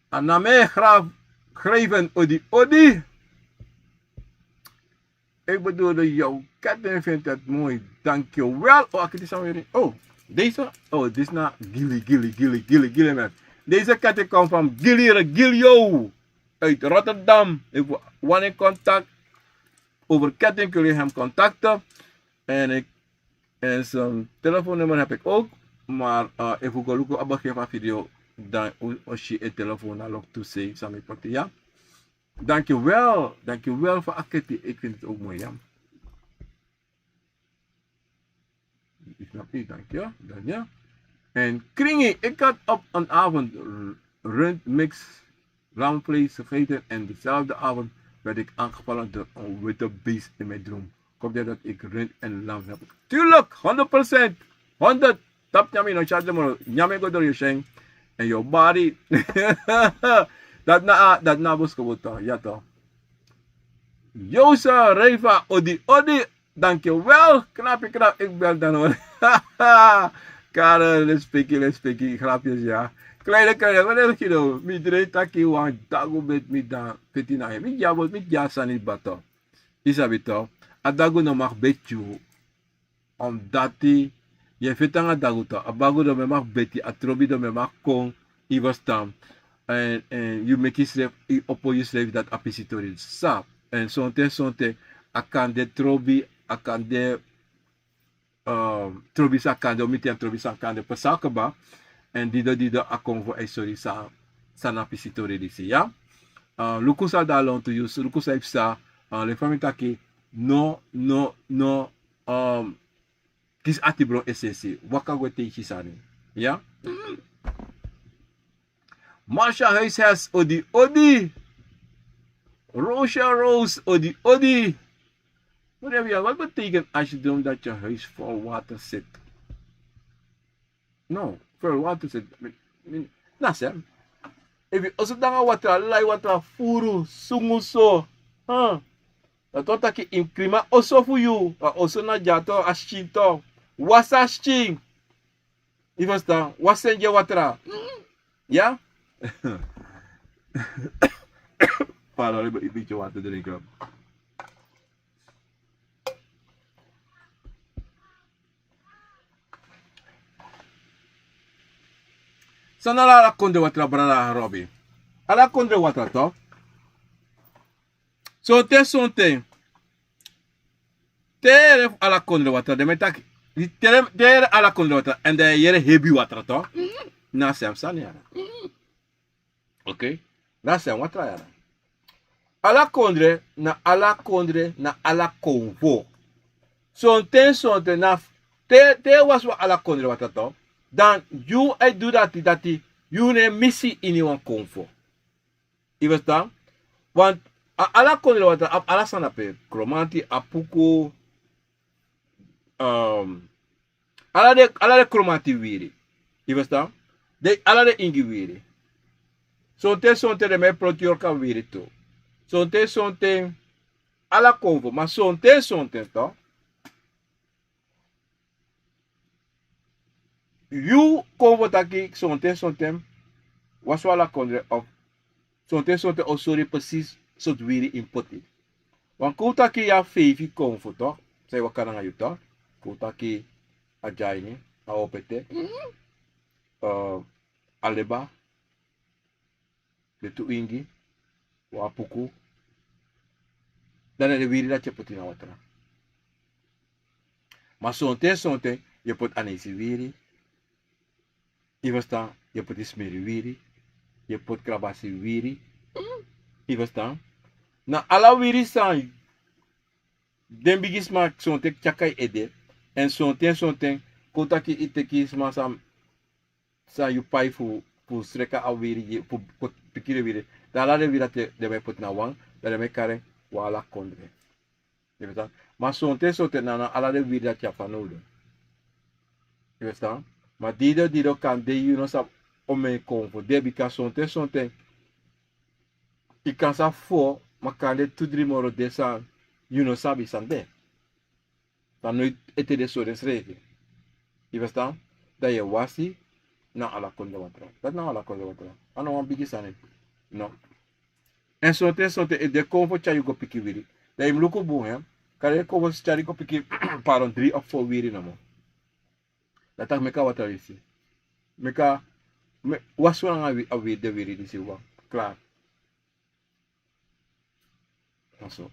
Aname Graaf, Grijven, odi, odi. Ik bedoelde, jouw ketting vindt het mooi. Dankjewel. Oh, akiti san weri. Oh, deze. Oh, dit is na Gili, Gili, Gili, Gili, Gili, man. Deze ketting komt van Gili Regilio uit Rotterdam. If you want in contact over ketting, kun je hem contacten. En ik, en zijn telefoonnummer heb ik ook. Maar, eh, efu un go luku a begin fu a video, dan un o si en telefoon na lok tu sei san mi poti, ya. Dankjewel, dankjewel voor akiti. Ik vind het ook mooi, ya. Ik snap niet, dank je. Dank je. En kringi, ik had op een avond r- rundmix lamvlees gegeten en dezelfde avond werd ik aangevallen door een wildebeest in mijn droom. Komt er dat ik rund en lam heb. Tuurlijk, honderd procent. Honderd. Tap nyami no charge moro. Nyami go door je sheng. En je body. Dat na, dat na boskobo toch. Ja toch. Jose Reiva, odi, odi. Dankjewel, knapi knap, ik bel dan hoor. Karel, respectie, respectie, grapjes, ja. Kleine, kleine, wat heb je nou? Mi dre taki wan dagu met mi dan, feti na mi dya bot, mi dya sani bato. Isabito, a dagu no mag beti yu. Omdat ye feti nanga dagu to, a dagu no me mag beti, a trobi no me mag kon, i verstaan. En, en yu meki yusrefi, yu opo yusrefi dati a pisi tori sa. En sonten, sonten, a kan de trobi, a kan de, ehm, trobi san kan de, o miti en trobi san kan de, pasa kaba. En dido, dido, a kon fu a sori san, san na pisi tori disi, ya. Eh, luku san de a lontu yu, luku san yu psa, eh, leki fa mi taki, no, no, no, ehm, kisi ati bron esesi, waka gwe teigi sani. Ya? Marsha Huishes, odi, odi. Roosje Roos, odi, odi. Wat heb je, wat betekent als je droomt dat je huis vol water zit? No, vol water zit. Mi, mi, na se. Efu yu oso de nanga watra, lai watra furu, sungu so. Huh? Dati wani taki yu mus krimi a oso fu yu, a oso na dya to, a skin to. Wasi a skin. Yu ferstan, wasi en gi en watra. Ya? Pardon, yu mus, yu mus watra dringi. San na ala kondre watra, brada Robi? Ala kondre watra, toch? Sonten, sonten. Te yu yere fu ala kondre watra, den mi e taki. Te yu yere ala kondre watra, èn den yere hebi watra, toch? Na a sem sani ya. Oké? Na a sem watra ya. Ala kondre, na ala kondre, na ala konfo. Sonten, sonten, na te, te yu wasi wan ala kondre watra, toch? Dan yu e du dati, dati yu no e misi ini wan konfo. Yu ferstan? Want a ala kondre watra abi ala sani drape, kromanti, apuku, ehm, ala den, ala den kromanti wiri. Yu ferstan? Den, ala den ingi wiri. Sonten, sonten den mi e ploti yorka wiri tu. Sonten, sonten, ala konfo, ma sonten, sonten, toch? Yu konfo taki sonten, sonten, wasi wan ala kondre of sonten, sonten o sori precies sortu wiri yu mus poti. Want kon un taki yu abi feifi konfo, toch? San e waka nanga yu, toch? Kon un taki a dyaini, a opete, eh, a leba, den tu ingi, wan apuku. Dan na den wiri dati yu e poti na watra. Ma sonten, sonten, yu e poti aneisi wiri. Yu ferstan, yu e poti smeri wiri. Yu e poti krabasi wiri. Yu ferstan? Na ala wiri san den bigisma sonten tyari yu ede. Èn sonten, sonten, kon taki yu teki sma san san yu pai fu, fu sreka a wiri, fu, fu piki den wiri. Dan ala den wiri dati den mi e poti na wan, dan den mi e kari en wan ala kondre. Yu ferstan? Ma sonten, sonten na, na ala den wiri dati yu abi fanowdu. Yu ferstan? Ma dido, dido kan de yu no sabi omeni konfo de, bika sonten, sonten yu kan sabi fo, ma kan de tu dri moro de san yu no sabi san de. Dan noiti ete den sori ensrefi. Yu ferstan? Dan yu e wasi na ala kondre watra. Dati na ala kondre watra. A no wan bigi sani. No. Èn sonten, sonten, efu den konfo tyari yu go piki wiri, dan yu mus luku bun, hè. Kande den konfo tyari yu go piki, pardon, dri of fo wiri nomo. Dan taki meki a watra disi. Meki a, me, wasi wan nanga wi-, a wiri, den wiri disi wan. Klaar. Aso.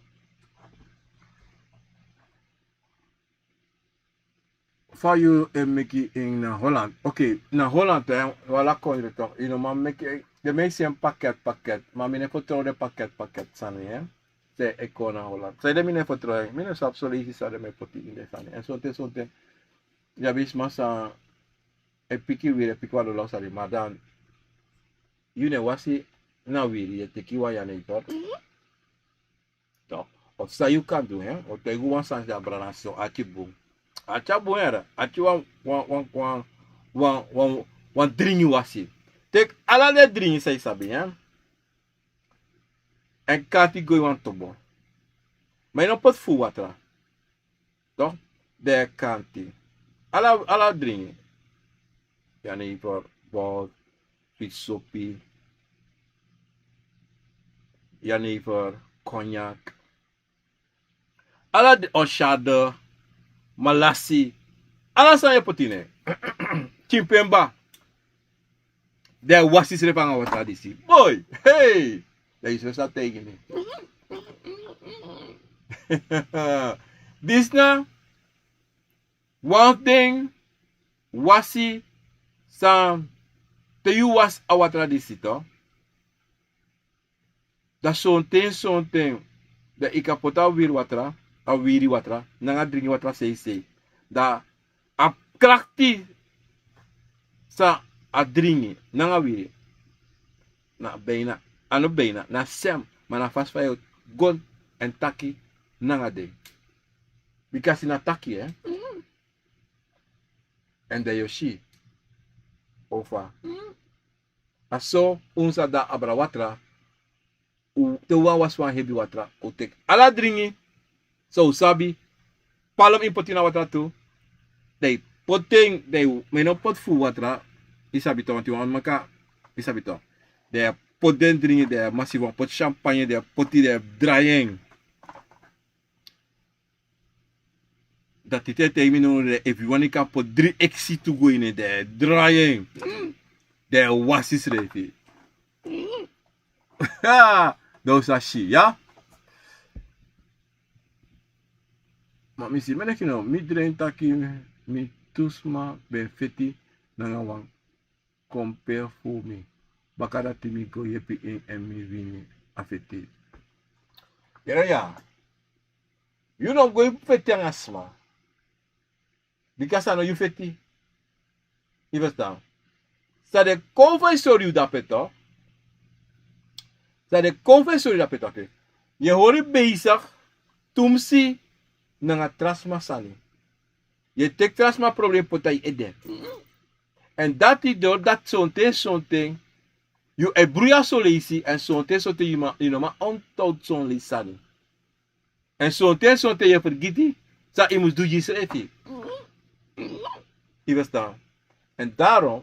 Fa yu e meki en na Holland? Oké, na Holland, eh, wan ala kondre toch. Yu no man meki, den meki seni paket, paket. Ma mi no e fertrow den paket, paket sani, eh. San e kon na Holland. Sanede mi no e fertrow en? Mi no sabi son leisi san den mi e poti ini den sani. Èn sonten, sonten, yu abi sma san e piki wiri, e piki wan lolo sani, ma dan yu no e wasi na wiri, yu e teki wan, yu a neighbor. Toch, of san yu kan du, hè? O taigi wan sani, a brada, so ati bun. Ati a bun, hè? Ati wan, wan, wan, wan, wan, wan, wan dringi wasi. Teki ala den dringi san yu sabi, hè? Èn kati go ini wan tobo. Ma yu no poti furu watra. Toch, den e kanti. Ala, ala dringi. Yu a neighbor, bot, switi sopi. Yu a neighbor, cognac. Ala den, oshade, malasi. Ala san yu e poti ini en. Kimpemba. Den e wasi srefi nanga watra disi. Boi, hey! Dan yu srefi sa taigi mi. Disi na wan fu den wasi san, te yu wasi a watra disi, toch. Dan sonten, sonten, dan yu kan poti a wiri watra, a wiri watra, nanga dringi watra seisei. Dan a krakti san a dringi nanga wiri, na bijna, a no bijna, na sem, ma na fasi fa yu o go èn taki nanga den. Bika a si na taki, hè? Èn dan yu o si ofa. A so un sa de na abra watra, un, te un wani wasi wan hebi watra, un teki ala dringi san un sabi, palm ini poti na watra tu, dan yu poti en, dan yu, ma yu no poti furu watra, yu sabi toch, want yu wani meki, yu sabi toch. Dan yu poti den dringi, dan yu masi wan poti champagne, dan yu poti, dan yu drai en. Dati te, te mi no, efu yu wani kan poti dri eksi tu go ini, dan yu drai en. Dan yu wasi srefi. Dan un sa si, ya. Ma mi si, mi e denki no, mi drai taki mi tu sma ben feti nanga wan compère fu mi. Baka dati mi go yepi en èn mi wini a feti. Yere ya. Yu no go feti nanga sma. Bika san no yu feti. Yu ferstan? San den kon fu e sori yu dape toch. San den kon fu e sori yu dape toch. Yu e hori besigi tumsi nanga tra sma sani. Yu e teki tra sma problem poti na yu ede. Èn dati doro dati sonten, sonten yu e bruya son leisi, èn sonten, sonten yu ma, yu no man onthoud son leisi sani. Èn sonten, sonten yu e fergiti san yu mus du gi yusrefi. Yu ferstan? Èn daarom,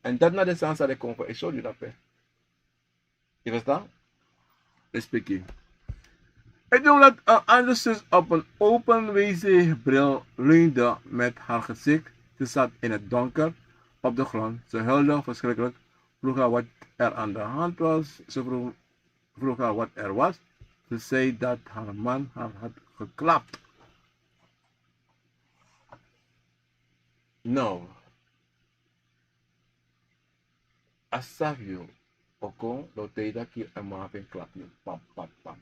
èn dati na den sani san den kon fu e sori yu dape. Yu ferstan? Respeki. Ik denk dat een ander zus op een open wc-bril leunde met haar gezicht. Ze zat in het donker op de grond. Ze huilde verschrikkelijk. Vroeg haar wat er aan de hand was. Ze vroeg, vroeg haar wat er was. Ze zei dat haar man haar had geklapt. Nou, a sabi yu o kon, dan o taigi taki a man fu en klap yu. Pam, pam, pam.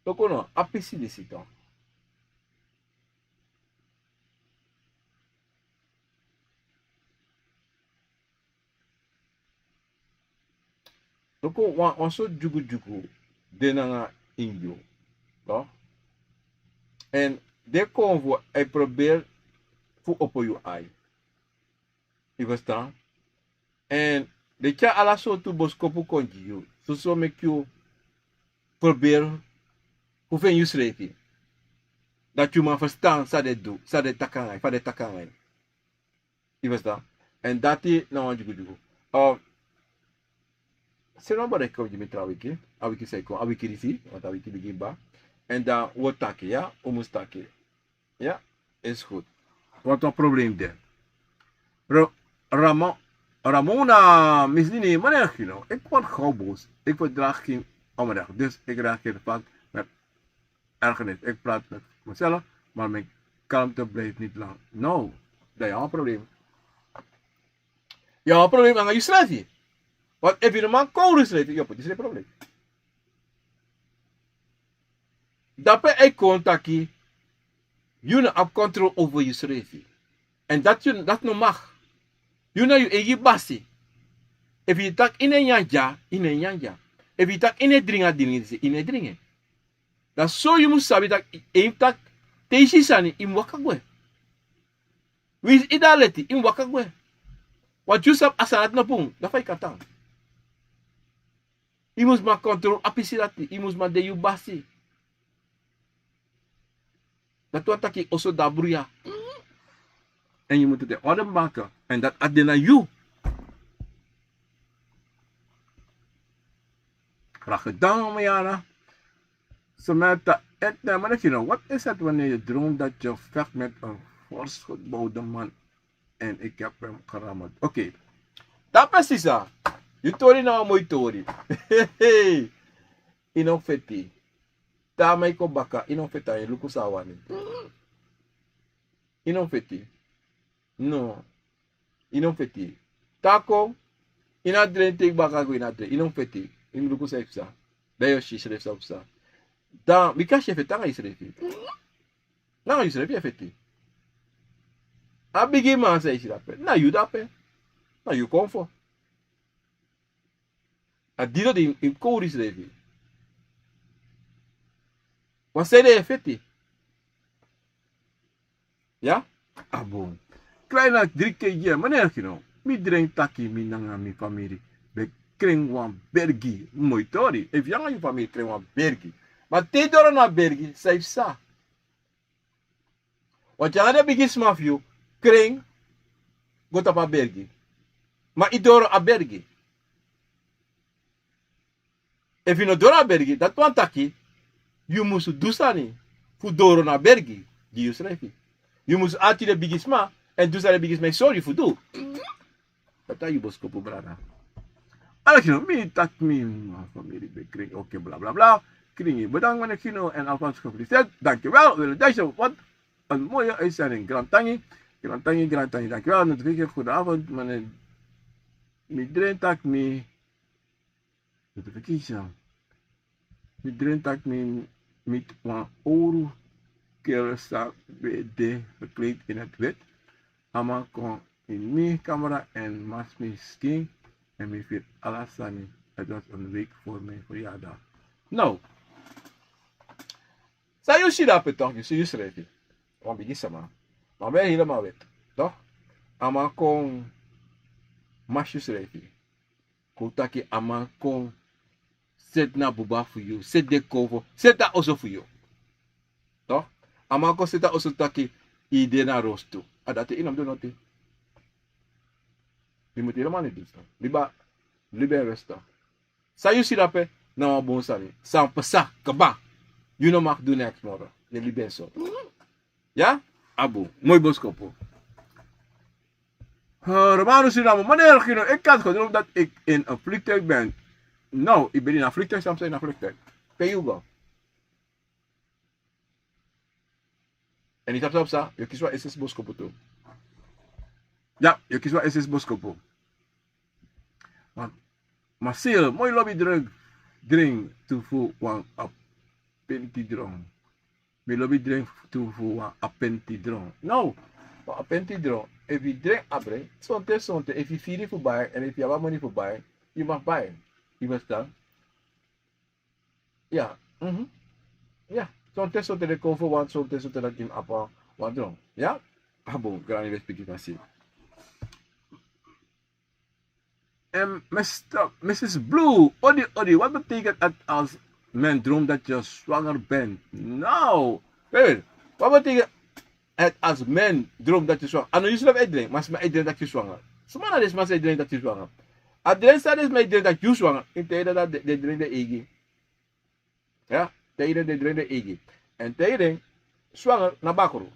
Luku no, a pisi disi toch. Luku wan, wan sortu dyugudyugu de nanga ini yu. Toch? Èn den kon fu e proberi fu opo yu ai. Yu ferstan? Èn den tyari ala sortu boskopu kon gi yu. Soso meki yu proberi fu feni yusrefi. Dati yu man ferstan san den du, san den taki nanga yu, fa den taki nanga yu. Yu ferstan? Èn dati na wan dyugudyugu. Seni wan bericht kon gi mi tra wiki, a wiki san e kon, a wiki disi, want a wiki bigin kaba. Èn dan wi o taki, ya, un mus taki. Ya, is goed. Want wan problem de. Ra-, Ramo-, Ramona, Miss Nini, meneer Gino, ik word gauw boos. Ik verdraag geen onrecht, dus ik reageer vaak met ergernis. Ik praat met mezelf, maar mijn kalmte blijft niet lang. No, dan yu abi wan problem. Yu abi wan problem nanga yusrefi. Want efu yu no man kori yusrefi, yu o poti yusrefi ini problem. Dape a e kon taki yu no abi control over yusrefi. En dat yu dat no mag. Yu na yu eigi basi. Efu yu taki yu no e nyan dya, yu no e nyan dya. Efu yu taki yu no e dringi a dringi disi, yu no e dringi en. Dan so yu mus sabi taki en taki te yu si sani yu mus waka gwe. Winsi yu de a leti yu mus waka gwe. Wan yu sabi a sani dati no bun, dan fa yu kan tan? Yu mus man kontrol a pisi dati, yu mus man de yu basi. Dati wani taki oso de a bruya. En yu mus de orde maki. En dati a de na yu. Graag gedaan, Mariana. Samantha, et, maar ik, you know, wat is het wanneer je droomt dat je vecht met een fors gebouwde man en ik heb hem geramd? Oké. Dape sisa, yu tori na wan moi tori. Yu no feti. Te a man e kon baka, yu no feti, a e luku san a wani. Yu no feti. No. Yu no feti. Te a kon, yu no a dren, teki baka go, yu no a dren, yu no feti. Yu mus luku san yu psa. Dan yu o si yusrefi san yu psa. Dan bika si e feti nanga yusrefi. Nanga yusrefi e feti. A bigiman san yu si dape, na yu dape. Na yu konfo. A dino di yu mus kowru yusrefi. Wan sani de e feti. Ya? A bun. Kleina dri keigi, meneer Gino. Mi dren taki mi nanga mi famiri ben kren wan bergi. Moi tori. Efu yu nanga yu famiri kren wan bergi, ma te yu doro na a bergi, san yu psa? Wan tyanga den bigisma fu yu kren go tapu a bergi. Ma yu doro a bergi. Efu yu no doro a bergi, dati wani taki yu musu du sani fu doro na a bergi gi yusrefi. Yu musu arki den bigisma, èn du san den bigisma e sori yu fu du. Dati a yu boskopu, brada. Ala kino, mi taki mi, ma famiri ben kringi, oke, bla, bla, bla. Kringi, bedankt, meneer Kino, en alvast gefeliciteerd. Dankjewel, Willen Dijssen. Wat een mooie uitzending. Grantangi, grantangi, grantangi. Dankjewel. Notification, goedenavond, meneer. Mi dren taki mi Notification. Mi dren taki mi miti wan owru kerel san ben de gekleed in het wit. A man kon in mi kamra en masi mi skin en mi firi ala sani. Het was een week voor mijn verjaardag. Now, san yu si dape, toch? Yu si yusrefi. Wan bigi sama. Ma ben helemaal wit, toch? A man kon masi yusrefi. Kon taki a man kon seti na buba fu yu, seti den konfo, seti a oso fu yu. Toch? A man kon seti a oso taki yu de na rostu. A dati yu no mus du noti. Yu mus helemaal niet doen. Libi, libi en rustig. San yu si dape na wan bun sani. San psa kaba. Yu no mag du niks moro. Yu e libi en so. Ya? A bun. Moi boskopu. Eh, Romano Sinamo, meneer Gino, ik had gedroomd dat ik in een vliegtuig ben. Nou, ik ben in een vliegtuig, soms in een vliegtuig. Pe yu go. En yu sabi san psa, yu o kisi wan S S boskopu tu. Ya, yu o kisi wan S S boskopu. Ma, ma sel, moi lobi dren, dren tu fu wan apenti dron. Mi lobi dren tu fu wan apenti dron. No, wan apenti dron. Efu yu dren a bren, sonte, sonte, efu yu firi fu bai, en efu yu abi a moni fu bai, yu mag bai. Yu verstan? Ya, mhm. Ya, sonte, sonte den kon fu wan, sonte, sonte dati yu mus abi wan dron. Ya? A bun, grani, wi e piki fasi. En mister, missus Blue, odi, odi, wat betekent het als men droomt dat je zwanger bent? Nou, hey, wat betekent het als men droomt dat je zwanger? A no yusrefi e dren, ma sma e dren taki yu zwanger. Sma na den sma san e dren taki yu zwanger. A dren san den sma e dren taki yu zwanger, in tijden dat den, den dren den eigi. Ya, tijden den dren den eigi. En tijden zwanger na bakru.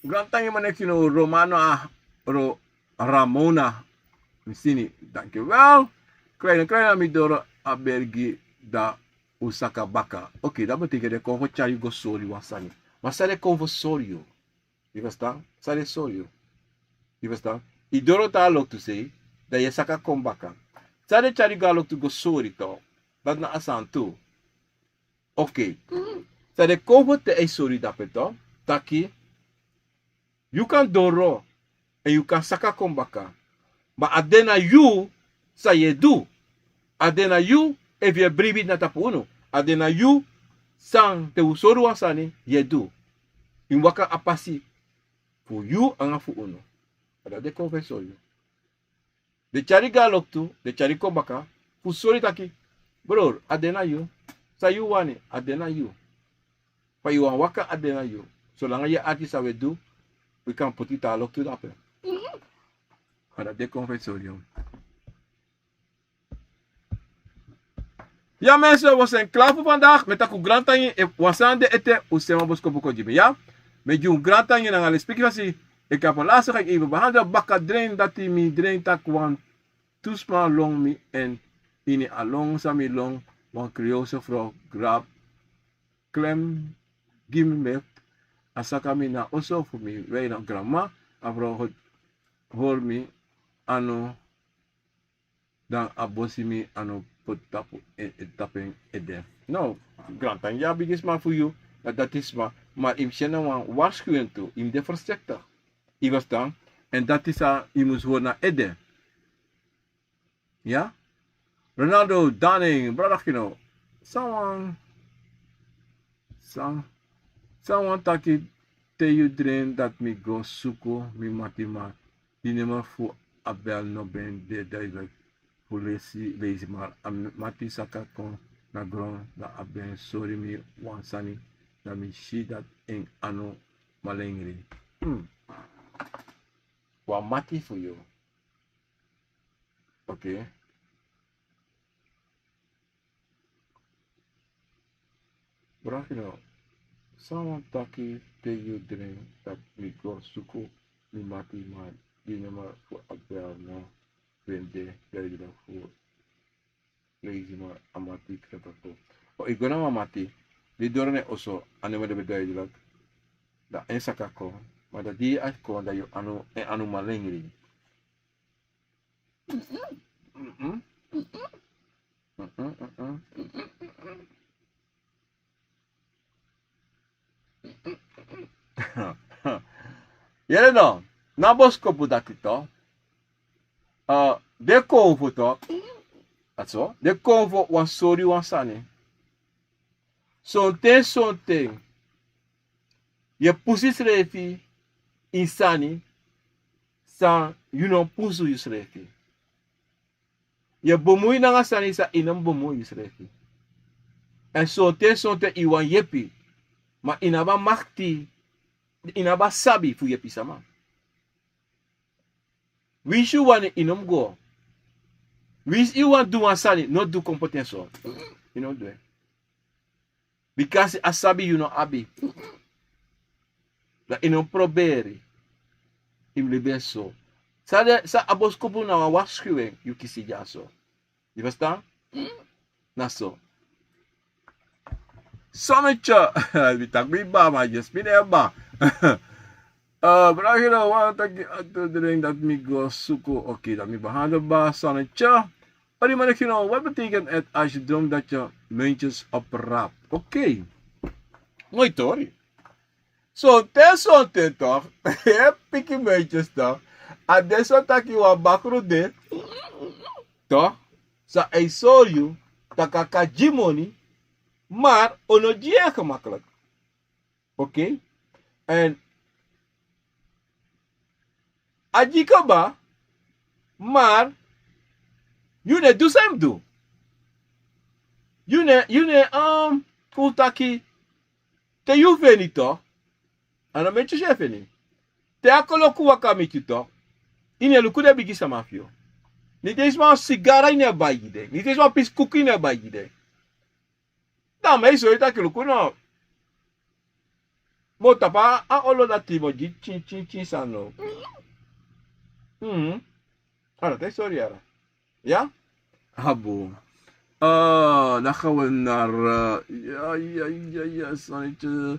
Grantangi, meneer Kino, Romano, a, Ro, Ramona. Mi si yu, dankjewel. Kleine, kleine, mi doro a bergi, dan un saka baka. Oké, dat betekent den kon fu tyari yu go sori wan sani. Ma san den kon fu sori yu? Yu verstan? San den sori yu? Yu verstan? Yu doro te a loktu sei, dan yu e saka kon baka. San den tyari yu go a loktu go sori tu? Dati na a sani tu. Oké. San den kon fu te a e sori dape to, taki, yu kan doro, èn yu kan saka kon baka. Ma a de na yu san yu e du. A de na yu efu yu e bribi na tapu unu. A de na yu san te un sori wan sani yu e du. Yu mus waka a pasi fu yu anga fu unu. A dati den kon fu e sori yu. Den tyari go na loktu, den tyari kon baka, fu sori taki, bror, a de na yu. San yu wani, a de na yu. Fa yu wani waka, a de na yu. Solanga yu e arki san un e du, wi kan poti taa loktu dape. A dati den kon fu e sori yu. Ya mensen, we zijn klaar voor vandaag. Mi e taki un grantangi, efu wan sani de ete, un seni wan boskopu kon gi mi, ya. Mi e gi un grantangi nanga lespeki fasi. Enke a fu lasi ga yu even behandel baka dren dati mi dren taki wan tu sma lon mi èn ini a lon san mi lon wan Creoolse vrouw grab klem gi mi met a saka mi na oso fu mi wei na grandma a vrouw hori mi anu dan a bosi mi anu poti tapu en tapu en ede. No, grantangi a bigi sma fu yu, na dati sma, ma yu mus tyari na wan waarschuwing tu, yu mus de voorzichtig. Yu verstaan? En dati san yu mus hori na ede. Ya? Ronaldo Daning, brada Kino. San wan, san, san wan taki te yu dren dati mi go suku mi mati ma di nummer fu Abel no ben de duidelijk fu lesi, lesi maar a mati saka kon na gron dan a ben sori mi wan sani dan mi si dati en anu malengri. Hmm. Wan mati fu yu. Oké. Brahino, san wan taki te yu dren dati mi go suku mi mati ma di nummer fu Abel no ben de duidelijk fu lesi maar a mati kata kon. O yu go na wan mati di doro na en oso a nummer de ben duidelijk. Dan en saka kon, ma dan di a kon dan yu anu en anu malengri. Mm-mm. Mm-mm. Mm-mm, mm-mm. Yere no, na boskopu dati to. Ah, den kon fu to. Atso, den kon fu wan sori wan sani. Sonten, sonten. Yu e pusu yusrefi ini sani san yu no pusu yusrefi. Yu e bemui nanga sani san yu no mus bemui yusrefi. Èn sonten, sonten yu wani yepi. Ma yu no abi a makti, yu no abi a sabi fu yepi sama. Winsi yu wani, yu no mus go. Winsi yu wani du wan sani, no du kon poti en so. Yu no du en. Bikasi a sabi yu no abi. Dan yu no mus proberi. Yu mus libi en so. San den, san a boskopu na wan waarschuwing yu kisi dyaso. Yu verstaan? Na so. Sonnetje, mi taki mi baba, ma yes, mi no baba. Eh, brahino, wan taki a tu dren dati mi go suku. Oké, dan mi behandel baba Sonnetje. Odi, maar ik, wat betekent het als je droomt dat je muntjes opraapt? Oké. Mooi tori. Sonten, sonten toch. Yu e piki muntjes toch. A de so taki wan bakru de. Toch? San a e sori yu taki a kan gi moni, maar a no gi yu en gemakkelijk. Oké? Èn a gi kaba, maar yu no e du san yu mus du. Yu no e, yu no e, um, kon taki, te yu feni toch. A no muntjes yu e feni. Te a koloku waka miti yu toch, yu no e luku den bigi sama fu yu. Ni te yu sma wan sigara yu no e bai gi den. Ni te yu sma wan pisi kuku yu no e bai gi den. Dan mi e sori yu taki luku no. Mi o tapu a olo dati mi o gi tyin, tyin, tyin sani no. Mhm. A dati e sori yara. Ya? Abo. Eh, dan gaan we naar, eh, ja, ja, ja, ja, Sonnetje.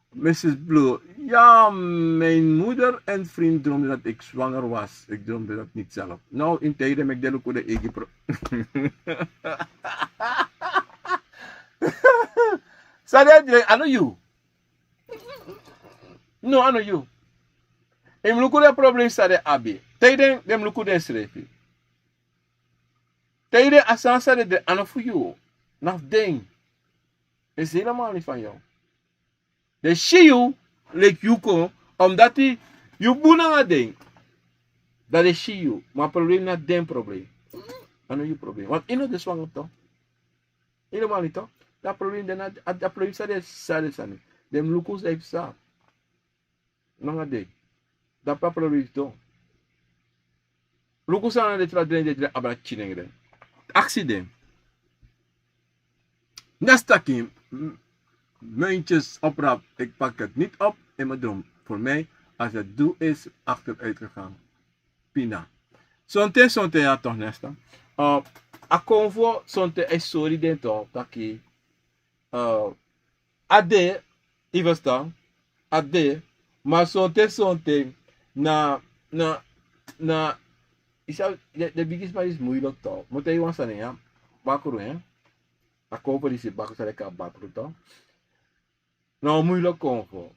Missus Blue. Ja, mijn moeder en vriend droomde dat ik zwanger was. Ik droomde dat niet zelf. Nou, in tijden met de luku de egi pro- San den e drei, a no yu. No, a no yu. Yu mus luku den problem san den abi. Te yu den, den mus luku densrefi. Te yu den, a sani san den drei, a no fu yu. Na fu den. Esi helemaal niet van jou. Den si yu leki yu kon, omdati yu bun nanga den. Dan den si yu, ma problem na den problem. A no yu problem. Want yu no de swanger toch. Helemaal niet toch. Dan problem den na, a, a problem san den, san den sani. Den mus luku san yu psa. Nanga den. Dan pa problem yu toch. Luku san na den tra dren, den dren abra pikin nengre. Aksi den. Nesta taki, m-, muntjes oprap, ik pak het niet op in mijn droom. Voor mij, als het doel is achteruit gegaan. Pina. Sonten, sonten, ya toch, nesta. Uh, a konfo, sonten, e sori den toch, taki, uh, a de, yu verstaan, a de, ma sonten, sonten, na, na, na, yu sabi, den, den bigisma is moeilijk toch. Mi o taigi yu wan sani, ya, bakru, hè. A konfo disi bakru, san den e kari bakru toch. Na wan moeilijk konfo.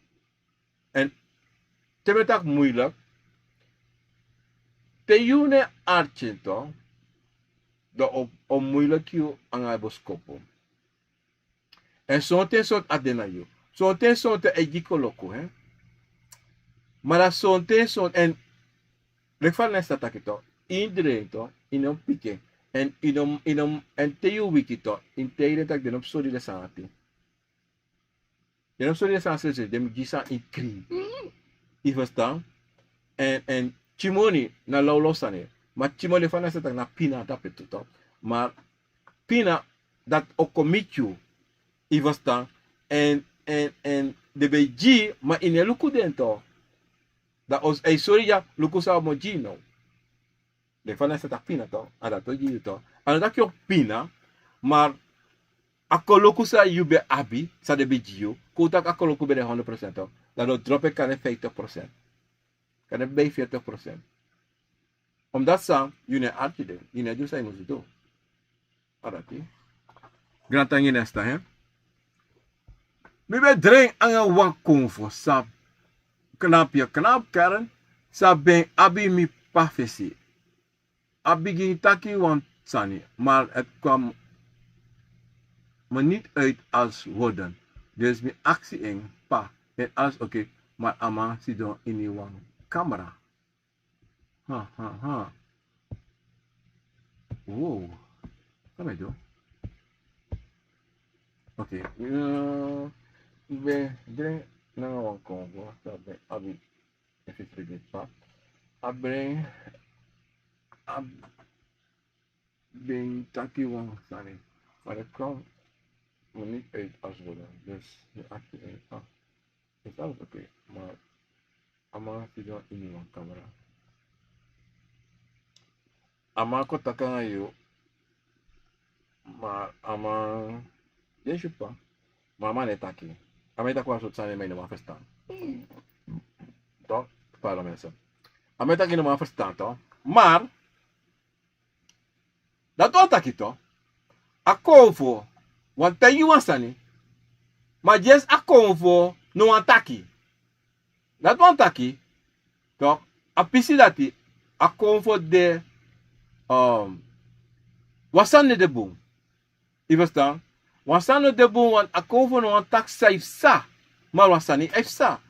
En te mi e taki moeilijk, te yu no e arki en toch, dan o, o moeilijk yu nanga boskopu. En sonten, sonten a de na yu. Sonten, sonten e gi koloku, hè. Ma dan sonten, sonten, en leki fa nesta taki toch, yu no e drei en toch, yu no e piki en. En yu no, yu no, en te yu wiki toch, yu no e taigi den taki den no mus sori den sani ati. Den no mus sori den sani srefi, den mus gi san yu krin. Yu verstaan? En, en tymoni na lawlaw sani. Ma tymoni, fa nesta taki, na pina tapu tu toch. Ma pina dati o kon miti yu. Yu verstaan? En, en, en den ben e gi, ma yu no e luku den toch. Dan a e sori yu, luku san a mu gi yu now. Leki fa nesta taki pina toch, a dati o gi yu toch. A no taki yu o pina, ma a koloku san yu ben abi, san den ben gi yu, kon taki a koloku ben de honderd procent toch. Dan den o drop en kande vijftig procent. Kande ben veertig procent. Omdat san, yu no e arki den, yu no e du san yu mus du. A dati. Grantangi nesta, hè. Mi ben drei nanga wan konfo, san knap, yu knap, Karen, san ben abi mi pafesi. A bigin taki wan sani, maar het kwam me niet uit als woorden. Dus mi aksi en, pa, en alles oké, maar a man sidon ini wan camera. Ha, ha, ha. Wow. San mi e du? Oké. Eh, mi ben drei nanga wan konfo, san ben abi, efu yu frigi pa. A ben, a ben taki wan sani. Maar het kwam me niet uit als woorden. Dus mi aksi en, pa. Is alles oké, maar a man sidon ini wan camera. A man kon taki nanga yu, ma a man de supa, ma a man no e taki. A man e taki wan sortu sani, ma yu no man ferstan. Toch? Pardon mensen. A man e taki, yu no man ferstan toch. Maar dati wani taki toch, a konfo wani taigi yu wan sani, ma dyesi a konfo no wani taki. Dati wani taki toch, a pisi dati, a konfo de, um, wan sani no de bun. Yu ferstan? Wan sani no de bun, want a konfo no wani taki san yu psa, ma wan sani a e psa.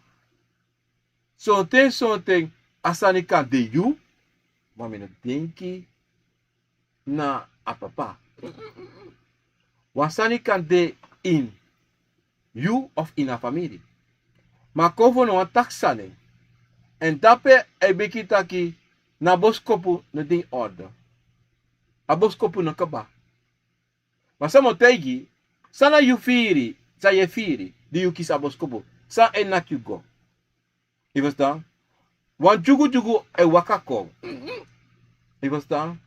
Sonten, sonten a sani kan de yu, ma mi no denki na a papa. Wan sani kan de ini yu of ini a famiri. Ma a konfo no wani taki sani. En dape a e bigin taki na boskopu no de ini orde. A boskopu no kaba. Ma san mi o taigi, san na yu firi, san yu e firi, di yu kisi a boskopu, san e naki yu go. Yu ferstan? Wan dyugudyugu e waka kon. Yu ferstan?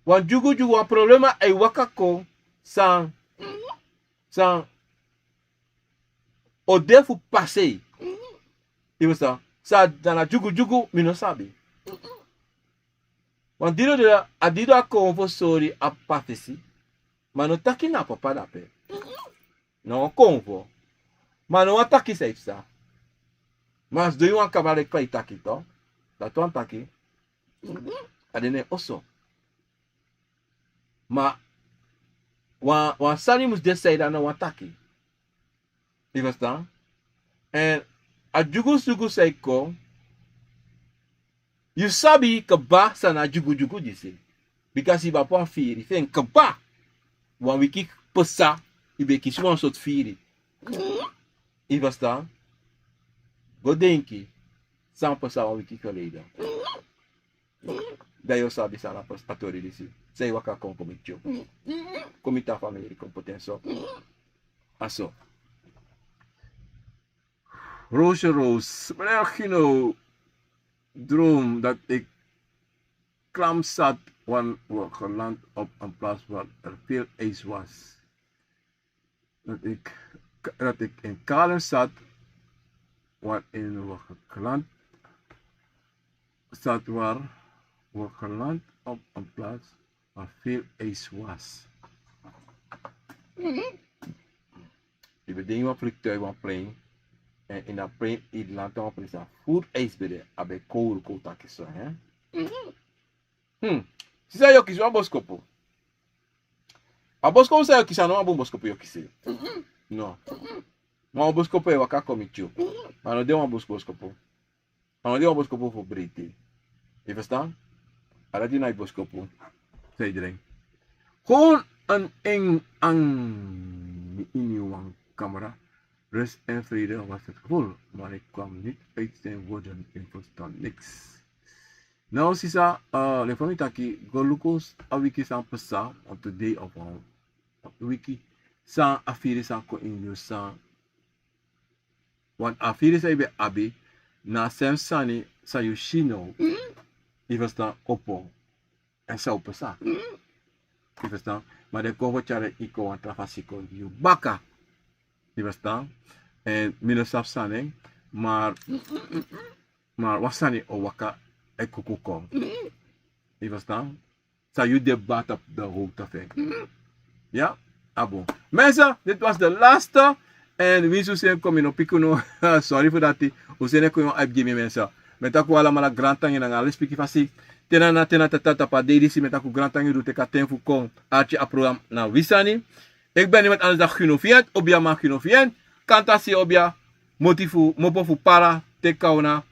Wan dyugudyugu, wan problema e waka kon, san, san o de fu pasei. Yu ferstan? San na, na dyugudyugu, mi no sabi. Wan dino de, a dino a kon fu sori a pafesi. Ma no taki na a papa dape. Na wan konfo. Ma na wan taki san yu psa. Ma a sidon ini wan kamra leki fa yu taki to. Dati wan taki. A de na en oso. Ma wan, wan sani mus de san yu dati na wan taki. Yu ferstan? Èn a dyugudyugu san yu kon, yu sabi kaba san na a dyugudyugu disi. Bika yu ben abi wan firi fu en kaba. Wan wiki pasa, yu ben kisi wan sortu firi. Yu ferstan? Go denki san pasa wan wiki geleden. Dan yu o sabi san na a tori disi. San yu waka kon, kon miti yu. Kon miti a famiri, kon poti en so. A so. Roosje Roos, meneer Gino droom dat ik klam zat, want we geland op een plaats waar er veel ijs was. Dat ik, dat ik in Kalem zat, waarin we geland zat, waar we geland op een plaats waar veel ijs was. Yu ben de ini wan vliegtuig, wan plane. Èn ini a plane, yu e landi na wan presi, a furu ijs ben de, a ben kowru, kon taki so, hè? Hmm. Sisa, yu o kisi wan boskopu. A boskopu san yu o kisi, a no wan bun boskopu yu o kisi. No. Ma wan boskopu e waka kon miti yu. Ma a no de wan bus boskopu. A no de wan boskopu fu breiti. Yu ferstan? A dati na yu boskopu. San yu drai. Gewoon een eng aan in wan kamra. Rust en vrede was het gevoel, maar ik kwam niet uit zijn woorden, ik verstond niks. Now sisa, uh, leki fa mi taki, go luku a wiki san pasa, on today of wan wiki san a firi san kon ini yu san. Want a firi san yu ben abi, na a sem sani san yu si now. Yu ferstan, opo. Èn san o pasa. Yu ferstan? Ma den kon fu tyari yu kon wan tra fasi kon gi yu baka. Yu ferstan? Èn mi no sabi san nen, maar, maar wan sani o waka e kuku kon. Yu ferstan? San yu de bata op de hoogte fu en. Ya? A bun. Mensen, dit was de laatste. Èn winsi un seni kon, mi no piki unu. Sorry fu dati. Un seni kon, yu abi gi mi, mensen. Mi e taki un alamala grantangi nanga a lespeki fasi. Te na, na, te na, tata, tapu a dei disi, mi e taki un grantangi, un teki a ten fu kon arki a program Na Wi Sani. Eki ben niemand anders dan Gino Fient, obia man Gino Fient. Kantasi obia, moti fu, mopo fu para, teki una.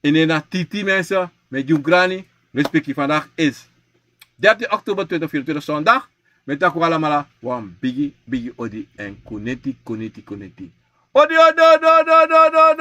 Ini na titi, mensen, mi e gi un grani lespeki. Vandaag is dertien oktober tweeduizend vierentwintig, zondag. Mi e taki un alamala wan bigi, bigi odi èn kuneti, kuneti, kuneti. Odi, odi, odi, odi, odi, odi, odi.